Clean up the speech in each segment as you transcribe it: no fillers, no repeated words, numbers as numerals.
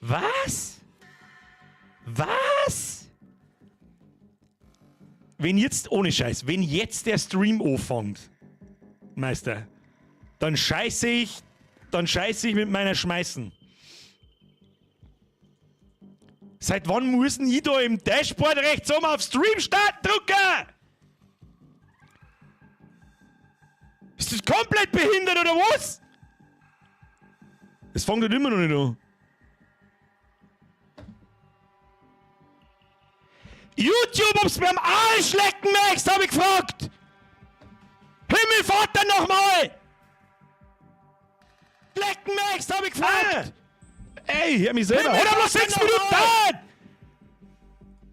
Was? Was? Wenn jetzt, ohne Scheiß, wenn jetzt der Stream anfängt, Meister, dann scheiße ich, dann scheiße ich mit meiner Schmeißen. Seit wann muss denn ich da im Dashboard rechts oben auf Stream starten drücken? Ist das komplett behindert oder was? Es fängt halt immer noch nicht an. YouTube, ob's mir am Arsch lecken möchtest, hab ich gefragt! Himmelvater nochmal! Lecken möchtest, hab ich gefragt! Ah. Ey, hör mich selber. Hat aber noch 6 Minuten dauert!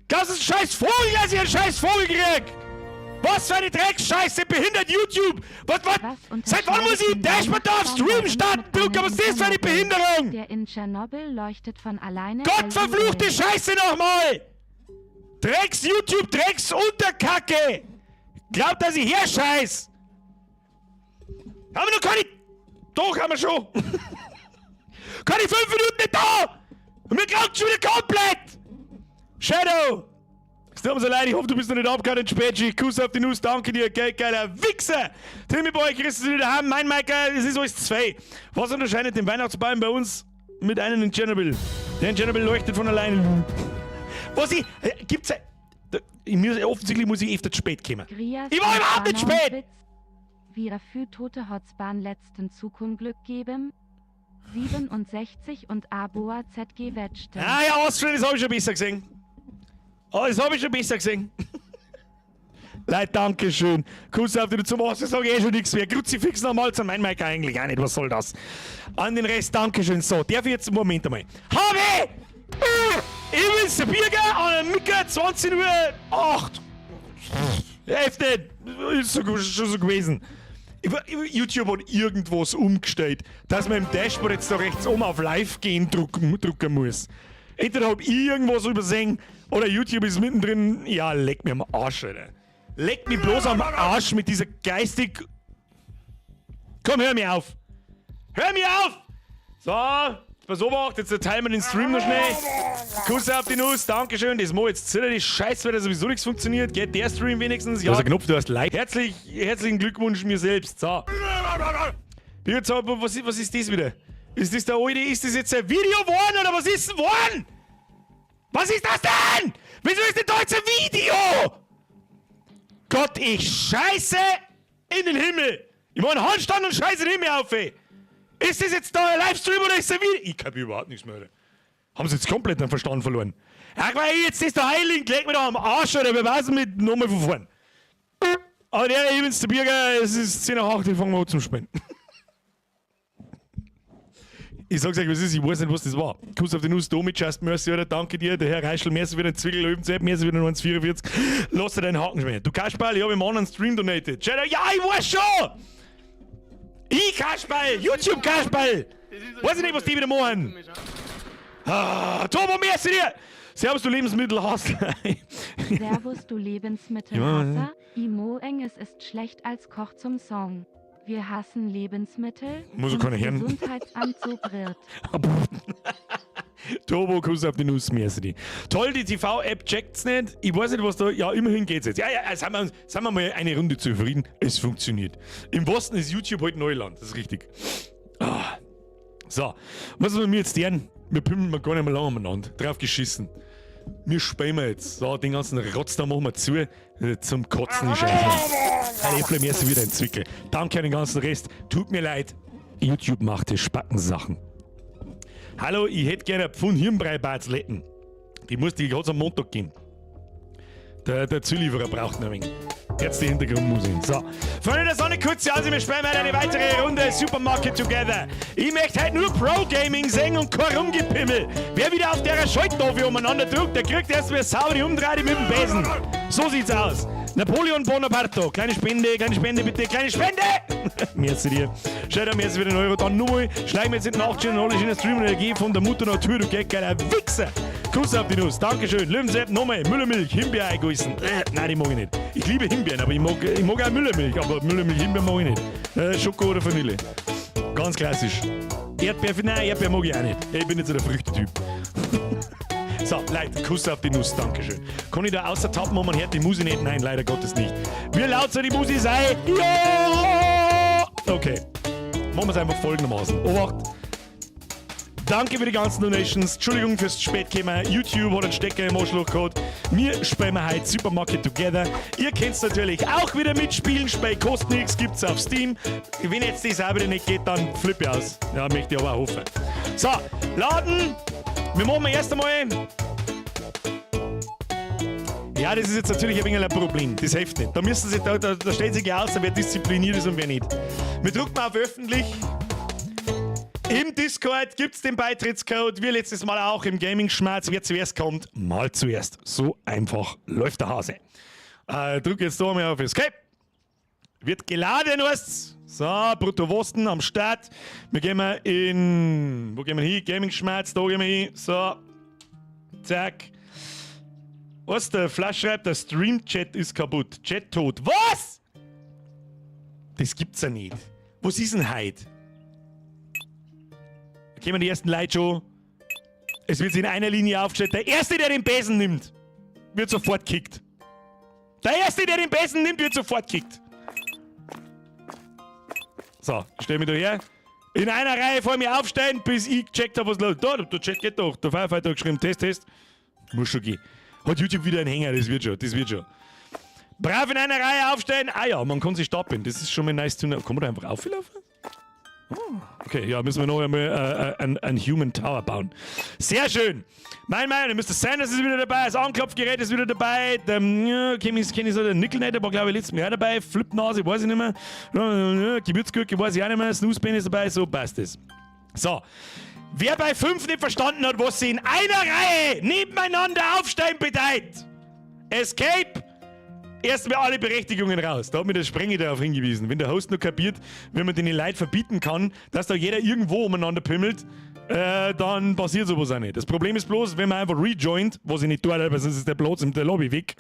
Das ist ein scheiß Vogel, dass ich einen scheiß Vogel krieg! Was für eine Drecksscheiße, behindert YouTube! Was, was? Was Seit wann muss ich im unterscheidet den Dashboard da auf Weihnachtsbaum Stream bei uns starten, mit du? einem Was in ist das für eine Tschernobyl? Behinderung? Der in Tschernobyl leuchtet von alleine. Gott verfluchte LOL. Scheiße nochmal! Drecks YouTube, Drecks Unterkacke! Glaubt, dass ich herscheiß! Haben wir noch keine... Doch, haben wir schon! Keine 5 Minuten nicht da! Und mir glaubt schon wieder komplett! Shadow! Es tut mir so leid, ich hoffe, du bist noch nicht abgehauen, Spätschicht. Kuss auf die Nuss, danke dir, gell, geiler Wichser! Timmy Boy, Chris ist wieder daheim, mein Michael, es ist alles zwei. Was unterscheidet den Weihnachtsbaum bei uns mit einem in Tschernobyl? Der in Tschernobyl leuchtet von alleine. Was ich. Gibt's. Ich muss, offensichtlich muss ich öfter zu spät kommen. Grias Ich war überhaupt nicht spät! Witz. Wir für tote Hotzbahn letzten Zukunglück geben. 67 und Aboa ZG Wettste. Ah ja, Austrian, das hab ich schon besser gesehen. Oh, das hab ich schon besser gesehen. Leute, danke schön. Kuss auf dich zum Osten, sag ich eh schon nichts mehr. Kruzifix nochmal zum mein Mike eigentlich auch nicht. Was soll das? An den Rest, Dankeschön. So, darf ich jetzt, Moment einmal. Habe! Ich bin's, der Birger, an der Micke, 20 Uhr 8. 11 nicht. Ist so, schon so gewesen. YouTube hat irgendwas umgestellt, dass man im Dashboard jetzt da rechts oben auf Live gehen drucken muss. Entweder hab ich irgendwas übersehen oder YouTube ist mittendrin. Ja, leck mir am Arsch, Alter. Leck mich bloß am Arsch mit dieser geistig. Komm, hör mir auf! Hör mir auf! So, pass auf, jetzt teilen wir den Stream noch schnell. Kuss auf die Nuss, Dankeschön. Das Mo jetzt zittert die Scheiße, weil da sowieso nichts funktioniert. Geht der Stream wenigstens? Ja. Da ist ein Knopf, du hast Like. Herzlichen Glückwunsch mir selbst. So. Jetzt aber, was ist das wieder? Ist das der alte? Ist das jetzt ein Video geworden oder was ist denn geworden? Was ist das denn? Wieso ist denn da jetzt ein Video? Gott, ich scheiße in den Himmel. Ich mach einen Handstand und scheiße den Himmel auf, ey. Ist das jetzt da ein Livestream oder ist das ein Video? Ich kapier überhaupt nichts mehr, Alter. Haben sie jetzt komplett den Verstand verloren. Ja, weil jetzt ist der Heiling, leg mir da am Arsch, oder wir weiß mit nochmal von vorn. Aber der eben der Birger, es ist 10 nach 8, ich fange an zum Spielen. Ich sag's euch, was ist, ich weiß nicht, was das war. Kuss auf die Nuss, Domi, Just Mercy, oder? Danke dir, der Herr Reischl, merci für den Zwickel, Löwenzeit, merci für den 1,44. Lass dir deinen Haken schmecken. Du Kasperl, ich hab im anderen Stream donated. Shadow, ja, ich weiß schon! Ich Kasperl, YouTube Kasperl! Weiß ich nicht, was die wieder machen. Ah, Turbo, merci dir! Servus, du Lebensmittelhasser. Servus, du Lebensmittelhasser. Imo eng, es ist schlecht als Koch zum Song. Wir hassen Lebensmittel. Muss ich und keine hören. Gesundheitsamt so brillt. Turbo, Kuss auf die Nuss, merci dir. Toll, die TV-App checkt's nicht. Ich weiß nicht, was da. Ja, immerhin geht's jetzt. Ja, ja, sind wir mal eine Runde zufrieden. Es funktioniert. Im Westen ist YouTube halt Neuland, das ist richtig. Ah. So, was wollen wir jetzt deren? Wir pimmeln mal gar nicht mehr lange umeinander. Drauf geschissen. Wir spielen wir jetzt. So, den ganzen Rotz da machen wir zu. Zum Kotzen, die Scheiße. Herr Äpfel, mir ist wieder ein Zwickel. Danke an den ganzen Rest. Tut mir leid. YouTube macht die Spackensachen. Hallo, ich hätte gerne ein Pfund Hirnbrei-Batzletten. Die muss die hat's am Montag geben. Der Zulieferer braucht noch ein wenig. Jetzt die Hintergrundmusik. So. Freunde der Sonne, kurz, also wir spielen heute eine weitere Runde Supermarket Together. Ich möchte heute nur Pro-Gaming sehen und kein Rumgepimmel. Wer wieder auf der Schalttafel umeinander drückt, der kriegt erstmal saubere Umdrehung mit dem Besen. So sieht's aus. Napoleon Bonaparte. Kleine Spende, kleine Spende bitte, kleine Spende! Merci dir. Schau dir, merci für den Euro. Dann nochmal, schleim jetzt in die Nacht schön und alles in der Stream und Energie von der Mutter Natur, du geiler Wichser! Kuss auf die Nuss, Dankeschön. Löwensepp, nochmal, Müllermilch, Himbeer eingießen. Nein, die mag ich nicht. Ich liebe Himbeeren, aber ich mag auch Müllermilch, aber Müllermilch, Himbeeren mag ich nicht. Schoko oder Vanille. Ganz klassisch. Erdbeer, nein, Erdbeer mag ich auch nicht. Ich bin nicht so der Früchtetyp. So, Leute, Kuss auf die Nuss, Dankeschön. Kann ich da außer tappen und man hört die Musik nicht? Nein, leider Gottes nicht. Wie laut soll die Musik sein? Ja! Okay. Machen wir es einfach folgendermaßen. Obacht! Danke für die ganzen Donations. Entschuldigung fürs Spätkommen. YouTube hat einen Stecker im Arschloch gehabt. Wir spielen heute Supermarket Together. Ihr könnt natürlich auch wieder mitspielen. Spiel kostet nichts, gibt's auf Steam. Wenn jetzt das auch wieder nicht geht, dann flippe ich aus. Ja, möchte ich aber auch hoffen. So, laden. Wir machen erst einmal. Ja, das ist jetzt natürlich ein wenig ein Problem. Das hilft nicht. Da müssen sie, da, da, da stellt sich aus, wer diszipliniert ist und wer nicht. Wir drücken auf öffentlich. Im Discord gibt es den Beitrittscode, wie letztes Mal auch im Gaming-Schmerz. Wer zuerst kommt, mal zuerst. So einfach läuft der Hase. Drück jetzt da mal auf Escape. Wird geladen, weißt. So, Brutto Wosten am Start. Wir gehen mal in. Wo gehen wir hin? Gaming-Schmerz, da gehen wir hin. So. Zack. Was? Der Flash schreibt, der Stream-Chat ist kaputt. Chat tot. Was? Das gibt's ja nicht. Was ist denn heute? Da kommen die ersten Leute schon. Es wird sich in einer Linie aufgestellt. Der Erste, der den Besen nimmt, wird sofort kickt. Der Erste, der den Besen nimmt, wird sofort kickt. So, ich stell mich da her. In einer Reihe vor mir aufstehen, bis ich gecheckt habe, was los ist. Da, der Chat geht doch. Der Firefighter hat geschrieben, Test, Test. Muss schon gehen. Hat YouTube wieder einen Hänger, das wird schon, das wird schon. Brav in einer Reihe aufstehen. Ah ja, man kann sich stapeln. Das ist schon mal nice to know. Kann man da einfach auflaufen? Oh, okay, ja, müssen wir noch einmal ein Human Tower bauen. Sehr schön. Mein Mann, Mr. Sanders ist wieder dabei, das Anklopfgerät ist wieder dabei. Der, ja, kenn ich, kenn ich so, der Nickelnetter war, glaube ich, letztes Jahr dabei. Flipnase, weiß ich nicht mehr. Gewürzgurke weiß ich auch nicht mehr. Snoozepen ist dabei, so passt es. So. Wer bei 5 nicht verstanden hat, was sie in einer Reihe nebeneinander aufstehen bedeutet, Escape! Erstmal alle Berechtigungen raus. Da hat mir der Sprengi darauf hingewiesen. Wenn der Host nur kapiert, wenn man den Leuten verbieten kann, dass da jeder irgendwo umeinander pimmelt, dann passiert sowas auch nicht. Das Problem ist bloß, wenn man einfach rejoint, was ich nicht tue, weil sonst ist der Platz in der Lobby weg,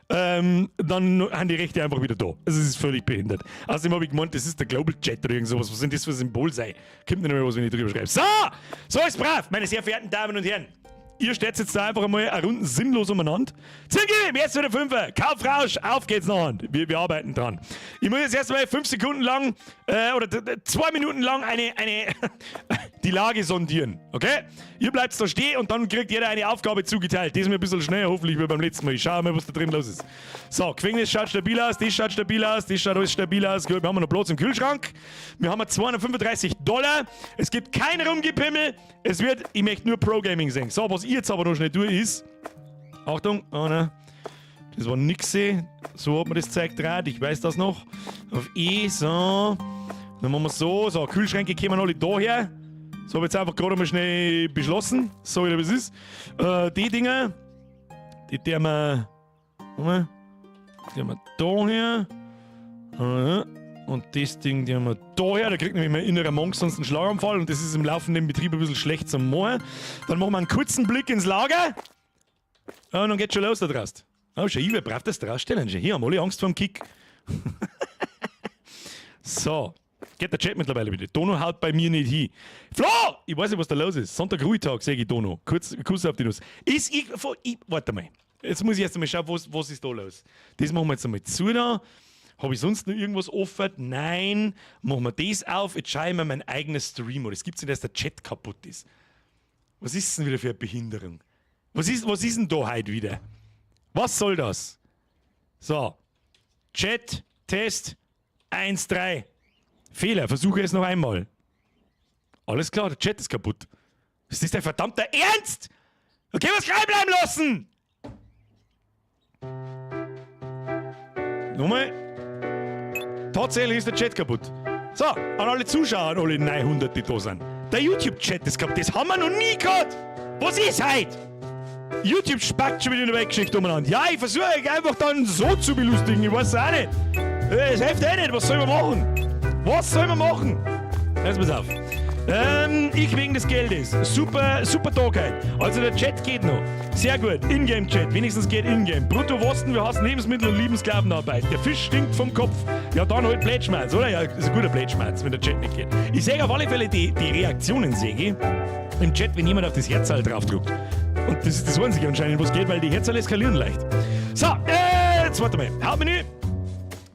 dann haben die Rechte einfach wieder da. Also es ist völlig behindert. Außerdem habe ich gemeint, das ist der Global Chat oder irgend sowas. Was soll denn das für ein Symbol sein? Kommt nicht mehr was, wenn ich drüber schreibe. So! So ist brav, meine sehr verehrten Damen und Herren. Ihr steht jetzt da einfach einmal eine Runde sinnlos umeinander. Zingi, jetzt wieder Fünfer. Kaufrausch, auf geht's noch. Wir arbeiten dran. Ich muss jetzt erstmal 5 Sekunden lang oder 2 Minuten lang die Lage sondieren. Okay? Ihr bleibt da stehen und dann kriegt jeder eine Aufgabe zugeteilt. Das ist mir ein bisschen schneller, hoffentlich, wie beim letzten Mal. Ich schaue mal, was da drin los ist. So, Gefängnis schaut stabil aus, das schaut stabil aus, das schaut alles stabil aus. Gut, wir haben noch Platz im Kühlschrank. Wir haben 235 Dollar. Es gibt kein Rumgepimmel. Es wird, ich möchte nur Pro Gaming sehen. So, was ich jetzt aber noch schnell tue, ist. Achtung, oh ne. Das war nix. So hat man das Zeug draht, ich weiß das noch. Auf E, so. Dann machen wir so. So, Kühlschränke kommen alle da her. So habe ich jetzt einfach gerade mal schnell beschlossen. So wie das ist. Die Dinger, die der wir. Die haben wir da her. Und das Ding, die haben wir da her. Da kriegt nämlich mein innerer Monk sonst einen Schlaganfall und das ist im laufenden Betrieb ein bisschen schlecht zum Machen. Dann machen wir einen kurzen Blick ins Lager. Und dann geht schon los da draußen. Oh, schau, ich braucht das draufstellen. Hier haben alle Angst vor dem Kick. So. Geht der Chat mittlerweile wieder. Dono haut bei mir nicht hin. Flo! Ich weiß nicht, was da los ist. Sonntag Ruhetag, sage ich Dono. Kurz, Kuss auf die Nuss. Ist ich, warte mal. Jetzt muss ich erst einmal schauen, was ist da los. Das machen wir jetzt einmal zu da. Habe ich sonst noch irgendwas offen? Nein. Machen wir das auf. Jetzt schaue ich mir mein eigenes Stream an. Es gibt nicht, dass der Chat kaputt ist. Was ist denn wieder für eine Behinderung? Was ist denn da heute wieder? Was soll das? So. Chat, Test, 1, 3. Fehler, versuche es noch einmal. Alles klar, der Chat ist kaputt. Ist das dein verdammter Ernst? Okay, was gleich bleiben lassen! Nochmal. Tatsächlich ist der Chat kaputt. So, an alle Zuschauer, an alle 900, die da sind. Der YouTube-Chat ist kaputt. Das haben wir noch nie gehabt. Was ist heute? YouTube spackt schon wieder in der Weltgeschichte umeinander. Ja, ich versuche euch einfach dann so zu belustigen. Ich weiß auch nicht. Es hilft eh nicht. Was soll man machen? Was soll man machen? Jetzt pass auf. Ich wegen des Geldes. Super, super Tag heute. Also der Chat geht noch. Sehr gut. Ingame-Chat. Wenigstens geht Ingame. Brutto Wosten, wir hassen Lebensmittel und lieben Sklavenarbeit. Der Fisch stinkt vom Kopf. Ja, dann halt Blätschmerz, oder? Ja, ist ein guter Blätschmerz, wenn der Chat nicht geht. Ich sehe auf alle Fälle die Reaktionen, sehe ich, im Chat, wenn jemand auf das Herzteil draufdrückt. Und das ist das Einzige anscheinend, was geht, weil die Herzl eskalieren leicht. So, jetzt warte mal. Hauptmenü.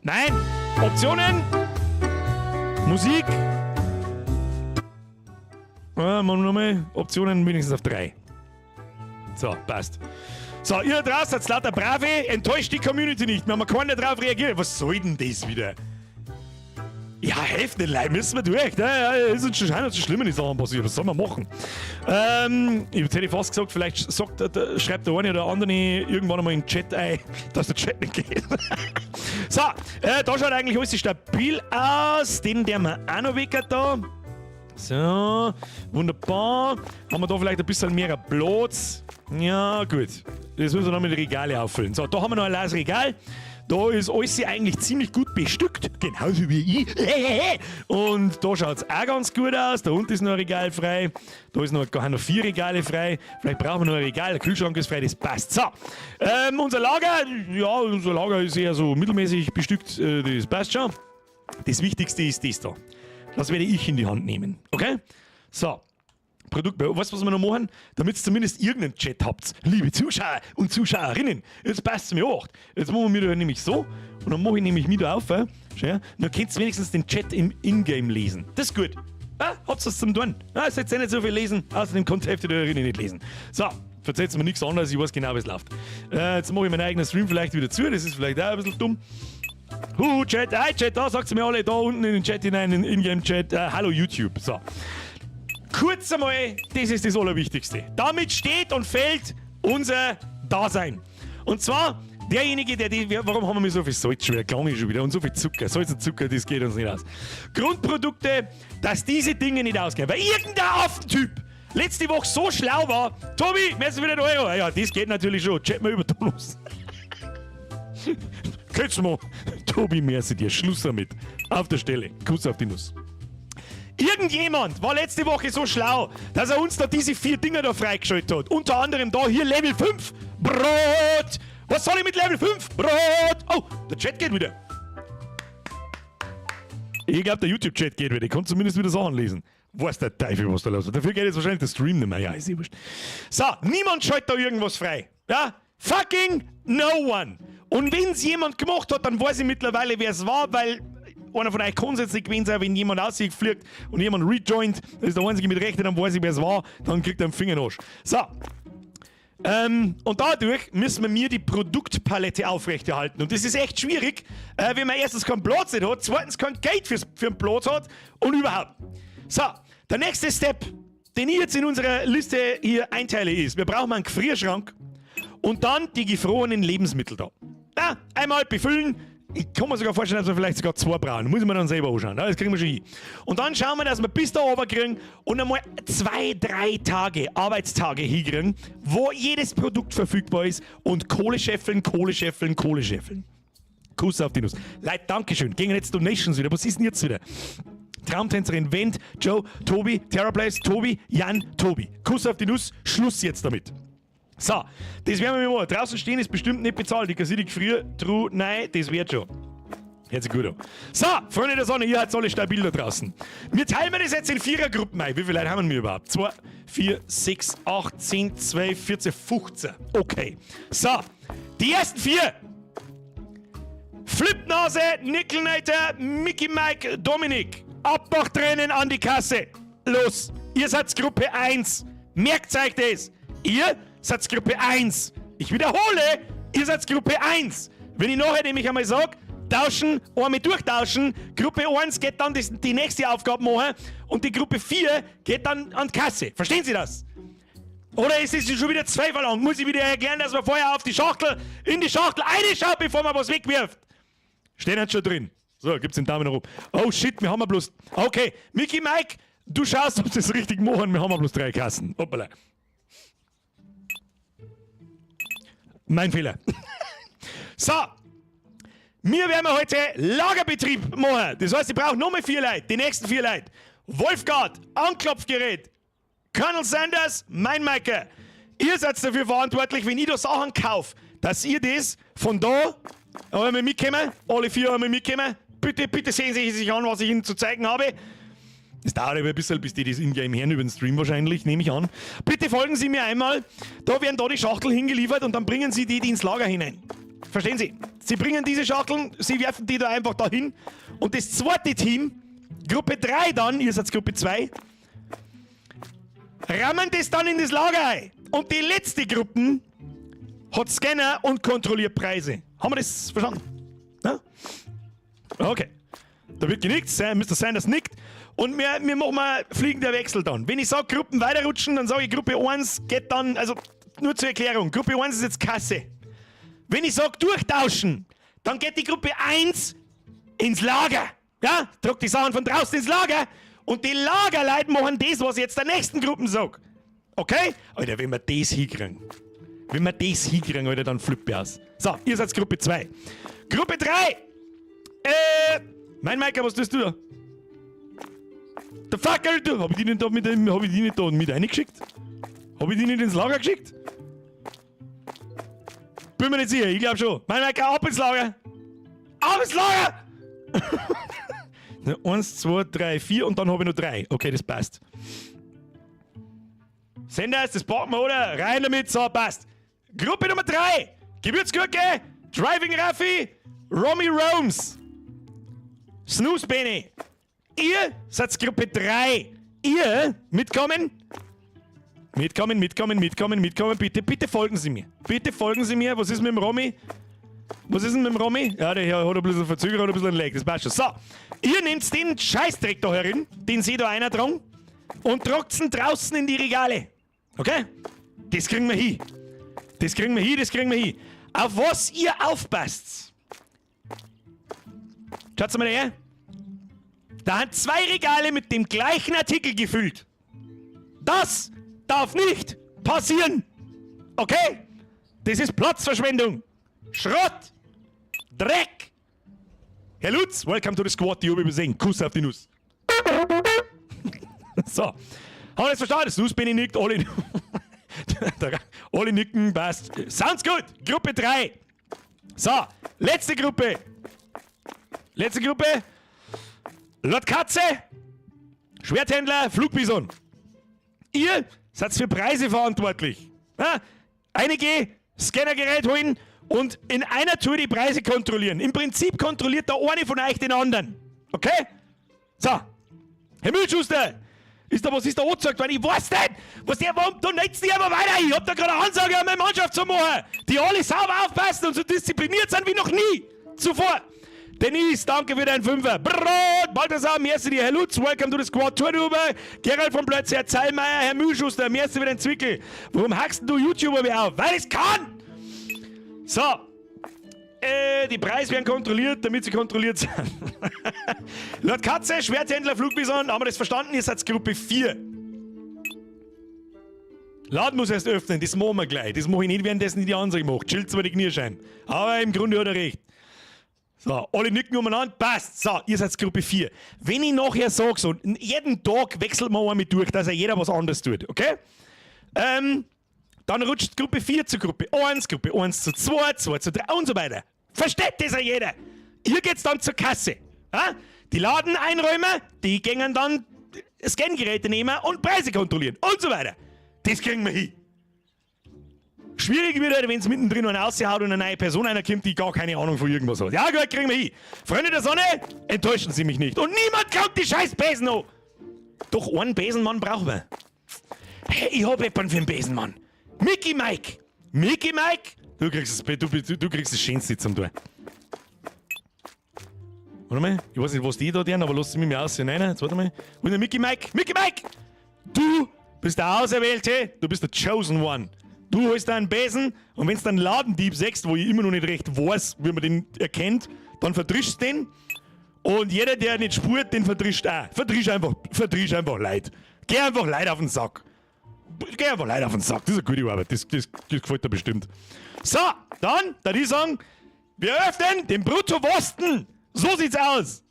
Nein. Optionen. Musik. Machen wir nochmal. Optionen wenigstens auf 3. So, passt. So, ihr da draußen seid lauter Brave, enttäuscht die Community nicht. Wir haben keiner drauf reagiert. Was soll denn das wieder? Ja, helft den Leuten, müssen wir durch. Ja, ja, ist uns schon scheinbar so schlimm, die Sachen passiert. Was soll man machen? Ich hätte fast gesagt, vielleicht schreibt der eine oder andere irgendwann einmal in den Chat ein, dass der Chat nicht geht. So, da schaut eigentlich alles stabil aus. Den der wir auch noch weg da. So, wunderbar. Haben wir da vielleicht ein bisschen mehr Platz? Ja, gut. Das müssen wir noch mit Regale auffüllen. So, da haben wir noch ein leeres Regal. Da ist alles eigentlich ziemlich gut bestückt, genauso wie ich. Und da schaut es auch ganz gut aus. Da unten ist noch ein Regal frei. Da ist noch, gar noch 4 Regale frei. Vielleicht brauchen wir noch ein Regal. Der Kühlschrank ist frei, das passt. So, unser Lager, ja, unser Lager ist eher so mittelmäßig bestückt. Das passt schon. Das Wichtigste ist das da. Das werde ich in die Hand nehmen. Okay? So. Produkt, weißt du, was wir noch machen? Damit ihr zumindest irgendeinen Chat habt. Liebe Zuschauer und Zuschauerinnen, jetzt passt es mir auch. Jetzt machen wir da nämlich so und dann mache ich nämlich mit auf. Schau, dann könnt ihr wenigstens den Chat im Ingame lesen. Das ist gut. Ah, habt ihr was zum tun? Ah, sollt ihr nicht so viel lesen, außerdem könnt ihr die Hälfte der Erinnern nicht lesen. So, verzählt mir nichts anderes, ich weiß genau, wie es läuft. Jetzt mache ich meinen eigenen Stream vielleicht wieder zu, das ist vielleicht auch ein bisschen dumm. Hu, Chat, hi Chat, da sagt mir alle da unten in den Chat hinein, in den Ingame-Chat. Hallo YouTube. So. Kurz einmal, das ist das Allerwichtigste. Damit steht und fällt unser Dasein. Und zwar derjenige, der die. Warum haben wir so viel Salz schon wieder? Klang ich schon wieder. Und so viel Zucker. Salz und Zucker, das geht uns nicht aus. Grundprodukte, dass diese Dinge nicht ausgehen. Weil irgendein Affentyp letzte Woche so schlau war: Tobi, merci für den Euro. Ja, das geht natürlich schon. Chat mal über Tonus. Könnt's mal. Tobi, merci dir. Schluss damit. Auf der Stelle. Kuss auf die Nuss. Irgendjemand war letzte Woche so schlau, dass er uns da diese 4 Dinger da freigeschaltet hat. Unter anderem da hier Level 5. Brot! Was soll ich mit Level 5? Brot! Oh, der Chat geht wieder. Ich glaub, der YouTube-Chat geht wieder. Ich kann zumindest wieder Sachen lesen. Weiß der Teufel, was da los ist. Dafür geht jetzt wahrscheinlich der Stream nicht mehr. Ja, ist eh wurscht. So, niemand schaltet da irgendwas frei. Ja? Fucking no one. Und wenn's jemand gemacht hat, dann weiß ich mittlerweile, wer es war, weil einer von euch kann es jetzt nicht gewesen sein, wenn jemand rausfliegt und jemand rejoint, das ist der Einzige mit Rechten, dann weiß ich, wer es war, dann kriegt er einen Finger in den Arsch. So. Und dadurch müssen wir die Produktpalette aufrechterhalten. Und das ist echt schwierig, wenn man erstens keinen Platz nicht hat, zweitens kein Geld für den Platz hat und überhaupt. So, der nächste Step, den ich jetzt in unserer Liste hier einteile, ist, wir brauchen einen Gefrierschrank und dann die gefrorenen Lebensmittel da. Ja, einmal befüllen. Ich kann mir sogar vorstellen, dass wir vielleicht sogar 2 brauchen. Muss ich mir dann selber anschauen. Das kriegen wir schon hin. Und dann schauen wir, dass wir bis da runter kriegen und einmal 2, 3 Tage, Arbeitstage hinkriegen, wo jedes Produkt verfügbar ist und Kohle scheffeln, Kohle scheffeln, Kohle scheffeln. Kuss auf die Nuss. Leute, Dankeschön. Gehen jetzt Donations wieder. Was ist denn jetzt wieder? Traumtänzerin Wendt, Joe, Tobi, Terraplace, Tobi, Jan, Tobi. Kuss auf die Nuss. Schluss jetzt damit. So, das werden wir mal machen. Draußen stehen ist bestimmt nicht bezahlt. Ich kassiere die Gefriertruhe. Nein, das wird schon. Hört sich gut an. So, Freunde der Sonne, ihr habt alle stabil da draußen. Wir teilen das jetzt in 4er-Gruppen ein. Wie viele Leute haben wir überhaupt? 2, 4, 6, 8, 10, 12, 14, 15. Okay. So, die ersten 4. Flipnase, Nickelnator, Mickey Mike, Dominik. Abmachtrennen an die Kasse. Los, ihr seid Gruppe 1. Merkt euch das. Ihr seid Gruppe 1. Ich wiederhole, ihr seid Gruppe 1. Wenn ich nachher nämlich einmal sag, tauschen, einmal durchtauschen, Gruppe 1 geht dann die nächste Aufgabe machen und die Gruppe 4 geht dann an die Kasse. Verstehen Sie das? Oder ist es schon wieder 2 verlangt? Muss ich wieder erklären, dass man vorher auf die Schachtel, in die Schachtel reinschaut, bevor man was wegwirft? Steht jetzt schon drin. So, gibt's den Daumen nach oben. Oh shit, wir haben ja bloß. Okay, Mickey Mike, du schaust, ob sie das richtig machen. Wir haben ja bloß 3 Kassen. Hoppala. Mein Fehler. So. Wir werden heute Lagerbetrieb machen. Das heißt, ich brauche nochmal 4 Leute. Die nächsten 4 Leute. Wolfgard, Anklopfgerät, Colonel Sanders, mein Maker. Ihr seid dafür verantwortlich, wenn ich da Sachen kaufe, dass ihr das von da einmal mitkommen, alle 4 einmal mitkommen. Bitte, bitte sehen Sie sich an, was ich Ihnen zu zeigen habe. Es dauert aber ein bisschen, bis die das in-game hören über den Stream wahrscheinlich, nehme ich an. Bitte folgen Sie mir einmal. Da werden da die Schachteln hingeliefert und dann bringen Sie die ins Lager hinein. Verstehen Sie? Sie bringen diese Schachteln, Sie werfen die da einfach dahin. Und das zweite Team, Gruppe 3 dann, ihr seid Gruppe 2, rammen das dann in das Lager ein. Und die letzte Gruppe hat Scanner und kontrolliert Preise. Haben wir das verstanden? Ja? Okay. Da wird genickt, Mr. Sanders nickt. Und wir machen mal fliegender Wechsel dann. Wenn ich sage, Gruppen weiterrutschen, dann sage ich, Gruppe 1 geht dann, also nur zur Erklärung, Gruppe 1 ist jetzt Kasse. Wenn ich sage, durchtauschen, dann geht die Gruppe 1 ins Lager. Ja, tragt die Sachen von draußen ins Lager. Und die Lagerleute machen das, was ich jetzt der nächsten Gruppe sage. Okay? Alter, wenn wir das hinkriegen. Wenn wir das hinkriegen, Alter, dann flippe ich aus. So, ihr seid Gruppe 2. Gruppe 3! Mein Maika, was tust du da? The fuck, Alter? Hab ich die nicht da mit reingeschickt? Hab ich die nicht ins Lager geschickt? Bin mir nicht sicher, ich glaube schon. Mein Maika, ab ins Lager! Ab ins Lager! 1, 2, 3, 4 und dann habe ich noch 3. Okay, das passt. Senders, das packen wir, oder? Rein damit, so, passt. Gruppe Nummer 3. Gewürzgurke, Driving Raffi, Romy Roams. Snooze Benny. Ihr seid Gruppe 3. Ihr mitkommen? Mitkommen, mitkommen, mitkommen, mitkommen. Bitte, bitte folgen Sie mir. Bitte folgen Sie mir. Was ist mit dem Romy? Was ist denn mit dem Romy? Ja, der hat ein bisschen verzögert, hat ein bisschen ein Lag. Das passt schon. So, ihr nehmt den Scheißdreck da herin, den sie da einer dran, und tragt ihn draußen in die Regale. Okay? Das kriegen wir hin. Das kriegen wir hin, das kriegen wir hin. Auf was ihr aufpasst. Schaut mal her. Da sind zwei Regale mit dem gleichen Artikel gefüllt. Das darf nicht passieren. Okay? Das ist Platzverschwendung. Schrott. Dreck. Herr Lutz, welcome to the squad, die hab ich übersehen. Kuss auf die Nuss. So. Haben wir das verstanden? Snooze bin ich nickt, alle nicken, passt. Sounds good. Gruppe 3. So, letzte Gruppe. Letzte Gruppe. Lord Katze, Schwerthändler, Flugbison. Ihr seid für Preise verantwortlich. Ja? Einige Scannergerät holen und in einer Tour die Preise kontrollieren. Im Prinzip kontrolliert der eine von euch den anderen. Okay? So. Herr Mühlschuster, ist da, was ist da angezeigt worden? Ich weiß nicht! Was der, warum, du nennst dich aber weiter! Ich hab da gerade eine Ansage an meine Mannschaft zu machen, die alle sauber aufpassen und so diszipliniert sind wie noch nie zuvor. Denise, danke für deinen Fünfer. Brot, Balthasar, merci dir. Herr Lutz, welcome to the squad. Turnuber, Gerald von Plötz, Herr Zeilmeier, Herr Mühlschuster, merci für den Zwickel. Warum hackst du YouTuber mir auf? Weil ich's kann! So. Die Preise werden kontrolliert, damit sie kontrolliert sind. Lord Katze, Schwerthändler, Flugbison, haben wir das verstanden? Ihr seid Gruppe 4. Laden muss erst öffnen, das machen wir gleich. Das mache ich nicht, währenddessen ich die Ansage mache. Chillt zwar die Knierscheiben. Aber im Grunde hat er recht. So, alle nicken umeinander, passt. So, ihr seid Gruppe 4. Wenn ich nachher sage, so, jeden Tag wechselt man einmal durch, dass ja jeder was anderes tut, okay? Dann rutscht Gruppe 4 zu Gruppe 1, Gruppe 1 zu 2, 2 zu 3 und so weiter. Versteht das ja jeder? Ihr geht's dann zur Kasse. Ja? Die Ladeneinräumer, die gingen dann Scangeräte nehmen und Preise kontrollieren und so weiter. Das kriegen wir hin. Schwierig wird halt, wenn es mittendrin einen raushaut und eine neue Person einer kommt, die gar keine Ahnung von irgendwas hat. Ja, gut, kriegen wir hin. Freunde der Sonne, enttäuschen Sie mich nicht. Und niemand klaut die scheiß Besen an. Doch einen Besenmann brauchen wir. Hey, ich hab jemanden für den Besenmann. Mickey Mike. Mickey Mike? Du kriegst das Schönste zum Tor. Warte mal, ich weiß nicht, was die da tun, aber lass mich mal aussehen. Nein, nein, jetzt warte mal. Wo ist der Mickey Mike? Mickey Mike! Du bist der Auserwählte, du bist der Chosen One. Du holst da einen Besen und wenn du einen Ladendieb siehst, wo ich immer noch nicht recht weiß, wie man den erkennt, dann verdrischst du den. Und jeder, der nicht spurt, den verdrischt auch. Verdrisch einfach Leid. Geh einfach Leid auf den Sack. Geh einfach Leid auf den Sack. Das ist eine gute Arbeit. Das gefällt dir bestimmt. So, dann, da die sagen, wir öffnen den Bruttowosten. So sieht's aus.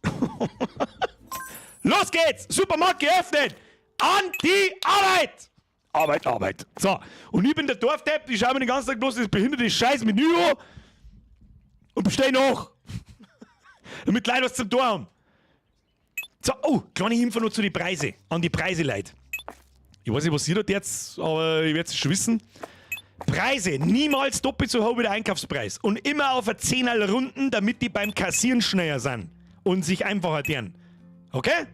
Los geht's. Supermarkt geöffnet. An die Arbeit. Arbeit, Arbeit. So, und ich bin der Dorfdepp, ich schaue mir den ganzen Tag bloß das behinderte scheiß Menü an und bestell noch. Damit Leute was zum Tor haben. So, oh, kleine Info noch zu den Preise. An die Preise, Leute. Ich weiß nicht, was ihr da jetzt, aber ich werde es schon wissen. Preise, niemals doppelt so hoch wie der Einkaufspreis. Und immer auf ein Zehnerl runden, damit die beim Kassieren schneller sind. Und sich einfacher tun. Okay?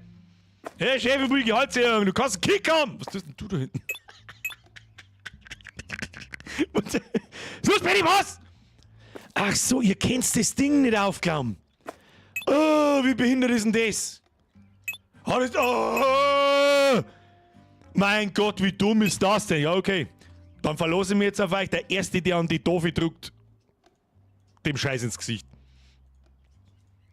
Hey, Chef, ich will Gehaltserhöhung, du kannst einen Kick haben! Was tust denn du da hinten? Was los, Benny, was? Ach so, ihr kennt das Ding nicht aufklauen. Oh, wie behindert ist denn das? Alles, oh! Mein Gott, wie dumm ist das denn? Ja, okay. Dann verlasse ich mich jetzt auf euch. Der Erste, der an die Tafel drückt, dem Scheiß ins Gesicht.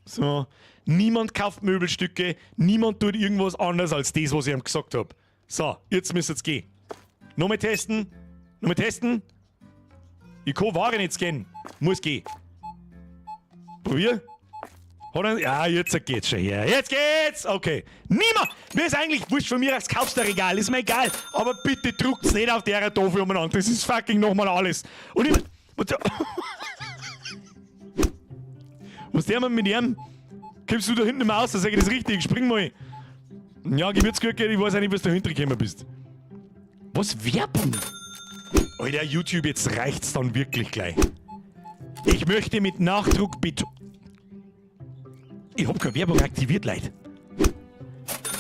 So. Niemand kauft Möbelstücke, niemand tut irgendwas anderes als das, was ich ihm gesagt hab. So, jetzt müsst ihr's gehen. Nochmal testen. Nochmal testen. Ich kann Ware nicht scannen. Muss gehen. Probier. Hat er, ja, jetzt geht's schon her. Jetzt geht's! Okay. Niemand! Mir ist eigentlich wurscht, von mir aus kaufst du ein Regal, ist mir egal. Aber bitte druckt's nicht auf der Tafel umeinander. Das ist fucking nochmal alles. Und ich. Und, was der mit ihm? Kommst du da hinten immer raus? Sag ich das richtig? Spring mal. Ja, Gewürzgurke, ich weiß auch nicht, was du dahinter gekommen bist. Was? Werbung? Alter, YouTube, jetzt reicht's dann wirklich gleich. Ich möchte mit Nachdruck bitte. Ich hab keine Werbung aktiviert, Leute.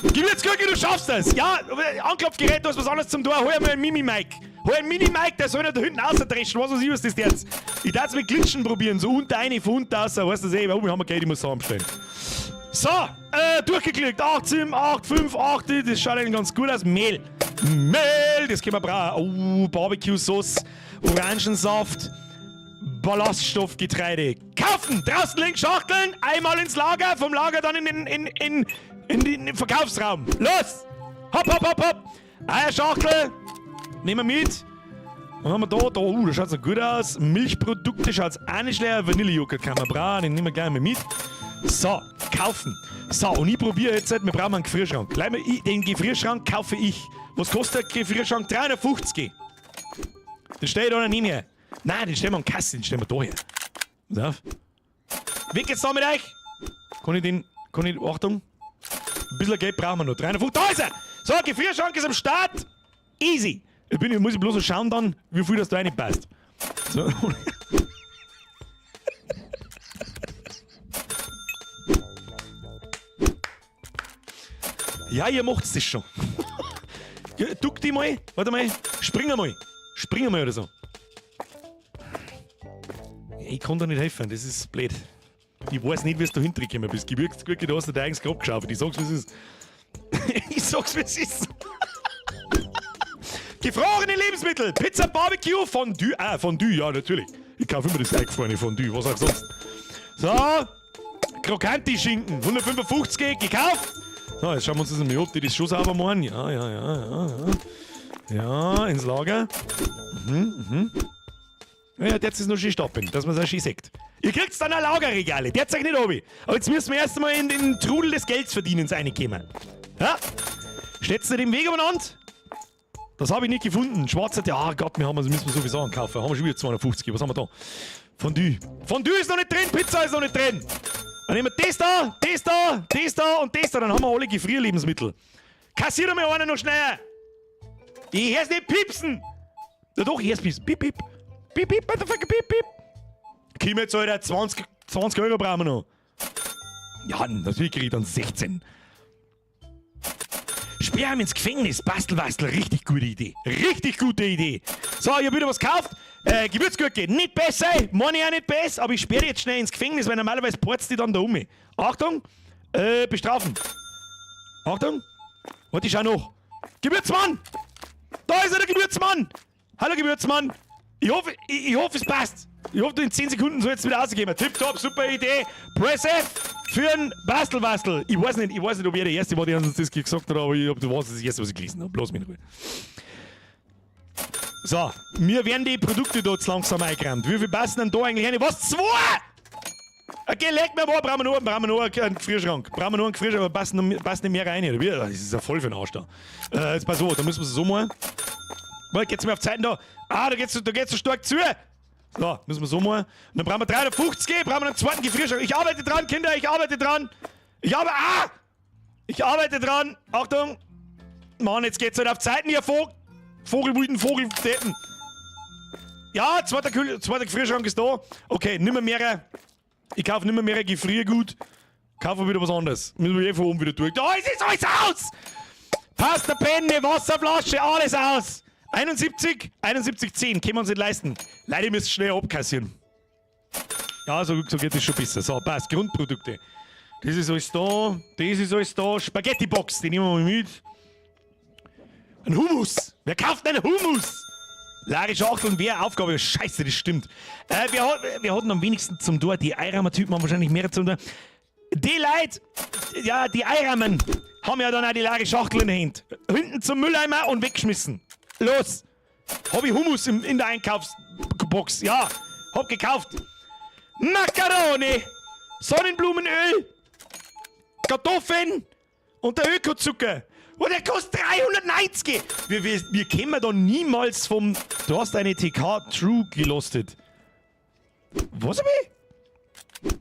Gewürzgurke, du schaffst das! Ja, Anklopfgerät, du hast was anderes zum Tor. Hol mal ein Mini-Mic. Hol ein Mini-Mic, der soll nicht da hinten rausdreschen. Was weiß ich, was das jetzt? Ich darf es mit Glitschen probieren, so unter eine, von unten raus. Weißt du das eh? Oh, wir haben Geld, ich muss zusammenstellen. So, durchgeklickt. 8, 7, 8, 5, 8. Das schaut eigentlich ganz gut aus. Mehl. Mehl, das können wir brauchen. Oh, Barbecue-Sauce, Orangensaft, Ballaststoffgetreide. Kaufen! Draußen links Schachteln, einmal ins Lager, vom Lager dann in den Verkaufsraum. Los! Hopp, hopp, hopp, hopp! Eierschachtel, nehmen wir mit. Was haben wir da? Da, das schaut so gut aus. Milchprodukte schaut auch nicht schlecht. Vanillejoghurt kann man brauchen, den nehmen wir gleich mal mit. So, kaufen. So, und ich probiere jetzt, wir brauchen einen Gefrierschrank. Gleich mal, den Gefrierschrank kaufe ich. Was kostet der Gefrierschrank? 350. Den stelle ich da nicht her. Nein, den stellen wir am Kasse, den stellen wir da her. Pass auf. Wie geht's da mit euch? Kann ich den, kann ich, Achtung. Ein bisschen Geld brauchen wir noch. 350, da ist er! So, Gefrierschrank ist am Start. Easy. Muss ich bloß noch schauen dann, wie viel das da reinpasst. So. Ja, ihr macht's das schon. Ja, duck dich mal, warte mal, spring einmal. Spring einmal oder so. Ich kann da nicht helfen, das ist blöd. Ich weiß nicht, wie du dahinter gekommen bist. Gewürzgurke, du hast dir dein eigenes Grab geschaufelt. Ich sag's, wie es ist. Ich sag's, wie es ist. Gefrorene Lebensmittel, Pizza Barbecue, Fondue. Ah, Fondue, ja, natürlich. Ich kaufe immer das eingefrorene Fondue, was auch sonst. So, Krokante Schinken, 155 gekauft. So, jetzt schauen wir uns das mal an, ob die das schon sauber machen. Ja. Ja, ins Lager. Ja, jetzt ist noch schön stapeln, dass man es auch schön sieht. Ihr kriegt dann ein Lagerregale, der zeigt nicht runter. Aber jetzt müssen wir erst einmal in den Trudel des Geldsverdienens reinkommen. Ja? Steht's nicht im Weg umeinander? Das habe ich nicht gefunden. Schwarzer, ja Gott, wir haben, also müssen wir sowieso ankaufen. Haben wir schon wieder 250. Was haben wir da? Fondue. Fondue ist noch nicht drin, Pizza ist noch nicht drin. Dann nehmen wir das da, das da, das da und das da. Dann haben wir alle Gefrierlebensmittel. Kassier mir einer noch schneller. Ich hör's nicht piepsen. Ja doch, ich hör's piepsen. Piep, piep. Piep, piep, motherfucker, piep, piep. Komm jetzt, Alter, 20 Euro brauchen wir noch. Ja, natürlich krieg ich dann 16. Sperr ihn ins Gefängnis. Bastel, Bastel, richtig gute Idee. Richtig gute Idee. So, ich hab wieder was gekauft. Gewürzgurke, nicht besser, meine ich auch nicht besser, aber ich sperre jetzt schnell ins Gefängnis, weil normalerweise porzt die dann da um mich. Achtung, bestrafen. Achtung. Warte, ich schau noch. Gewürzmann! Da ist er, der Gewürzmann! Hallo Gewürzmann! Ich hoffe, es passt. Ich hoffe, du in 10 Sekunden sollst wieder rausgehen. Tipptopp, super Idee. Press F für einen Bastelwastel. Ich weiß nicht, ob er der Erste war, der uns das gesagt hat, aber ich hab, du warst das Erste, was ich gelesen habe. Bloß mich in Ruhe. So, mir werden die Produkte dort langsam eingeräumt. Wie viel passen denn da eigentlich rein? Was? Zwei? Okay, leg mir mal, brauchen wir noch einen Gefrierschrank. Brauchen wir noch einen Gefrierschrank, aber passen nicht mehr rein. Oder wie? Das ist ja voll für den Arsch da. Jetzt pass auf, da müssen wir es so machen. Mal, geht's mir auf Zeiten da? Ah, da geht's so stark zu. So, müssen wir so machen. Und dann brauchen wir 350, brauchen wir einen zweiten Gefrierschrank. Ich arbeite dran, Kinder, ich arbeite dran. Ich arbeite, ah! Ich arbeite dran. Achtung. Mann, jetzt geht's halt auf Zeiten hier, Vogel. Vogelwüten, Vogeldeppen. Ja, zweiter, Kühl, zweiter Gefrierschrank ist da. Okay, nimmer mehr. Ich kaufe nimmer mehr Gefriergut. Kaufe wieder was anderes. Müssen wir eh von oben wieder durch. Da ist es alles aus! Pasta, Penne, Wasserflasche, alles aus! 71, 71, 10, können wir uns nicht leisten. Leider müsst ihr schnell abkassieren. Ja, so, so geht es schon besser. So, passt. Grundprodukte. Das ist alles da, das ist alles da. Spaghetti-Box, die nehmen wir mal mit. Ein Hummus! Wer kauft denn einen Hummus? Leere Schachteln wäre Aufgabe. Scheiße, das stimmt. Äh, wer, hat, wer hat denn am wenigsten zum Tor? Die Eiramer-Typen haben wahrscheinlich mehr zum Tor. Die Leute, ja, die Eiramen, haben ja dann auch die leere Schachtel in der Hand. Hinten zum Mülleimer und weggeschmissen. Los! Hab ich Hummus im, in der Einkaufsbox? Ja, hab gekauft. Macaroni, Sonnenblumenöl, Kartoffeln und der Ökozucker. Und der kostet 390. Wir, wir, wir kämen da niemals vom. Du hast eine TK True gelostet. Was hab ich?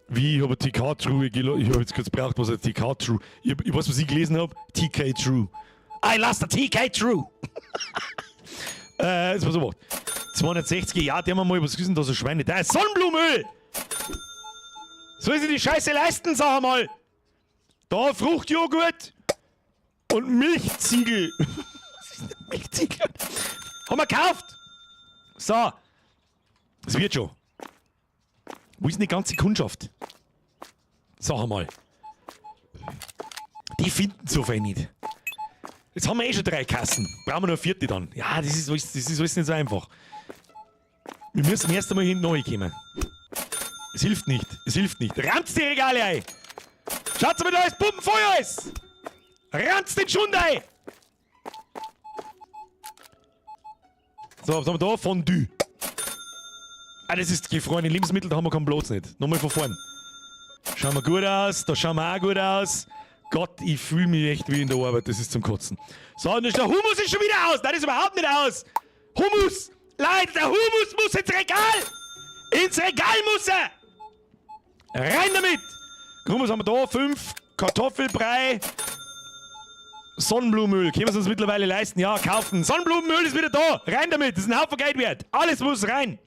Wie, ich habe TK True gelostet. Ich habe jetzt kurz gebraucht, was ein TK True. Ich, ich weiß, was ich gelesen habe. TK True. I lost the TK True. äh, jetzt was gemacht. 260, ja, der haben wir mal, was ist denn da so Schweine? Da ist Sonnenblumenöl! Soll sich die Scheiße leisten, sag mal! Da Fruchtjoghurt und Milchziegel. Was ist denn Milchziegel? Haben wir gekauft! So. Es wird schon. Wo ist denn die ganze Kundschaft? Sag mal. Die finden so viel nicht. Jetzt haben wir eh schon drei Kassen. Brauchen wir noch eine vierte dann. Ja, das ist alles, das ist alles nicht so einfach. Wir müssen erst einmal hinten kommen. Es hilft nicht. Es hilft nicht. Rammt die Regale ein! Schaut mal, da ist Pumpenfeuer ist! Rammt den Schund ein! So, was haben wir da? Fondue. Ah, das ist gefrorene Lebensmittel, da haben wir keinen Platz nicht. Nochmal von vorn. Schauen wir gut aus, da schauen wir auch gut aus. Gott, ich fühle mich echt wie in der Arbeit, das ist zum Kotzen. So, und der Hummus ist schon wieder aus. Nein, das ist überhaupt nicht aus. Hummus! Leute, der Hummus muss ins Regal! Ins Regal muss er! Rein damit! Hummus haben wir da, fünf Kartoffelbrei, Sonnenblumenöl. Können wir es uns mittlerweile leisten? Ja, kaufen. Sonnenblumenöl ist wieder da. Rein damit. Das ist ein Haufen Geld wert. Alles muss rein.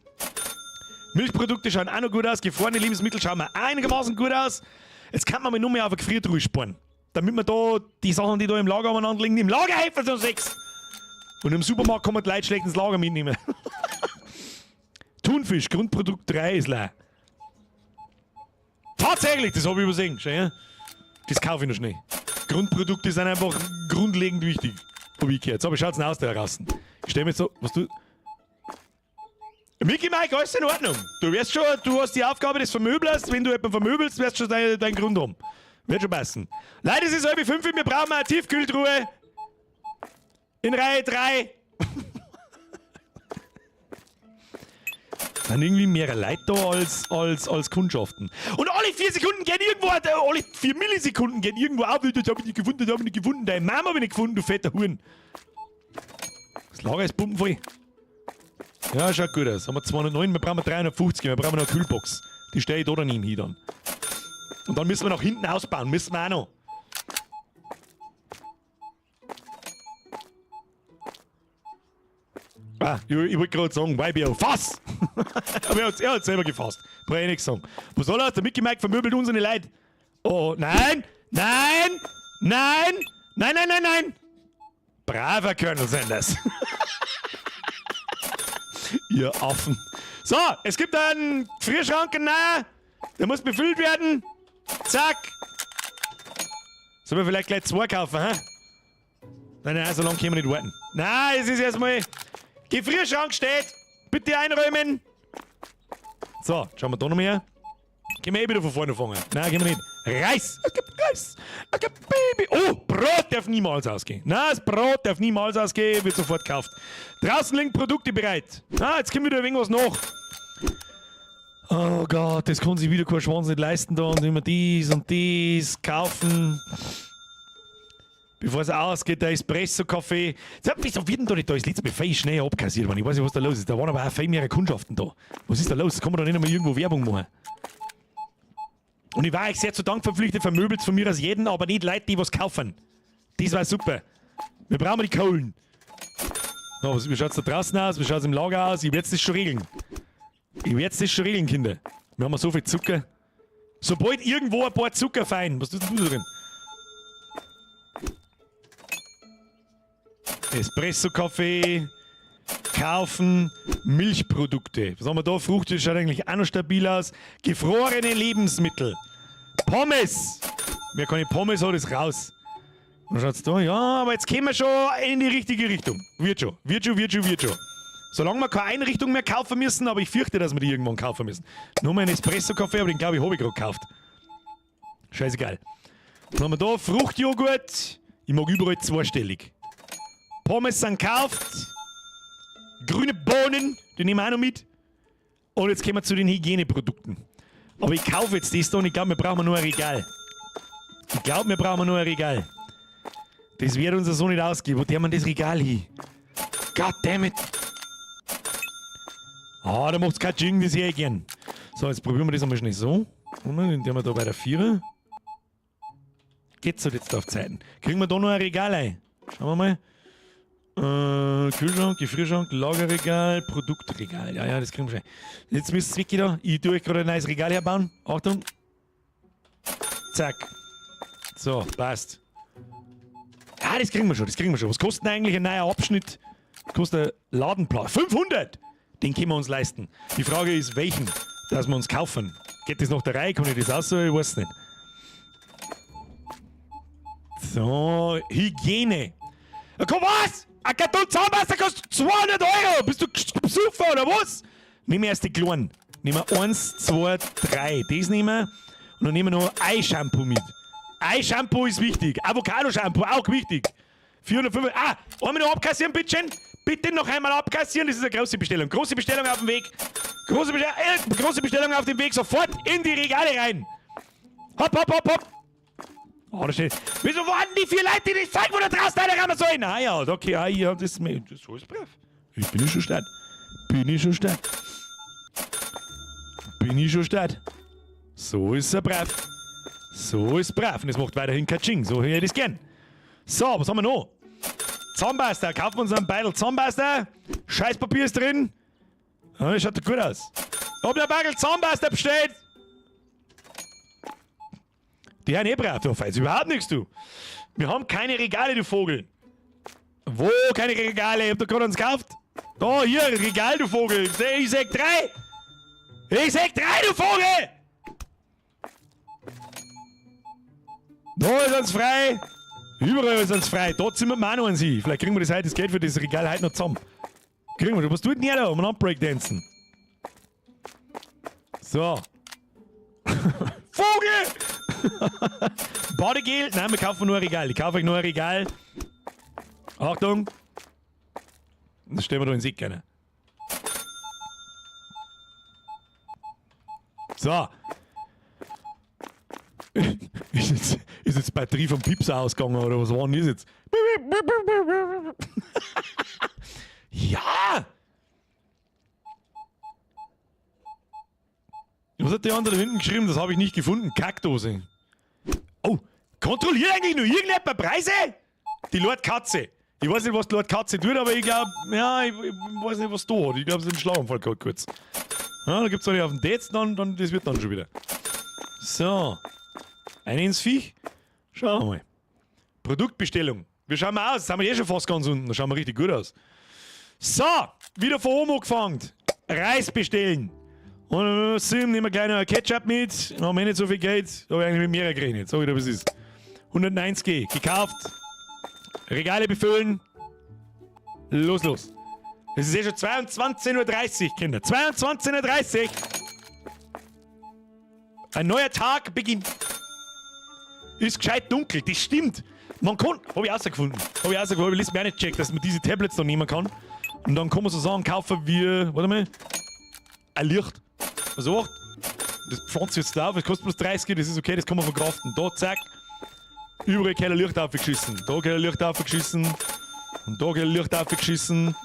Milchprodukte schauen auch noch gut aus. Gefrorene Lebensmittel schauen wir einigermaßen gut aus. Jetzt kann man mal nur mehr auf eine Gefriertruhe sparen. Damit wir da die Sachen, die da im Lager umeinander liegen, im Lager helfen so sechs. Und im Supermarkt kann man die Leute schlecht ins Lager mitnehmen. Thunfisch, Grundprodukt 3 ist leer. Tatsächlich, das habe ich übersehen. Schau, ja? Das kaufe ich noch schnell. Grundprodukte sind einfach grundlegend wichtig. Hab ich gehört. So, aber schaut's denn aus da draußen? Ich stell mir jetzt so, was du. Mickey Mike, alles in Ordnung. Du wirst schon, du hast die Aufgabe des Vermöblers. Wenn du jemanden vermöbelst, wirst du schon deinen dein Grund haben. Wird schon passen. Leider ist es halb fünf, wir brauchen eine Tiefkühltruhe. In Reihe 3. Sind irgendwie mehr Leute da als, als, als Kundschaften. Und alle vier Sekunden gehen irgendwo, alle vier Millisekunden gehen irgendwo auf, das hab ich nicht gefunden, das hab ich nicht gefunden, deine Mama hab ich nicht gefunden, du fetter Huren. Das Lager ist pumpenvoll. Ja, schaut gut aus. Haben wir 209, wir brauchen 350, wir brauchen noch eine Kühlbox. Die stelle ich da daneben hin dann. Und dann müssen wir nach hinten ausbauen, müssen wir auch noch. Ah, ich, ich wollte gerade sagen, YBO, fass! Aber er hat selber gefasst. Brauche ich nichts sagen. Was soll er? Der Mickey Mike vermöbelt unsere Leute. Oh, nein! Nein! Nein! Nein, nein, nein, nein! Braver Colonel Sanders. Ihr Affen. So, es gibt einen Gefrierschrank, na, der muss befüllt werden. Zack. Sollen wir vielleicht gleich zwei kaufen, hä? Nein, nein, so lange können wir nicht warten. Nein, es ist erstmal. Gefrierschrank steht. Bitte einräumen. So, schauen wir da noch mehr. Können wir eh wieder von vorne fangen? Nein, können wir nicht. Reis! Es gibt Reis! Es gibt Baby! Oh, Brot darf niemals ausgehen. Nein, das Brot darf niemals ausgehen, wird sofort gekauft. Draußen liegen Produkte bereit. Ah, jetzt kommt wieder ein wenig was nach. Oh Gott, das kann sich wieder kein Schwanz nicht leisten da und immer dies und dies kaufen. Bevor es ausgeht, der Espresso-Kaffee. Wieso wird denn da nicht da das letzte Mal viel schnell abkassiert worden? Ich weiß nicht, was da los ist. Da waren aber auch viel mehr Kundschaften da. Was ist da los? Kann man da nicht einmal irgendwo Werbung machen? Und ich war euch sehr zu Dank verpflichtet, vermöbelt von mir aus jeden, aber nicht Leute, die was kaufen. Das war super. Wir brauchen die Kohlen. So, wie schaut's da draußen aus? Wie schaut's im Lager aus? Ich werd's das schon regeln. Ich werd's das schon regeln, Kinder. Wir haben so viel Zucker. Sobald irgendwo ein paar Zucker fein. Was tust denn du da drin? Espresso-Kaffee. Kaufen. Milchprodukte. Was haben wir da? Frucht schaut eigentlich auch noch stabil aus. Gefrorene Lebensmittel. Pommes. Wer keine Pommes hat, ist raus. Was schaut's da? Ja, aber jetzt kommen wir schon in die richtige Richtung. Wird schon, wird schon, wird schon, wird schon. Solange wir keine Einrichtung mehr kaufen müssen, aber ich fürchte, dass wir die irgendwann kaufen müssen. Nur mal einen Espresso-Kaffee, aber den glaube ich, habe ich gerade gekauft. Scheißegal. Dann haben wir da Fruchtjoghurt. Ich mag überall zweistellig. Pommes sind gekauft. Grüne Bohnen, die nehmen wir auch noch mit. Und jetzt kommen wir zu den Hygieneprodukten. Aber ich kaufe jetzt das da und ich glaube, wir brauchen nur ein Regal. Ich glaube, wir brauchen nur ein Regal. Das wird uns so nicht ausgehen. Wo der man das Regal hin? God damn it. Ah, da macht's kein Jing, das hätte ich gern. So, jetzt probieren wir das einmal schnell so. Und dann wir da bei der Vierer. Geht's halt jetzt auf Zeiten. Kriegen wir da noch ein Regal ein? Schauen wir mal. Kühlschrank, Gefrierschrank, Lagerregal, Produktregal. Ja, ja, das kriegen wir schon. Jetzt müsst ihr wirklich da. Ich tue euch gerade ein neues Regal herbauen. Achtung. Zack. So, passt. Ja, das kriegen wir schon, das kriegen wir schon. Was kostet denn eigentlich ein neuer Abschnitt? Kostet ein Ladenplan. 500! Den können wir uns leisten. Die Frage ist, welchen, dass wir uns kaufen. Geht das noch der Reihe? Kann ich das auch so? Ich weiß nicht. So, Hygiene. Ja, komm, was? Ein Karton Zahnpasta kostet 200 Euro! Bist du besoffen oder was? Nimm erst die kleinen. Nehmen wir 1, 2, 3. Das nehmen wir. Und dann nehmen wir noch Ei-Shampoo mit. Ei-Shampoo ist wichtig. Avocado-Shampoo auch wichtig. 405. Ah, einmal noch abkassieren, bitte. Bitte noch einmal abkassieren. Das ist eine große Bestellung. Große Bestellung auf dem Weg. Große, Bestell große Bestellung auf dem Weg. Sofort in die Regale rein. Hopp, hopp, hopp, hopp. Oh, da steht. Wieso warten die vier Leute, die das Zeug, wo da draußen einer rein sollen? Ah ja, okay, ah, ja, das, das ist alles brav. Ich bin ich schon stark. Bin ich schon stark. Bin ich schon stark. So ist er brav. So ist brav. Und es macht weiterhin Katsching. So höre ich das gern. So, was haben wir noch? Zahnpasta. Kaufen wir uns einen Beitel Zahnpasta. Scheißpapier ist drin. Ja, das schaut doch gut aus. Hab der Bagel Zahnpasta bestellt. Die haben eh brav. Du feilst überhaupt nichts, du. Wir haben keine Regale, du Vogel. Wo keine Regale? Ich hab doch gerade eins gekauft. Da, hier, Regal, du Vogel. Ich sag drei. Ich sag drei, du Vogel! Da ist uns frei. Überall ist uns frei. Da sind wir auch noch an sie. Vielleicht kriegen wir das heute, das Geld für das Regal heute noch zusammen. Kriegen wir. Was tut denn ihr da? Um einen Breakdancen. So. Vogel! Badegel? Nein, wir kaufen nur ein Regal. Ich kaufe euch nur ein Regal. Achtung! Das stellen wir da in den Sieg gerne. So. Ist jetzt, die Batterie vom Piepser ausgegangen oder was war denn das jetzt? Ja! Was hat der andere da hinten geschrieben? Das habe ich nicht gefunden. Kackdose. Oh, kontrolliert eigentlich nur irgendjemand Preise? Die Lord Katze. Ich weiß nicht, was die Lord Katze tut, aber ich glaube, ja, ich weiß nicht, was da hat. Ich glaube, es ist ein Schlaganfall gehabt kurz. Ja, da gibt es auf den Dates, dann, das wird dann schon wieder. So. Ein ins Viech. Schauen wir mal. Produktbestellung. Wir schauen mal aus. Jetzt sind wir eh schon fast ganz unten. Da schauen wir richtig gut aus. So, wieder von oben angefangen. Reis bestellen. Und Sim, nehmen wir gleich noch ein Ketchup mit. Haben wir nicht so viel Geld. Da habe ich eigentlich mit mehr gerechnet. Sag ich dir, was ist. 190 gekauft. Regale befüllen. Los, los. Es ist eh schon 22.30 Uhr, Kinder. 22.30 Uhr. Ein neuer Tag beginnt. Ist gescheit dunkel, das stimmt. Man kann, hab ich rausgefunden. Hab ich rausgefunden, hab ich letztes Mal auch nicht gecheckt, dass man diese Tablets da nehmen kann. Und dann kann man so sagen, kaufen wir, warte mal, ein Licht. Also, das pflanzt jetzt da auf, das kostet bloß 30, das ist okay, das kann man verkraften. Da, zack. Überall kein Licht aufgeschissen. Da kein Licht aufgeschissen. Und da kein Licht aufgeschissen.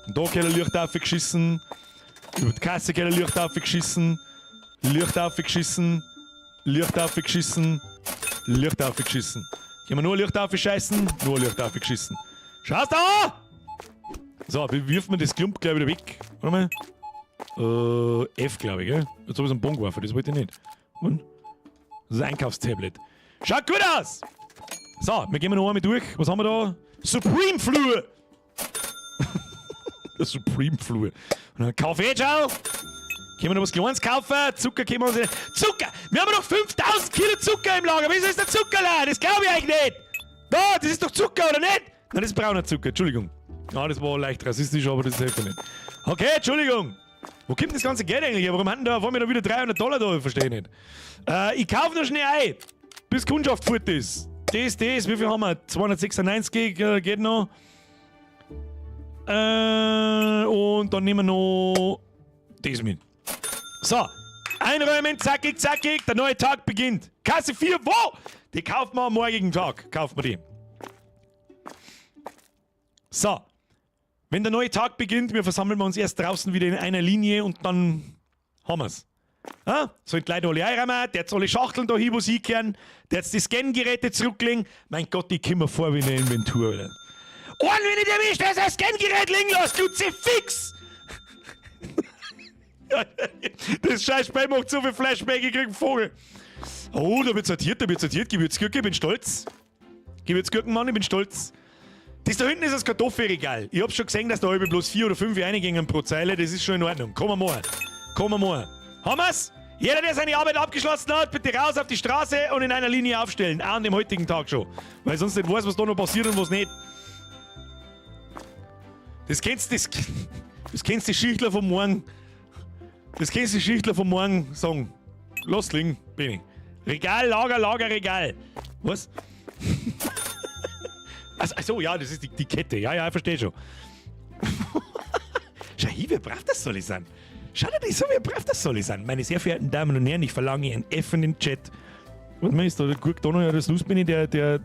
Und da kein Licht aufgeschissen. Über die Kasse kein Licht aufgeschissen. Licht aufgeschissen. Licht aufgeschissen, Licht aufgeschissen. Können wir nur Licht aufscheißen? Nur Licht aufgeschissen. Schaust da an! So, wie wirft man das Klump gleich wieder weg? Warte mal. F, glaube ich, gell? Jetzt habe ich einen Bon geworfen, das wollte ich nicht. Und? Das ist ein Einkaufstablet. Schaut gut aus! So, wir gehen noch einmal durch. Was haben wir da? Supreme Flur! Der Supreme Flur. Und dann Kaffee, schau! Können wir noch was Kleines kaufen? Zucker können wir uns nicht. Zucker! Wir haben noch 5000 Kilo Zucker im Lager. Wieso ist der Zucker leer? Das glaube ich eigentlich nicht! Da, das ist doch Zucker, oder nicht? Nein, das ist brauner Zucker, Entschuldigung. Ja, das war leicht rassistisch, aber das hilft nicht. Okay, Entschuldigung. Wo kommt das ganze Geld eigentlich her? Warum haben da, wollen wir da wieder 300 $ da? Verstehe ich nicht. Ich kaufe noch schnell ein, bis Kundschaft fort ist. Das, wie viel haben wir? 296 geht noch. Und dann nehmen wir noch das mit. So, einräumen, zackig, zackig, der neue Tag beginnt. Kasse 4, wo? Die kaufen wir am morgigen Tag, kaufen wir die. So, wenn der neue Tag beginnt, wir versammeln uns erst draußen wieder in einer Linie und dann haben wir's. Ja? Sollen die Leute alle einräumen, der jetzt alle Schachteln da hin, wo sie hinkehren, der jetzt die Scangeräte zurücklegen. Mein Gott, die kommen mir vor wie eine Inventur, Alter. Und wenn ich erwischt, der sein Scangerät liegen lässt, fix! Das scheiß Spiel macht so viel Flashback, ich krieg einen Vogel. Oh, da wird sortiert, da wird sortiert. Gewürzgurke, ich bin stolz. Gewürzgurkenmann, ich bin stolz. Das da hinten ist das Kartoffelregal. Ich hab schon gesehen, dass da halbe bloß 4 oder 5 reingingen pro Zeile. Das ist schon in Ordnung. Kommen wir mal. Kommen wir mal. Haben wir's? Jeder, der seine Arbeit abgeschlossen hat, bitte raus auf die Straße und in einer Linie aufstellen. Auch an dem heutigen Tag schon. Weil sonst nicht weiß, was da noch passiert und was nicht. Das kennst das, das kennst die Schichtler von morgen. Das kennst die Schichtler von morgen sagen. Lass liegen, Benni. Regal, Lager, Lager, Regal. Was? Also, ja, das ist die Kette. Ja, ja, ich verstehe schon. Schau hier, wie brav das soll ich sein. Schau dir das so, wie brav das soll ich sein. Meine sehr verehrten Damen und Herren, ich verlange einen F in den Chat. Was meinst du? Da guckt da noch der Snooze-Benni, der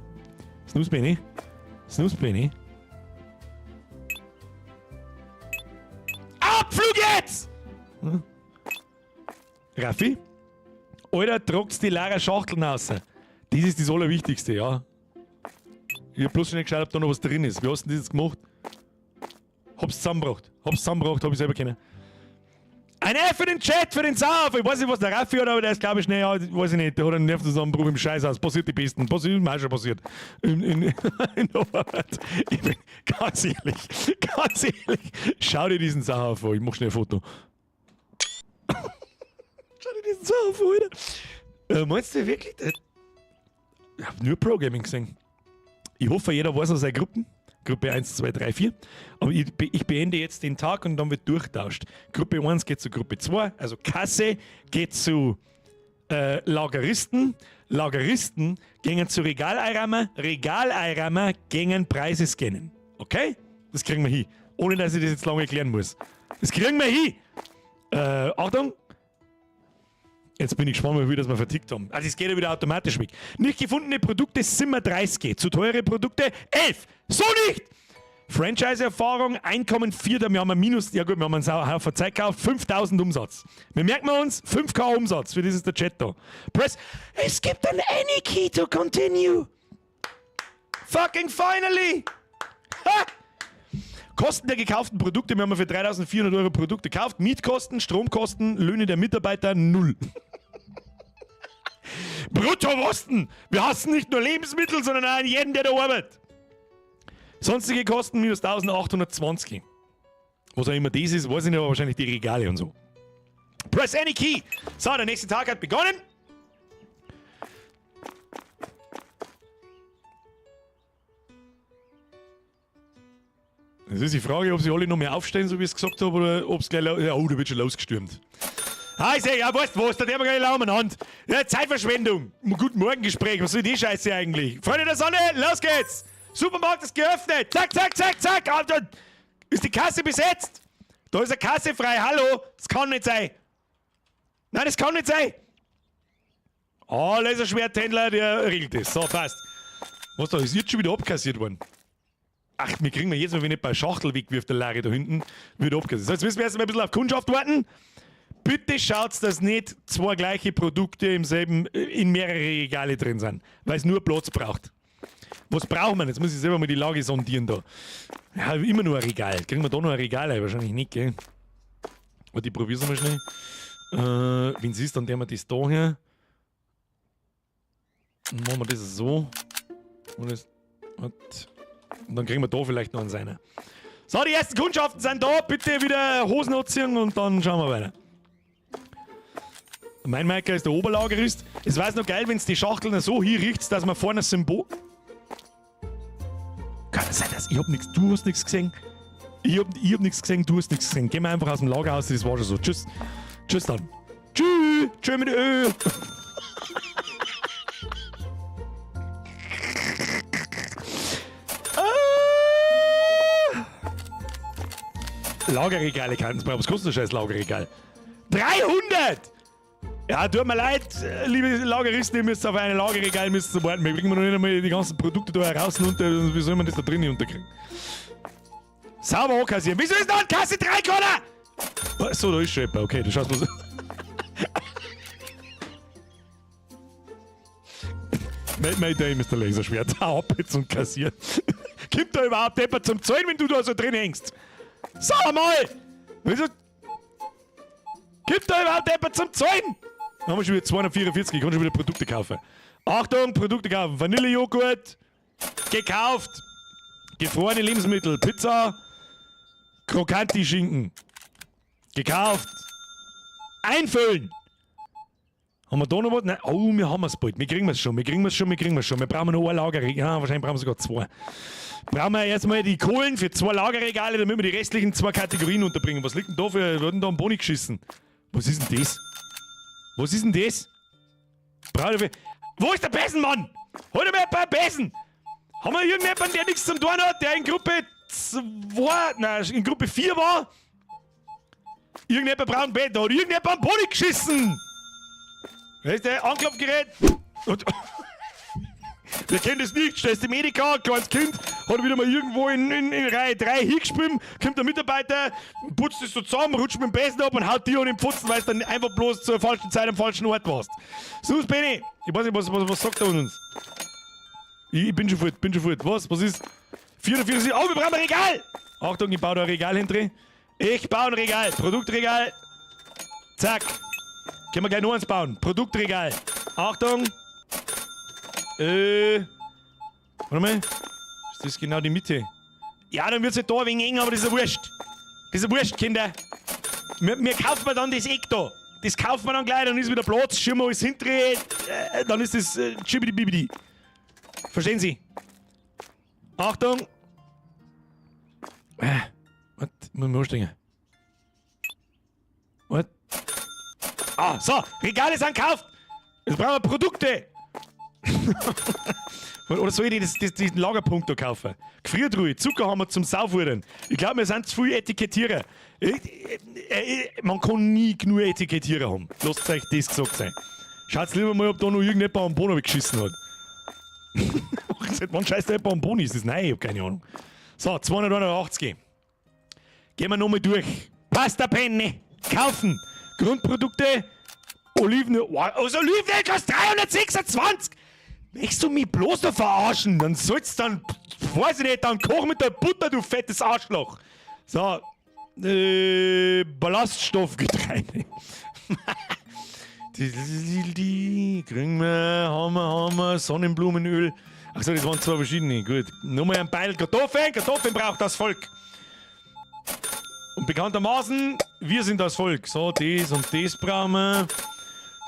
Snooze-Benni? Snooze-Benni? Abflug jetzt! Hm? Raffi? Alter, tragt's die leeren Schachteln raus. Das ist das Allerwichtigste, ja. Ich hab bloß schon nicht geschaut, ob da noch was drin ist. Wie hast du denn das jetzt gemacht? Hab's zusammengebracht. Hab's zusammengebracht, hab ich selber kennen. Ein F für den Chat, für den Sauf. Ich weiß nicht, was der Raffi hat, aber der ist, glaube ich, schnell, ja, weiß ich nicht, der hat einen Nervenzusammenbruch im Scheißhaus. Passiert die Besten. Passiert, ist mir auch schon passiert. In der Arbeit. Ich bin ganz ehrlich, ganz ehrlich. Schau dir diesen Sauf an. Ich mach schnell ein Foto. Schau dir diesen Sauf an, Alter. Meinst du wirklich? Ich hab nur Programming gesehen. Ich hoffe, jeder weiß aus seinen Gruppen. Gruppe 1, 2, 3, 4. Aber ich beende jetzt den Tag und dann wird durchtauscht. Gruppe 1 geht zu Gruppe 2, also Kasse geht zu Lageristen. Lageristen gehen zu Regaleinräumer, Regaleinräumer gehen Preise scannen. Okay? Das kriegen wir hin. Ohne dass ich das jetzt lange erklären muss. Das kriegen wir hin. Achtung! Jetzt bin ich gespannt, wie viel das wir vertickt haben. Also es geht ja wieder automatisch weg. Nicht gefundene Produkte sind wir 30. Zu teure Produkte 11. So nicht! Franchise-Erfahrung, Einkommen 4, wir haben ein Minus, ja gut, wir haben einen Haufen Zeit gekauft, 5000 Umsatz. Wir merken uns, 5K Umsatz, für das ist der Chat da. Press, es gibt ein Any Key to continue. Fucking finally! Ha! Kosten der gekauften Produkte, wir haben für 3.400 Euro Produkte gekauft, Mietkosten, Stromkosten, Löhne der Mitarbeiter, 0. Bruttokosten! Wir hassen nicht nur Lebensmittel, sondern auch jeden, der da arbeitet. Sonstige Kosten minus 1820. Was auch immer das ist, weiß ich nicht, aber wahrscheinlich die Regale und so. Press any key! So, der nächste Tag hat begonnen. Das ist die Frage, ob sie alle noch mehr aufstehen, so wie ich es gesagt habe, oder ob's gleich ja, oh, da wird schon losgestürmt. Ah, ich seh, ja, weißt du was, da haben wir gleich Laumen Hand. Ja, Zeitverschwendung. Guten Morgen-Gespräch, was soll die Scheiße eigentlich? Freunde der Sonne, los geht's! Supermarkt ist geöffnet! Zack, zack, zack, zack! Alter, ist die Kasse besetzt? Da ist eine Kasse frei, hallo! Das kann nicht sein! Nein, das kann nicht sein! Ah, Laserschwerthändler, der regelt das. So, passt. Was da ist jetzt schon wieder abkassiert worden? Ach, wir kriegen wir jetzt mal, wenn nicht bei Schachtel wegwirft, der Larry da hinten, wird abkassiert. So, jetzt müssen wir erst mal ein bisschen auf Kundschaft warten. Bitte schaut, dass nicht zwei gleiche Produkte im selben, in mehrere Regale drin sind, weil es nur Platz braucht. Was brauchen wir? Jetzt muss ich selber mal die Lage sondieren da. Ja, immer nur ein Regal. Kriegen wir da noch ein Regal rein? Wahrscheinlich nicht, gell? Warte, ich probier's mal schnell. Wenn es ist, dann nehmen wir das da her. Dann machen wir das so. Und, das, und dann kriegen wir da vielleicht noch einen seiner. So, die ersten Kundschaften sind da. Bitte wieder Hosen anziehen und dann schauen wir weiter. Mein Meiker ist der Oberlagerist. Es war noch geil, wenn es die Schachteln so hier riecht, dass man vorne ein Symbol. Kann das sein, dass ich hab nichts, du hast nichts gesehen? Ich hab nichts gesehen, du hast nichts gesehen. Gehen wir einfach aus dem Lagerhaus, das war schon so. Tschüss. Tschüss dann. Tschüss. Tschüss mit Ö. Ah. Lagerregale kann es. Was kostet das scheiß Lagerregal? 300! Ja, tut mir leid, liebe Lageristen, ihr müsst auf ein Lagerregal müsst ihr warten. Wir kriegen noch nicht einmal die ganzen Produkte da heraus und unter. Wie soll man das da drinnen unterkriegen? Sauber ankassieren. Wieso ist da an Kasse 3 gekommen? So, da ist schon jemand. Okay, du schaust mal so. Mayday, Mr. Laserschwert. Hau ab jetzt und kassieren. Kommt da überhaupt jemand zum Zahlen, wenn du da so drin hängst? Sag mal! Wieso? Kommt da überhaupt jemand zum Zahlen? Dann haben wir schon wieder 244, ich kann schon wieder Produkte kaufen. Achtung, Produkte kaufen. Vanillejoghurt, gekauft. Gefrorene Lebensmittel, Pizza, Krokanti-Schinken. Gekauft. Einfüllen. Haben wir da noch was? Nein. Oh, wir haben es bald. Wir kriegen es schon, wir kriegen es schon, wir kriegen es schon. Wir brauchen noch ein Lagerregal. Ja, wahrscheinlich brauchen wir sogar zwei. Brauchen wir erstmal die Kohlen für zwei Lagerregale, damit wir die restlichen zwei Kategorien unterbringen. Was liegt denn da für. Wir werden da am Boni geschissen. Was ist denn das? Was ist denn das? Brauche ich. Wo ist der Besenmann? Hol dir mal ein paar Besen! Haben wir irgendjemanden, der nichts zum tun hat, der in Gruppe 2, nein, in Gruppe 4 war? Irgendjemand braucht ein Bett, da hat irgendjemand am Boni geschissen! Wer ist der? Anklopfgerät! Und Wer kennt das nicht? Stellst die Medica, kleines Kind, hat wieder mal irgendwo in Reihe 3 hingeschwimmt, kommt der Mitarbeiter, putzt es so zusammen, rutscht mit dem Besen ab und haut dir an den Pfotzen, weil du dann einfach bloß zur falschen Zeit am falschen Ort warst. So, Benni, ich weiß nicht, was sagt er uns? Ich bin schon fort, bin schon fort. Was? Was ist? 44, oh, wir brauchen ein Regal! Achtung, ich baue da ein Regal hin. Ich baue ein Regal, Produktregal. Zack. Können wir gleich noch eins bauen. Produktregal. Achtung. Warte mal. Ist das genau die Mitte? Ja, dann wird's halt da ein wenig eng, aber das ist ja wurscht. Das ist ja wurscht, Kinder. Wir kaufen wir dann das Eck da. Das kaufen wir dann gleich, dann ist wieder Platz, schirmen wir alles hintere, dann ist das Chibidi-Bibidi. Verstehen Sie? Achtung! Was? Muss ich anstrengen. Was? Ah, so, Regale sind gekauft! Jetzt brauchen wir Produkte! Oder soll ich diesen Lagerpunkt da kaufen? Gefriertruhe, Zucker haben wir zum Saufwurden. Ich glaube, wir sind zu viel Etikettierer. Man kann nie genug Etikettierer haben. Lasst euch das gesagt sein. Schaut lieber mal, ob da noch irgendjemand am Boden geschissen hat. Seit wann scheißt der jemand am Boden? Ist das? Nein, ich hab keine Ahnung. So, 281. Gehen wir nochmal durch. Pasta Penne. Kaufen. Grundprodukte. Olivenöl. Wow, also Olivenöl kostet 326. Möchtest du mich bloß noch verarschen? Dann sollst du dann, weiß ich nicht, dann koch mit der Butter, du fettes Arschloch. So, Ballaststoffgetreide. Die kriegen wir, haben wir, Sonnenblumenöl. Achso, das waren zwei verschiedene. Gut. Nochmal ein Beil Kartoffeln. Kartoffeln braucht das Volk. Und bekanntermaßen, wir sind das Volk. So, das und das brauchen wir.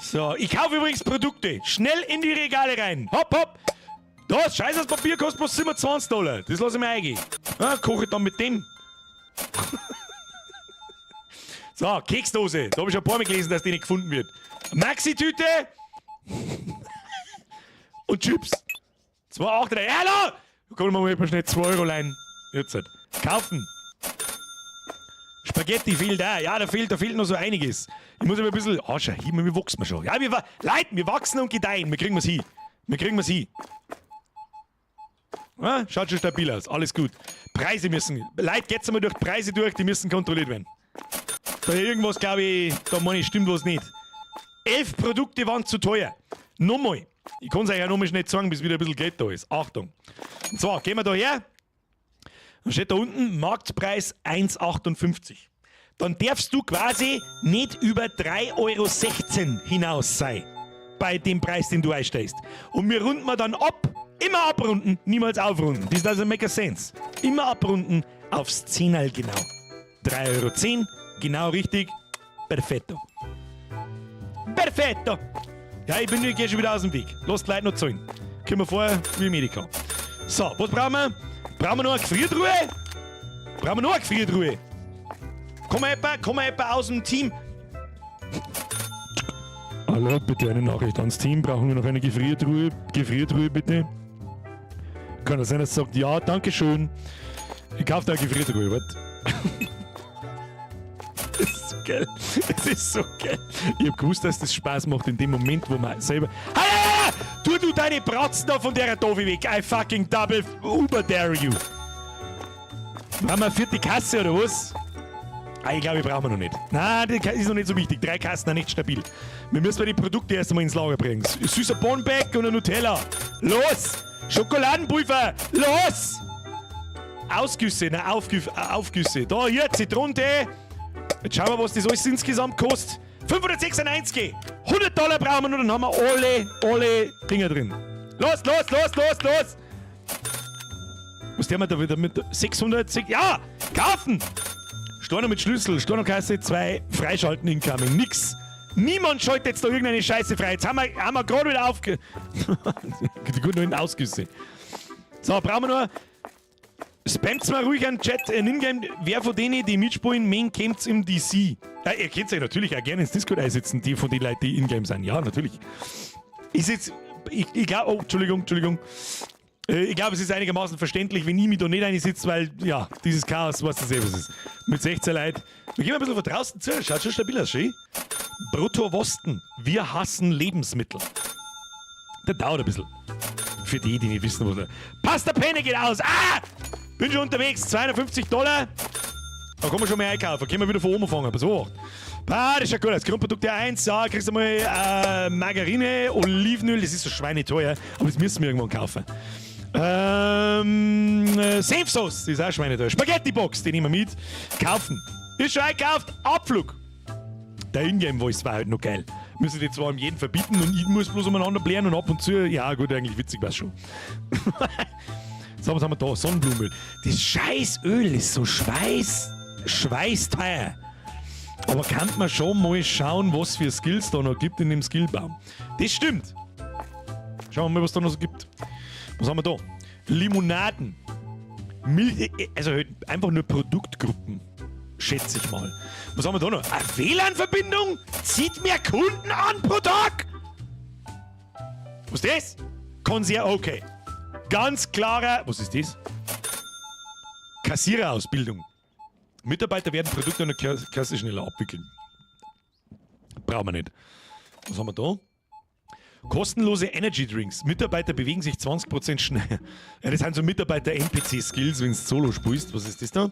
So, ich kaufe übrigens Produkte. Schnell in die Regale rein. Hopp, hopp. Das scheiß das Papier kostet bloß 27 Dollar. Das lasse ich mir eingehen. Ja, koche ich dann mit dem. So, Keksdose. Da habe ich schon ein paar Mal gelesen, dass die nicht gefunden wird. Maxi-Tüte. Und Chips. 2, 8, 3. Hallo! Da kann man mal schnell 2 Euro leihen. Jetzt halt. Kaufen. Spaghetti fehlt da. Ja, da fehlt noch so einiges. Ich muss aber ein bisschen. Ah, schau, hier, wir wachsen wir schon. Ja, wir, Leute, wir wachsen und gedeihen. Wir kriegen wir's hin. Wir kriegen wir's hin. Ja, schaut schon stabil aus. Alles gut. Preise müssen. Leute, geht's einmal durch Preise durch, die müssen kontrolliert werden. Da irgendwas, glaube ich, da meine ich, stimmt was nicht. 11 Produkte waren zu teuer. Nochmal. Ich kann es euch ja nochmal schnell zeigen, bis wieder ein bisschen Geld da ist. Achtung. Und zwar, gehen wir da her. Dann steht da unten Marktpreis 1,58. Dann darfst du quasi nicht über 3,16 Euro hinaus sein. Bei dem Preis, den du einstellst. Und wir runden wir dann ab. Immer abrunden, niemals aufrunden. This doesn't make a sense. Immer abrunden aufs Zehnerl genau. 3,10 Euro, genau richtig. Perfetto. Perfetto. Ja, ich geh schon wieder aus dem Weg. Lass die Leute noch zahlen. Können wir vorher wie Medica. So, was brauchen wir? Brauchen wir noch eine Gefriertruhe? Brauchen wir noch eine Gefriertruhe? Komm mal jemand aus dem Team. Hallo, bitte eine Nachricht ans Team. Brauchen wir noch eine Gefriertruhe? Gefriertruhe, bitte. Kann das sein, dass es sagt, ja, danke schön. Ich kaufe da eine Gefriertruhe, warte. Das ist so geil. Das ist so geil. Ich hab gewusst, dass das Spaß macht in dem Moment, wo man selber. Hey, hey, hey! Tu du deine Bratzen da von der Doofe weg. I fucking double Uber dare you. Brauchen wir eine vierte Kasse oder was? Ah, ich glaube, ich brauchen wir noch nicht. Nein, das ist noch nicht so wichtig. Drei Kassen sind nicht stabil. Wir müssen die Produkte erst einmal ins Lager bringen. Süßer Bonback und ein Nutella. Los! Schokoladenpulver! Los! Ausgüsse, nein, Aufgüsse. Da, hier, Zitronentee. Jetzt schauen wir, was das alles insgesamt kostet. 596. 100 Dollar brauchen wir noch, dann haben wir alle Dinger drin. Los, los, los, los, los! Was der wir da wieder mit 600? Ja! Kaufen! Storno mit Schlüssel, Stornokasse 2, freischalten incoming. Nix. Niemand schaltet jetzt da irgendeine Scheiße frei. Jetzt haben wir gerade wieder aufge... Die guten alten Ausgüsse. So, brauchen wir nur. Spammt mal ruhig einen Chat in Ingame. Wer von denen, die mitspielen, main kommt's im DC? Ja, ihr könnt euch natürlich auch gerne ins Discord einsetzen, die von den Leuten, die in-game sind. Ja, natürlich. Ist jetzt. Ich glaube. Oh, Entschuldigung, Entschuldigung. Ich glaube, es ist einigermaßen verständlich, wenn ich mich da nicht einsitze, weil, ja, dieses Chaos, was das eh was ist. Mit 16 Leuten. Wir gehen mal ein bisschen von draußen zu. Schaut schon stabil aus, schön. Bruttowosten. Wir hassen Lebensmittel. Der dauert ein bisschen. Für die, die nicht wissen, was da. Pasta Penne geht aus. Ah! Bin schon unterwegs. 250 Dollar. Da kann man schon mal einkaufen. Können wir wieder von oben fangen. Pass auf. Ah, das schaut gut aus. Grundprodukte 1, ja, kriegst du mal Margarine, Olivenöl, das ist so schweineteuer, aber das müssen wir irgendwann kaufen. Senfsauce, das ist auch schweineteuer. Spaghetti-Box, die nehmen wir mit. Kaufen. Ist schon einkauft. Abflug. Der Ingame-Voice war halt noch geil. Müssen die zwar um jeden verbieten und ich muss bloß umeinander blären und ab und zu. Ja, gut, eigentlich witzig war's schon. So, was haben wir da? Sonnenblumenöl. Das Scheißöl ist so schweißteuer. Aber kann man schon mal schauen, was für Skills da noch gibt in dem Skillbaum. Das stimmt. Schauen wir mal, was da noch so gibt. Was haben wir da? Limonaden. Milch, also halt einfach nur Produktgruppen. Schätze ich mal. Was haben wir da noch? Eine WLAN-Verbindung? Zieht mehr Kunden an pro Tag? Was ist das? Konser okay. Ganz klarer. Was ist das? Kassiererausbildung. Mitarbeiter werden Produkte an der Kasse schneller abwickeln. Brauchen wir nicht. Was haben wir da? Kostenlose Energy Drinks. Mitarbeiter bewegen sich 20% schneller. Ja, das sind so Mitarbeiter-NPC-Skills, wenn du Solo spielst. Was ist das da?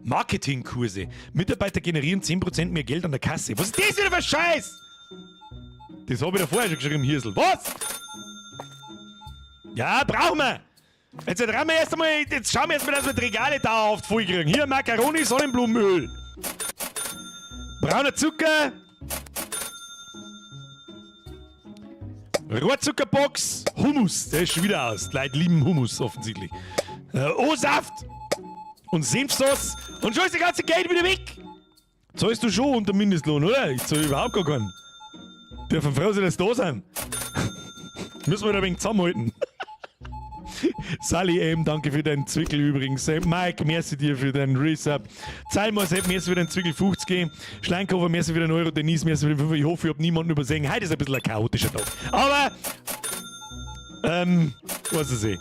Marketingkurse. Mitarbeiter generieren 10% mehr Geld an der Kasse. Was ist das wieder für ein Scheiß? Das habe ich da vorher schon geschrieben, Hirsel. Was? Ja, brauchen wir. Jetzt drehen wir erst einmal, jetzt schauen wir erst mal, dass wir die Regale dauerhaft voll kriegen. Hier Macaroni, Sonnenblumenöl. Brauner Zucker. Rohrzuckerbox. Hummus, der ist schon wieder aus. Die Leute lieben Hummus offensichtlich. O-Saft und Senfsauce. Und schon ist das ganze Geld wieder weg. Zahlst du schon unter Mindestlohn, oder? Ich zahle überhaupt gar keinen. Dürfen froh sein, dass da sind. Müssen wir da ein wenig zusammenhalten. Sally M, danke für deinen Zwickel übrigens. Mike, merci dir für deinen Resub. Zalmos, merci für deinen Zwickel 50. Schleinkoffer, merci für den Euro. Denise, merci für den 5. Ich hoffe, ich hab niemanden übersehen. Heute ist ein bisschen ein chaotischer Tag. Aber, was ist eh.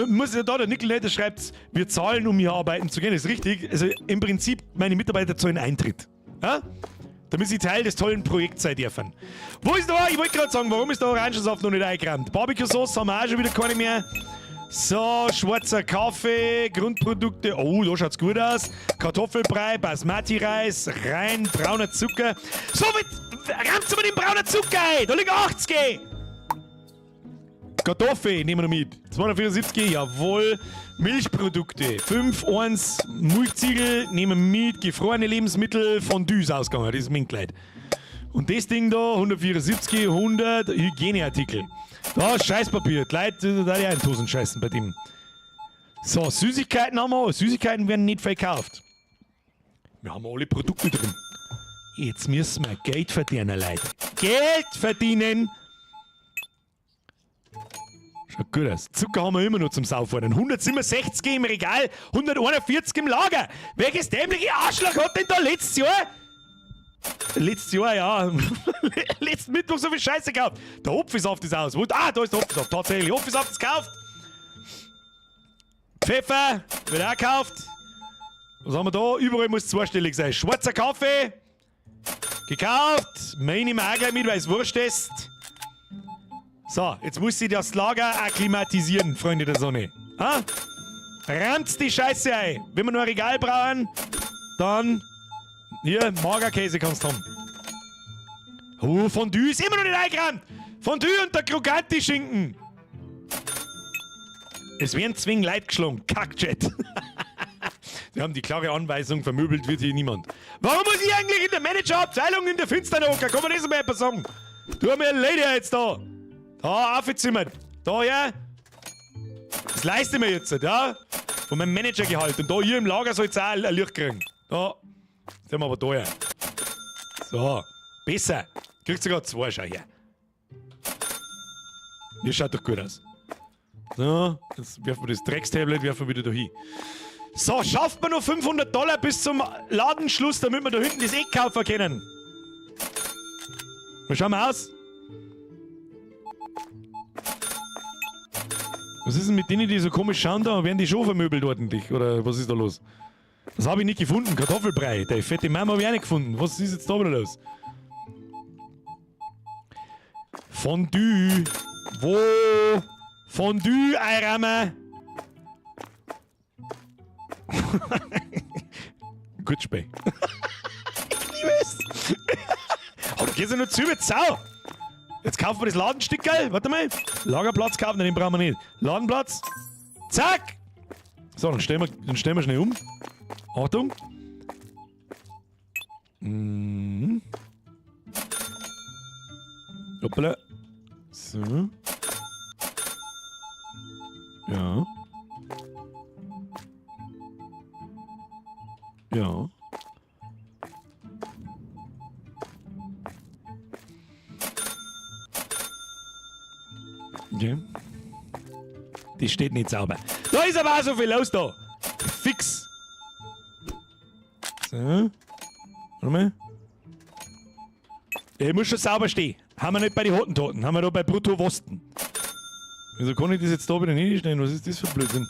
Muss ja da, der Nickel schreibt, wir zahlen, um hier arbeiten zu gehen. Das ist richtig. Also im Prinzip, meine Mitarbeiter zahlen Eintritt. Ja? Damit sie Teil des tollen Projekts sein dürfen. Wo ist da? Ich wollte gerade sagen, warum ist der Orangensaft noch nicht eingerannt? Barbecue-Sauce haben wir auch schon wieder keine mehr. So, schwarzer Kaffee, Grundprodukte. Oh, da schaut's gut aus. Kartoffelbrei, Basmati-Reis, rein, brauner Zucker. So, mit, rammt mal den braunen Zucker ein. Da liegt 80. Kartoffel nehmen wir noch mit. 274, jawohl. Milchprodukte. 5, 1, Milchziegel nehmen wir mit. Gefrorene Lebensmittel, Fondue ist ausgegangen. Das ist mein Kleid. Und das Ding da, 174, 100, Hygieneartikel. Da, Scheißpapier. Die Leute, da die auch in die Hosen scheißen bei dem. So, Süßigkeiten haben wir. Süßigkeiten werden nicht verkauft. Wir haben alle Produkte drin. Jetzt müssen wir Geld verdienen, Leute. Geld verdienen! Schaut gut aus. Zucker haben wir immer noch zum Saufahren. 167 im Regal, 141 im Lager. Welches dämliche Arschloch hat denn da letztes Jahr? Letztes Jahr, ja. Letzten Mittwoch so viel Scheiße gekauft. Der Hopfensaft ist aus. Ah, da ist der Hopfensaft. Tatsächlich. Hopfensaft ist gekauft. Pfeffer wird auch gekauft. Was haben wir da? Überall muss zweistellig sein. Schwarzer Kaffee. Gekauft. Meine ich auch gleich mit, weil es wurscht ist. So, jetzt muss ich das Lager akklimatisieren, Freunde der Sonne. Ha? Rammt die Scheiße ein. Wenn wir nur ein Regal brauchen, dann... Hier, Magerkäse kannst du haben. Oh, Fondue ist immer noch nicht eingerannt. Fondue und der Kroganti-Schinken. Es werden zwingend Leute geschlagen. Kackchat. Sie haben die klare Anweisung, vermöbelt wird hier niemand. Warum muss ich eigentlich in der Managerabteilung in der Finstern hocken? Kann man das mal etwas sagen? Du hast mir eine Lady jetzt da. Da, aufgezimmert. Da, ja. Das leiste ich mir jetzt, ja. Von meinem Managergehalt. Und da hier im Lager soll ich auch ein Licht kriegen. Da. Sind wir aber teuer. So. Besser. Kriegt sogar zwei, schau her. Das schaut doch gut aus. So, jetzt werfen wir das Dreckstablet werfen wir wieder da hin. So, schafft man noch 500 Dollar bis zum Ladenschluss, damit wir da hinten das Eck kaufen können. Mal schauen wir aus. Was ist denn mit denen, die so komisch schauen da? Werden die schon vermöbelt ordentlich? Oder was ist da los? Das habe ich nicht gefunden. Kartoffelbrei. Die fette Mama habe ich auch nicht gefunden. Was ist jetzt da wieder los? Fondue. Wo? Fondue, Eiramer. Gut, Spey. Ich liebe es. Oh, da geht's ja nur zu mit Sau. Jetzt kaufen wir das Ladenstückerl. Warte mal. Lagerplatz kaufen, den brauchen wir nicht. Ladenplatz. Zack. So, dann stellen wir schnell um. Achtung. Mhm. Hoppala. So. Ja. Ja. Okay. Die steht nicht sauber. Da ist aber auch so viel los da. Fix. So. Warte mal. Der muss schon sauber stehen. Haben wir nicht bei den Hottentoten, haben wir da bei Brutto-Wosten. Wieso kann ich das jetzt da wieder nicht hinstellen? Was ist das für Blödsinn?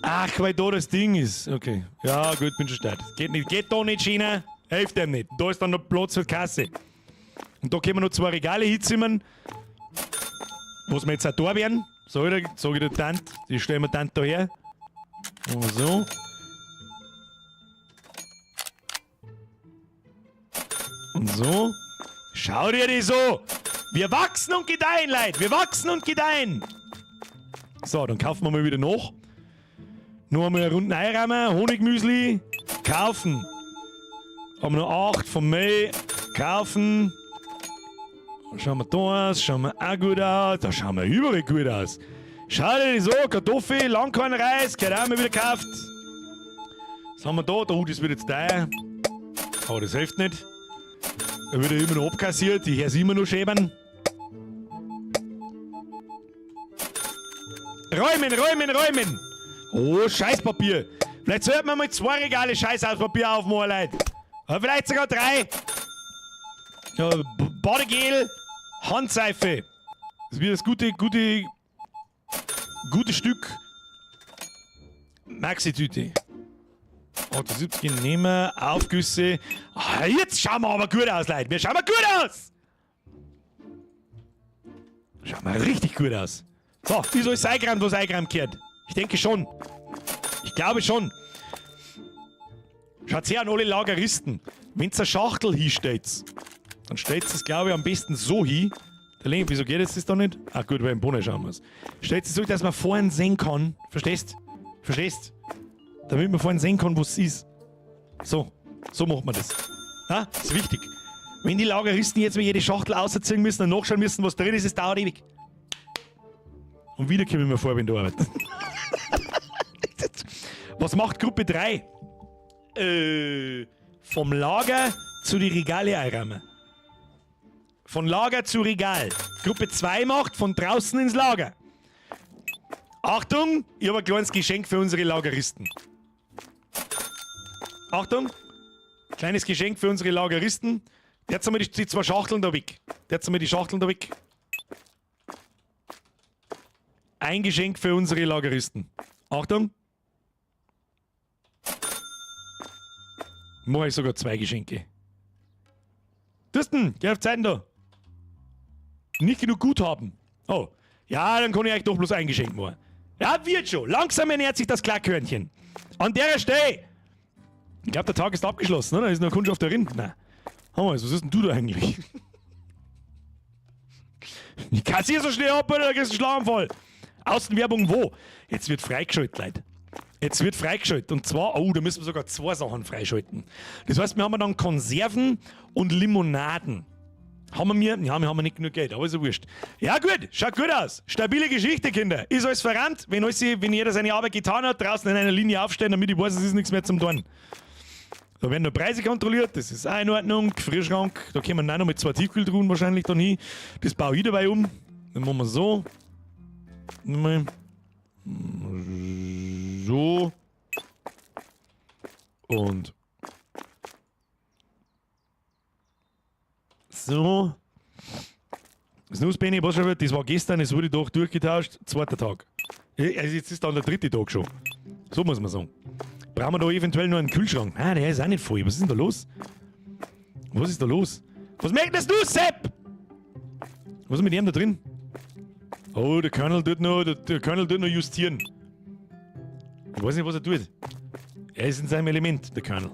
Ach, weil da das Ding ist. Okay. Ja, gut, bin schon stark. Geht nicht, geht da nicht, China. Hilft dem nicht. Da ist dann noch Platz für die Kasse. Und da können wir noch zwei Regale hinzimmern. Was wir jetzt auch da werden. Sag ich der Tante. Die stellen wir Tante da her. Und so. Und so. Schau dir die so. Wir wachsen und gedeihen, Leute. Wir wachsen und gedeihen. So, dann kaufen wir mal wieder nach. Noch einmal eine Runde einräumen. Honigmüsli. Kaufen. Haben wir noch 8 von Mai. Kaufen. Schauen wir da aus. Schauen wir auch gut aus. Da schauen wir überall gut aus. Schau dir das an. Kartoffel, Langkornreis. Gehört auch mal wieder gekauft. Was haben wir da? Da, das wird jetzt teuer. Aber das hilft nicht. Da wird ja immer noch abkassiert. Ich hör's immer noch schäbern. Räumen, räumen, räumen! Oh, Scheißpapier! Vielleicht sollten wir mal 2 Regale Scheißhauspapier aufmachen, Leute. Aber vielleicht sogar 3. Ja, Badegel, Handseife. Das wird das gute Stück. Maxi-Tüte. 78 nehmen wir, Aufgüsse. Ah, jetzt schauen wir aber gut aus, Leute. Wir schauen mal gut aus! Schauen wir richtig gut aus. So, ist alles eingeräumt, was eingeräumt gehört? Ich denke schon. Ich glaube schon. Schaut her an alle Lageristen. Wenn's eine Schachtel hinstellt, dann stellt es, glaube ich, am besten so hin. Der Link, wieso geht jetzt das da nicht? Ach gut, weil im Bohnen schauen muss. Stellt es so, dass man vorhin sehen kann. Verstehst? Verstehst? Damit man vorhin sehen kann, was es ist. So. So macht man das. Ja, ist wichtig. Wenn die Lageristen jetzt mal jede Schachtel ausziehen müssen und nachschauen müssen, was drin ist, es dauert ewig. Und wieder komme ich mir vor, wenn du arbeitest. Was macht Gruppe 3? Vom Lager zu die Regale einräumen. Von Lager zu Regal. Gruppe 2 macht von draußen ins Lager. Achtung, ich habe ein kleines Geschenk für unsere Lageristen. Achtung, kleines Geschenk für unsere Lageristen. Jetzt haben wir die zwei Schachteln da weg. Jetzt haben wir die Schachteln da weg. Ein Geschenk für unsere Lageristen. Achtung. Mache ich sogar zwei Geschenke. Thorsten, geh auf Zeiten da. Nicht genug Guthaben. Oh. Ja, dann kann ich euch doch bloß ein Geschenk machen. Ja, wird schon. Langsam ernährt sich das Klackhörnchen. An der Stelle. Ich glaube, der Tag ist abgeschlossen, oder? Da ist noch Kundschaft drin. Nein. Hammer, was ist denn du da eigentlich? Ich kassiere so schnell ab, oder? Da kriegst du einen Schlaganfall. Außenwerbung wo? Jetzt wird freigeschaltet, Leute. Jetzt wird freigeschaltet. Und zwar, oh, da müssen wir sogar zwei Sachen freischalten. Das heißt, wir haben dann Konserven und Limonaden. Haben wir, ja, wir haben nicht genug Geld, aber ist ja wurscht. Ja gut, schaut gut aus. Stabile Geschichte, Kinder. Ist alles verrannt. Wenn, alles, wenn jeder seine Arbeit getan hat, draußen in einer Linie aufstellen, damit ich weiß, es ist nichts mehr zum Tun. Da werden nur Preise kontrolliert, das ist auch in Ordnung. Gefrierschrank, da kommen wir auch noch mit zwei Tiefkühltruhen wahrscheinlich dann hin. Das baue ich dabei um. Dann machen wir so. So. Und so. Snooze Benny, was schon wird, das war gestern, es wurde doch durchgetauscht, zweiter Tag. Also jetzt ist dann der dritte Tag schon. So muss man sagen. Brauchen wir da eventuell noch einen Kühlschrank? Nein, der ist auch nicht voll. Was ist denn da los? Was ist da los? Was merkt du, Sepp? Was ist mit ihm da drin? Oh, der Colonel tut noch, der Colonel tut noch justieren. Ich weiß nicht, was er tut. Er ist in seinem Element, der Colonel.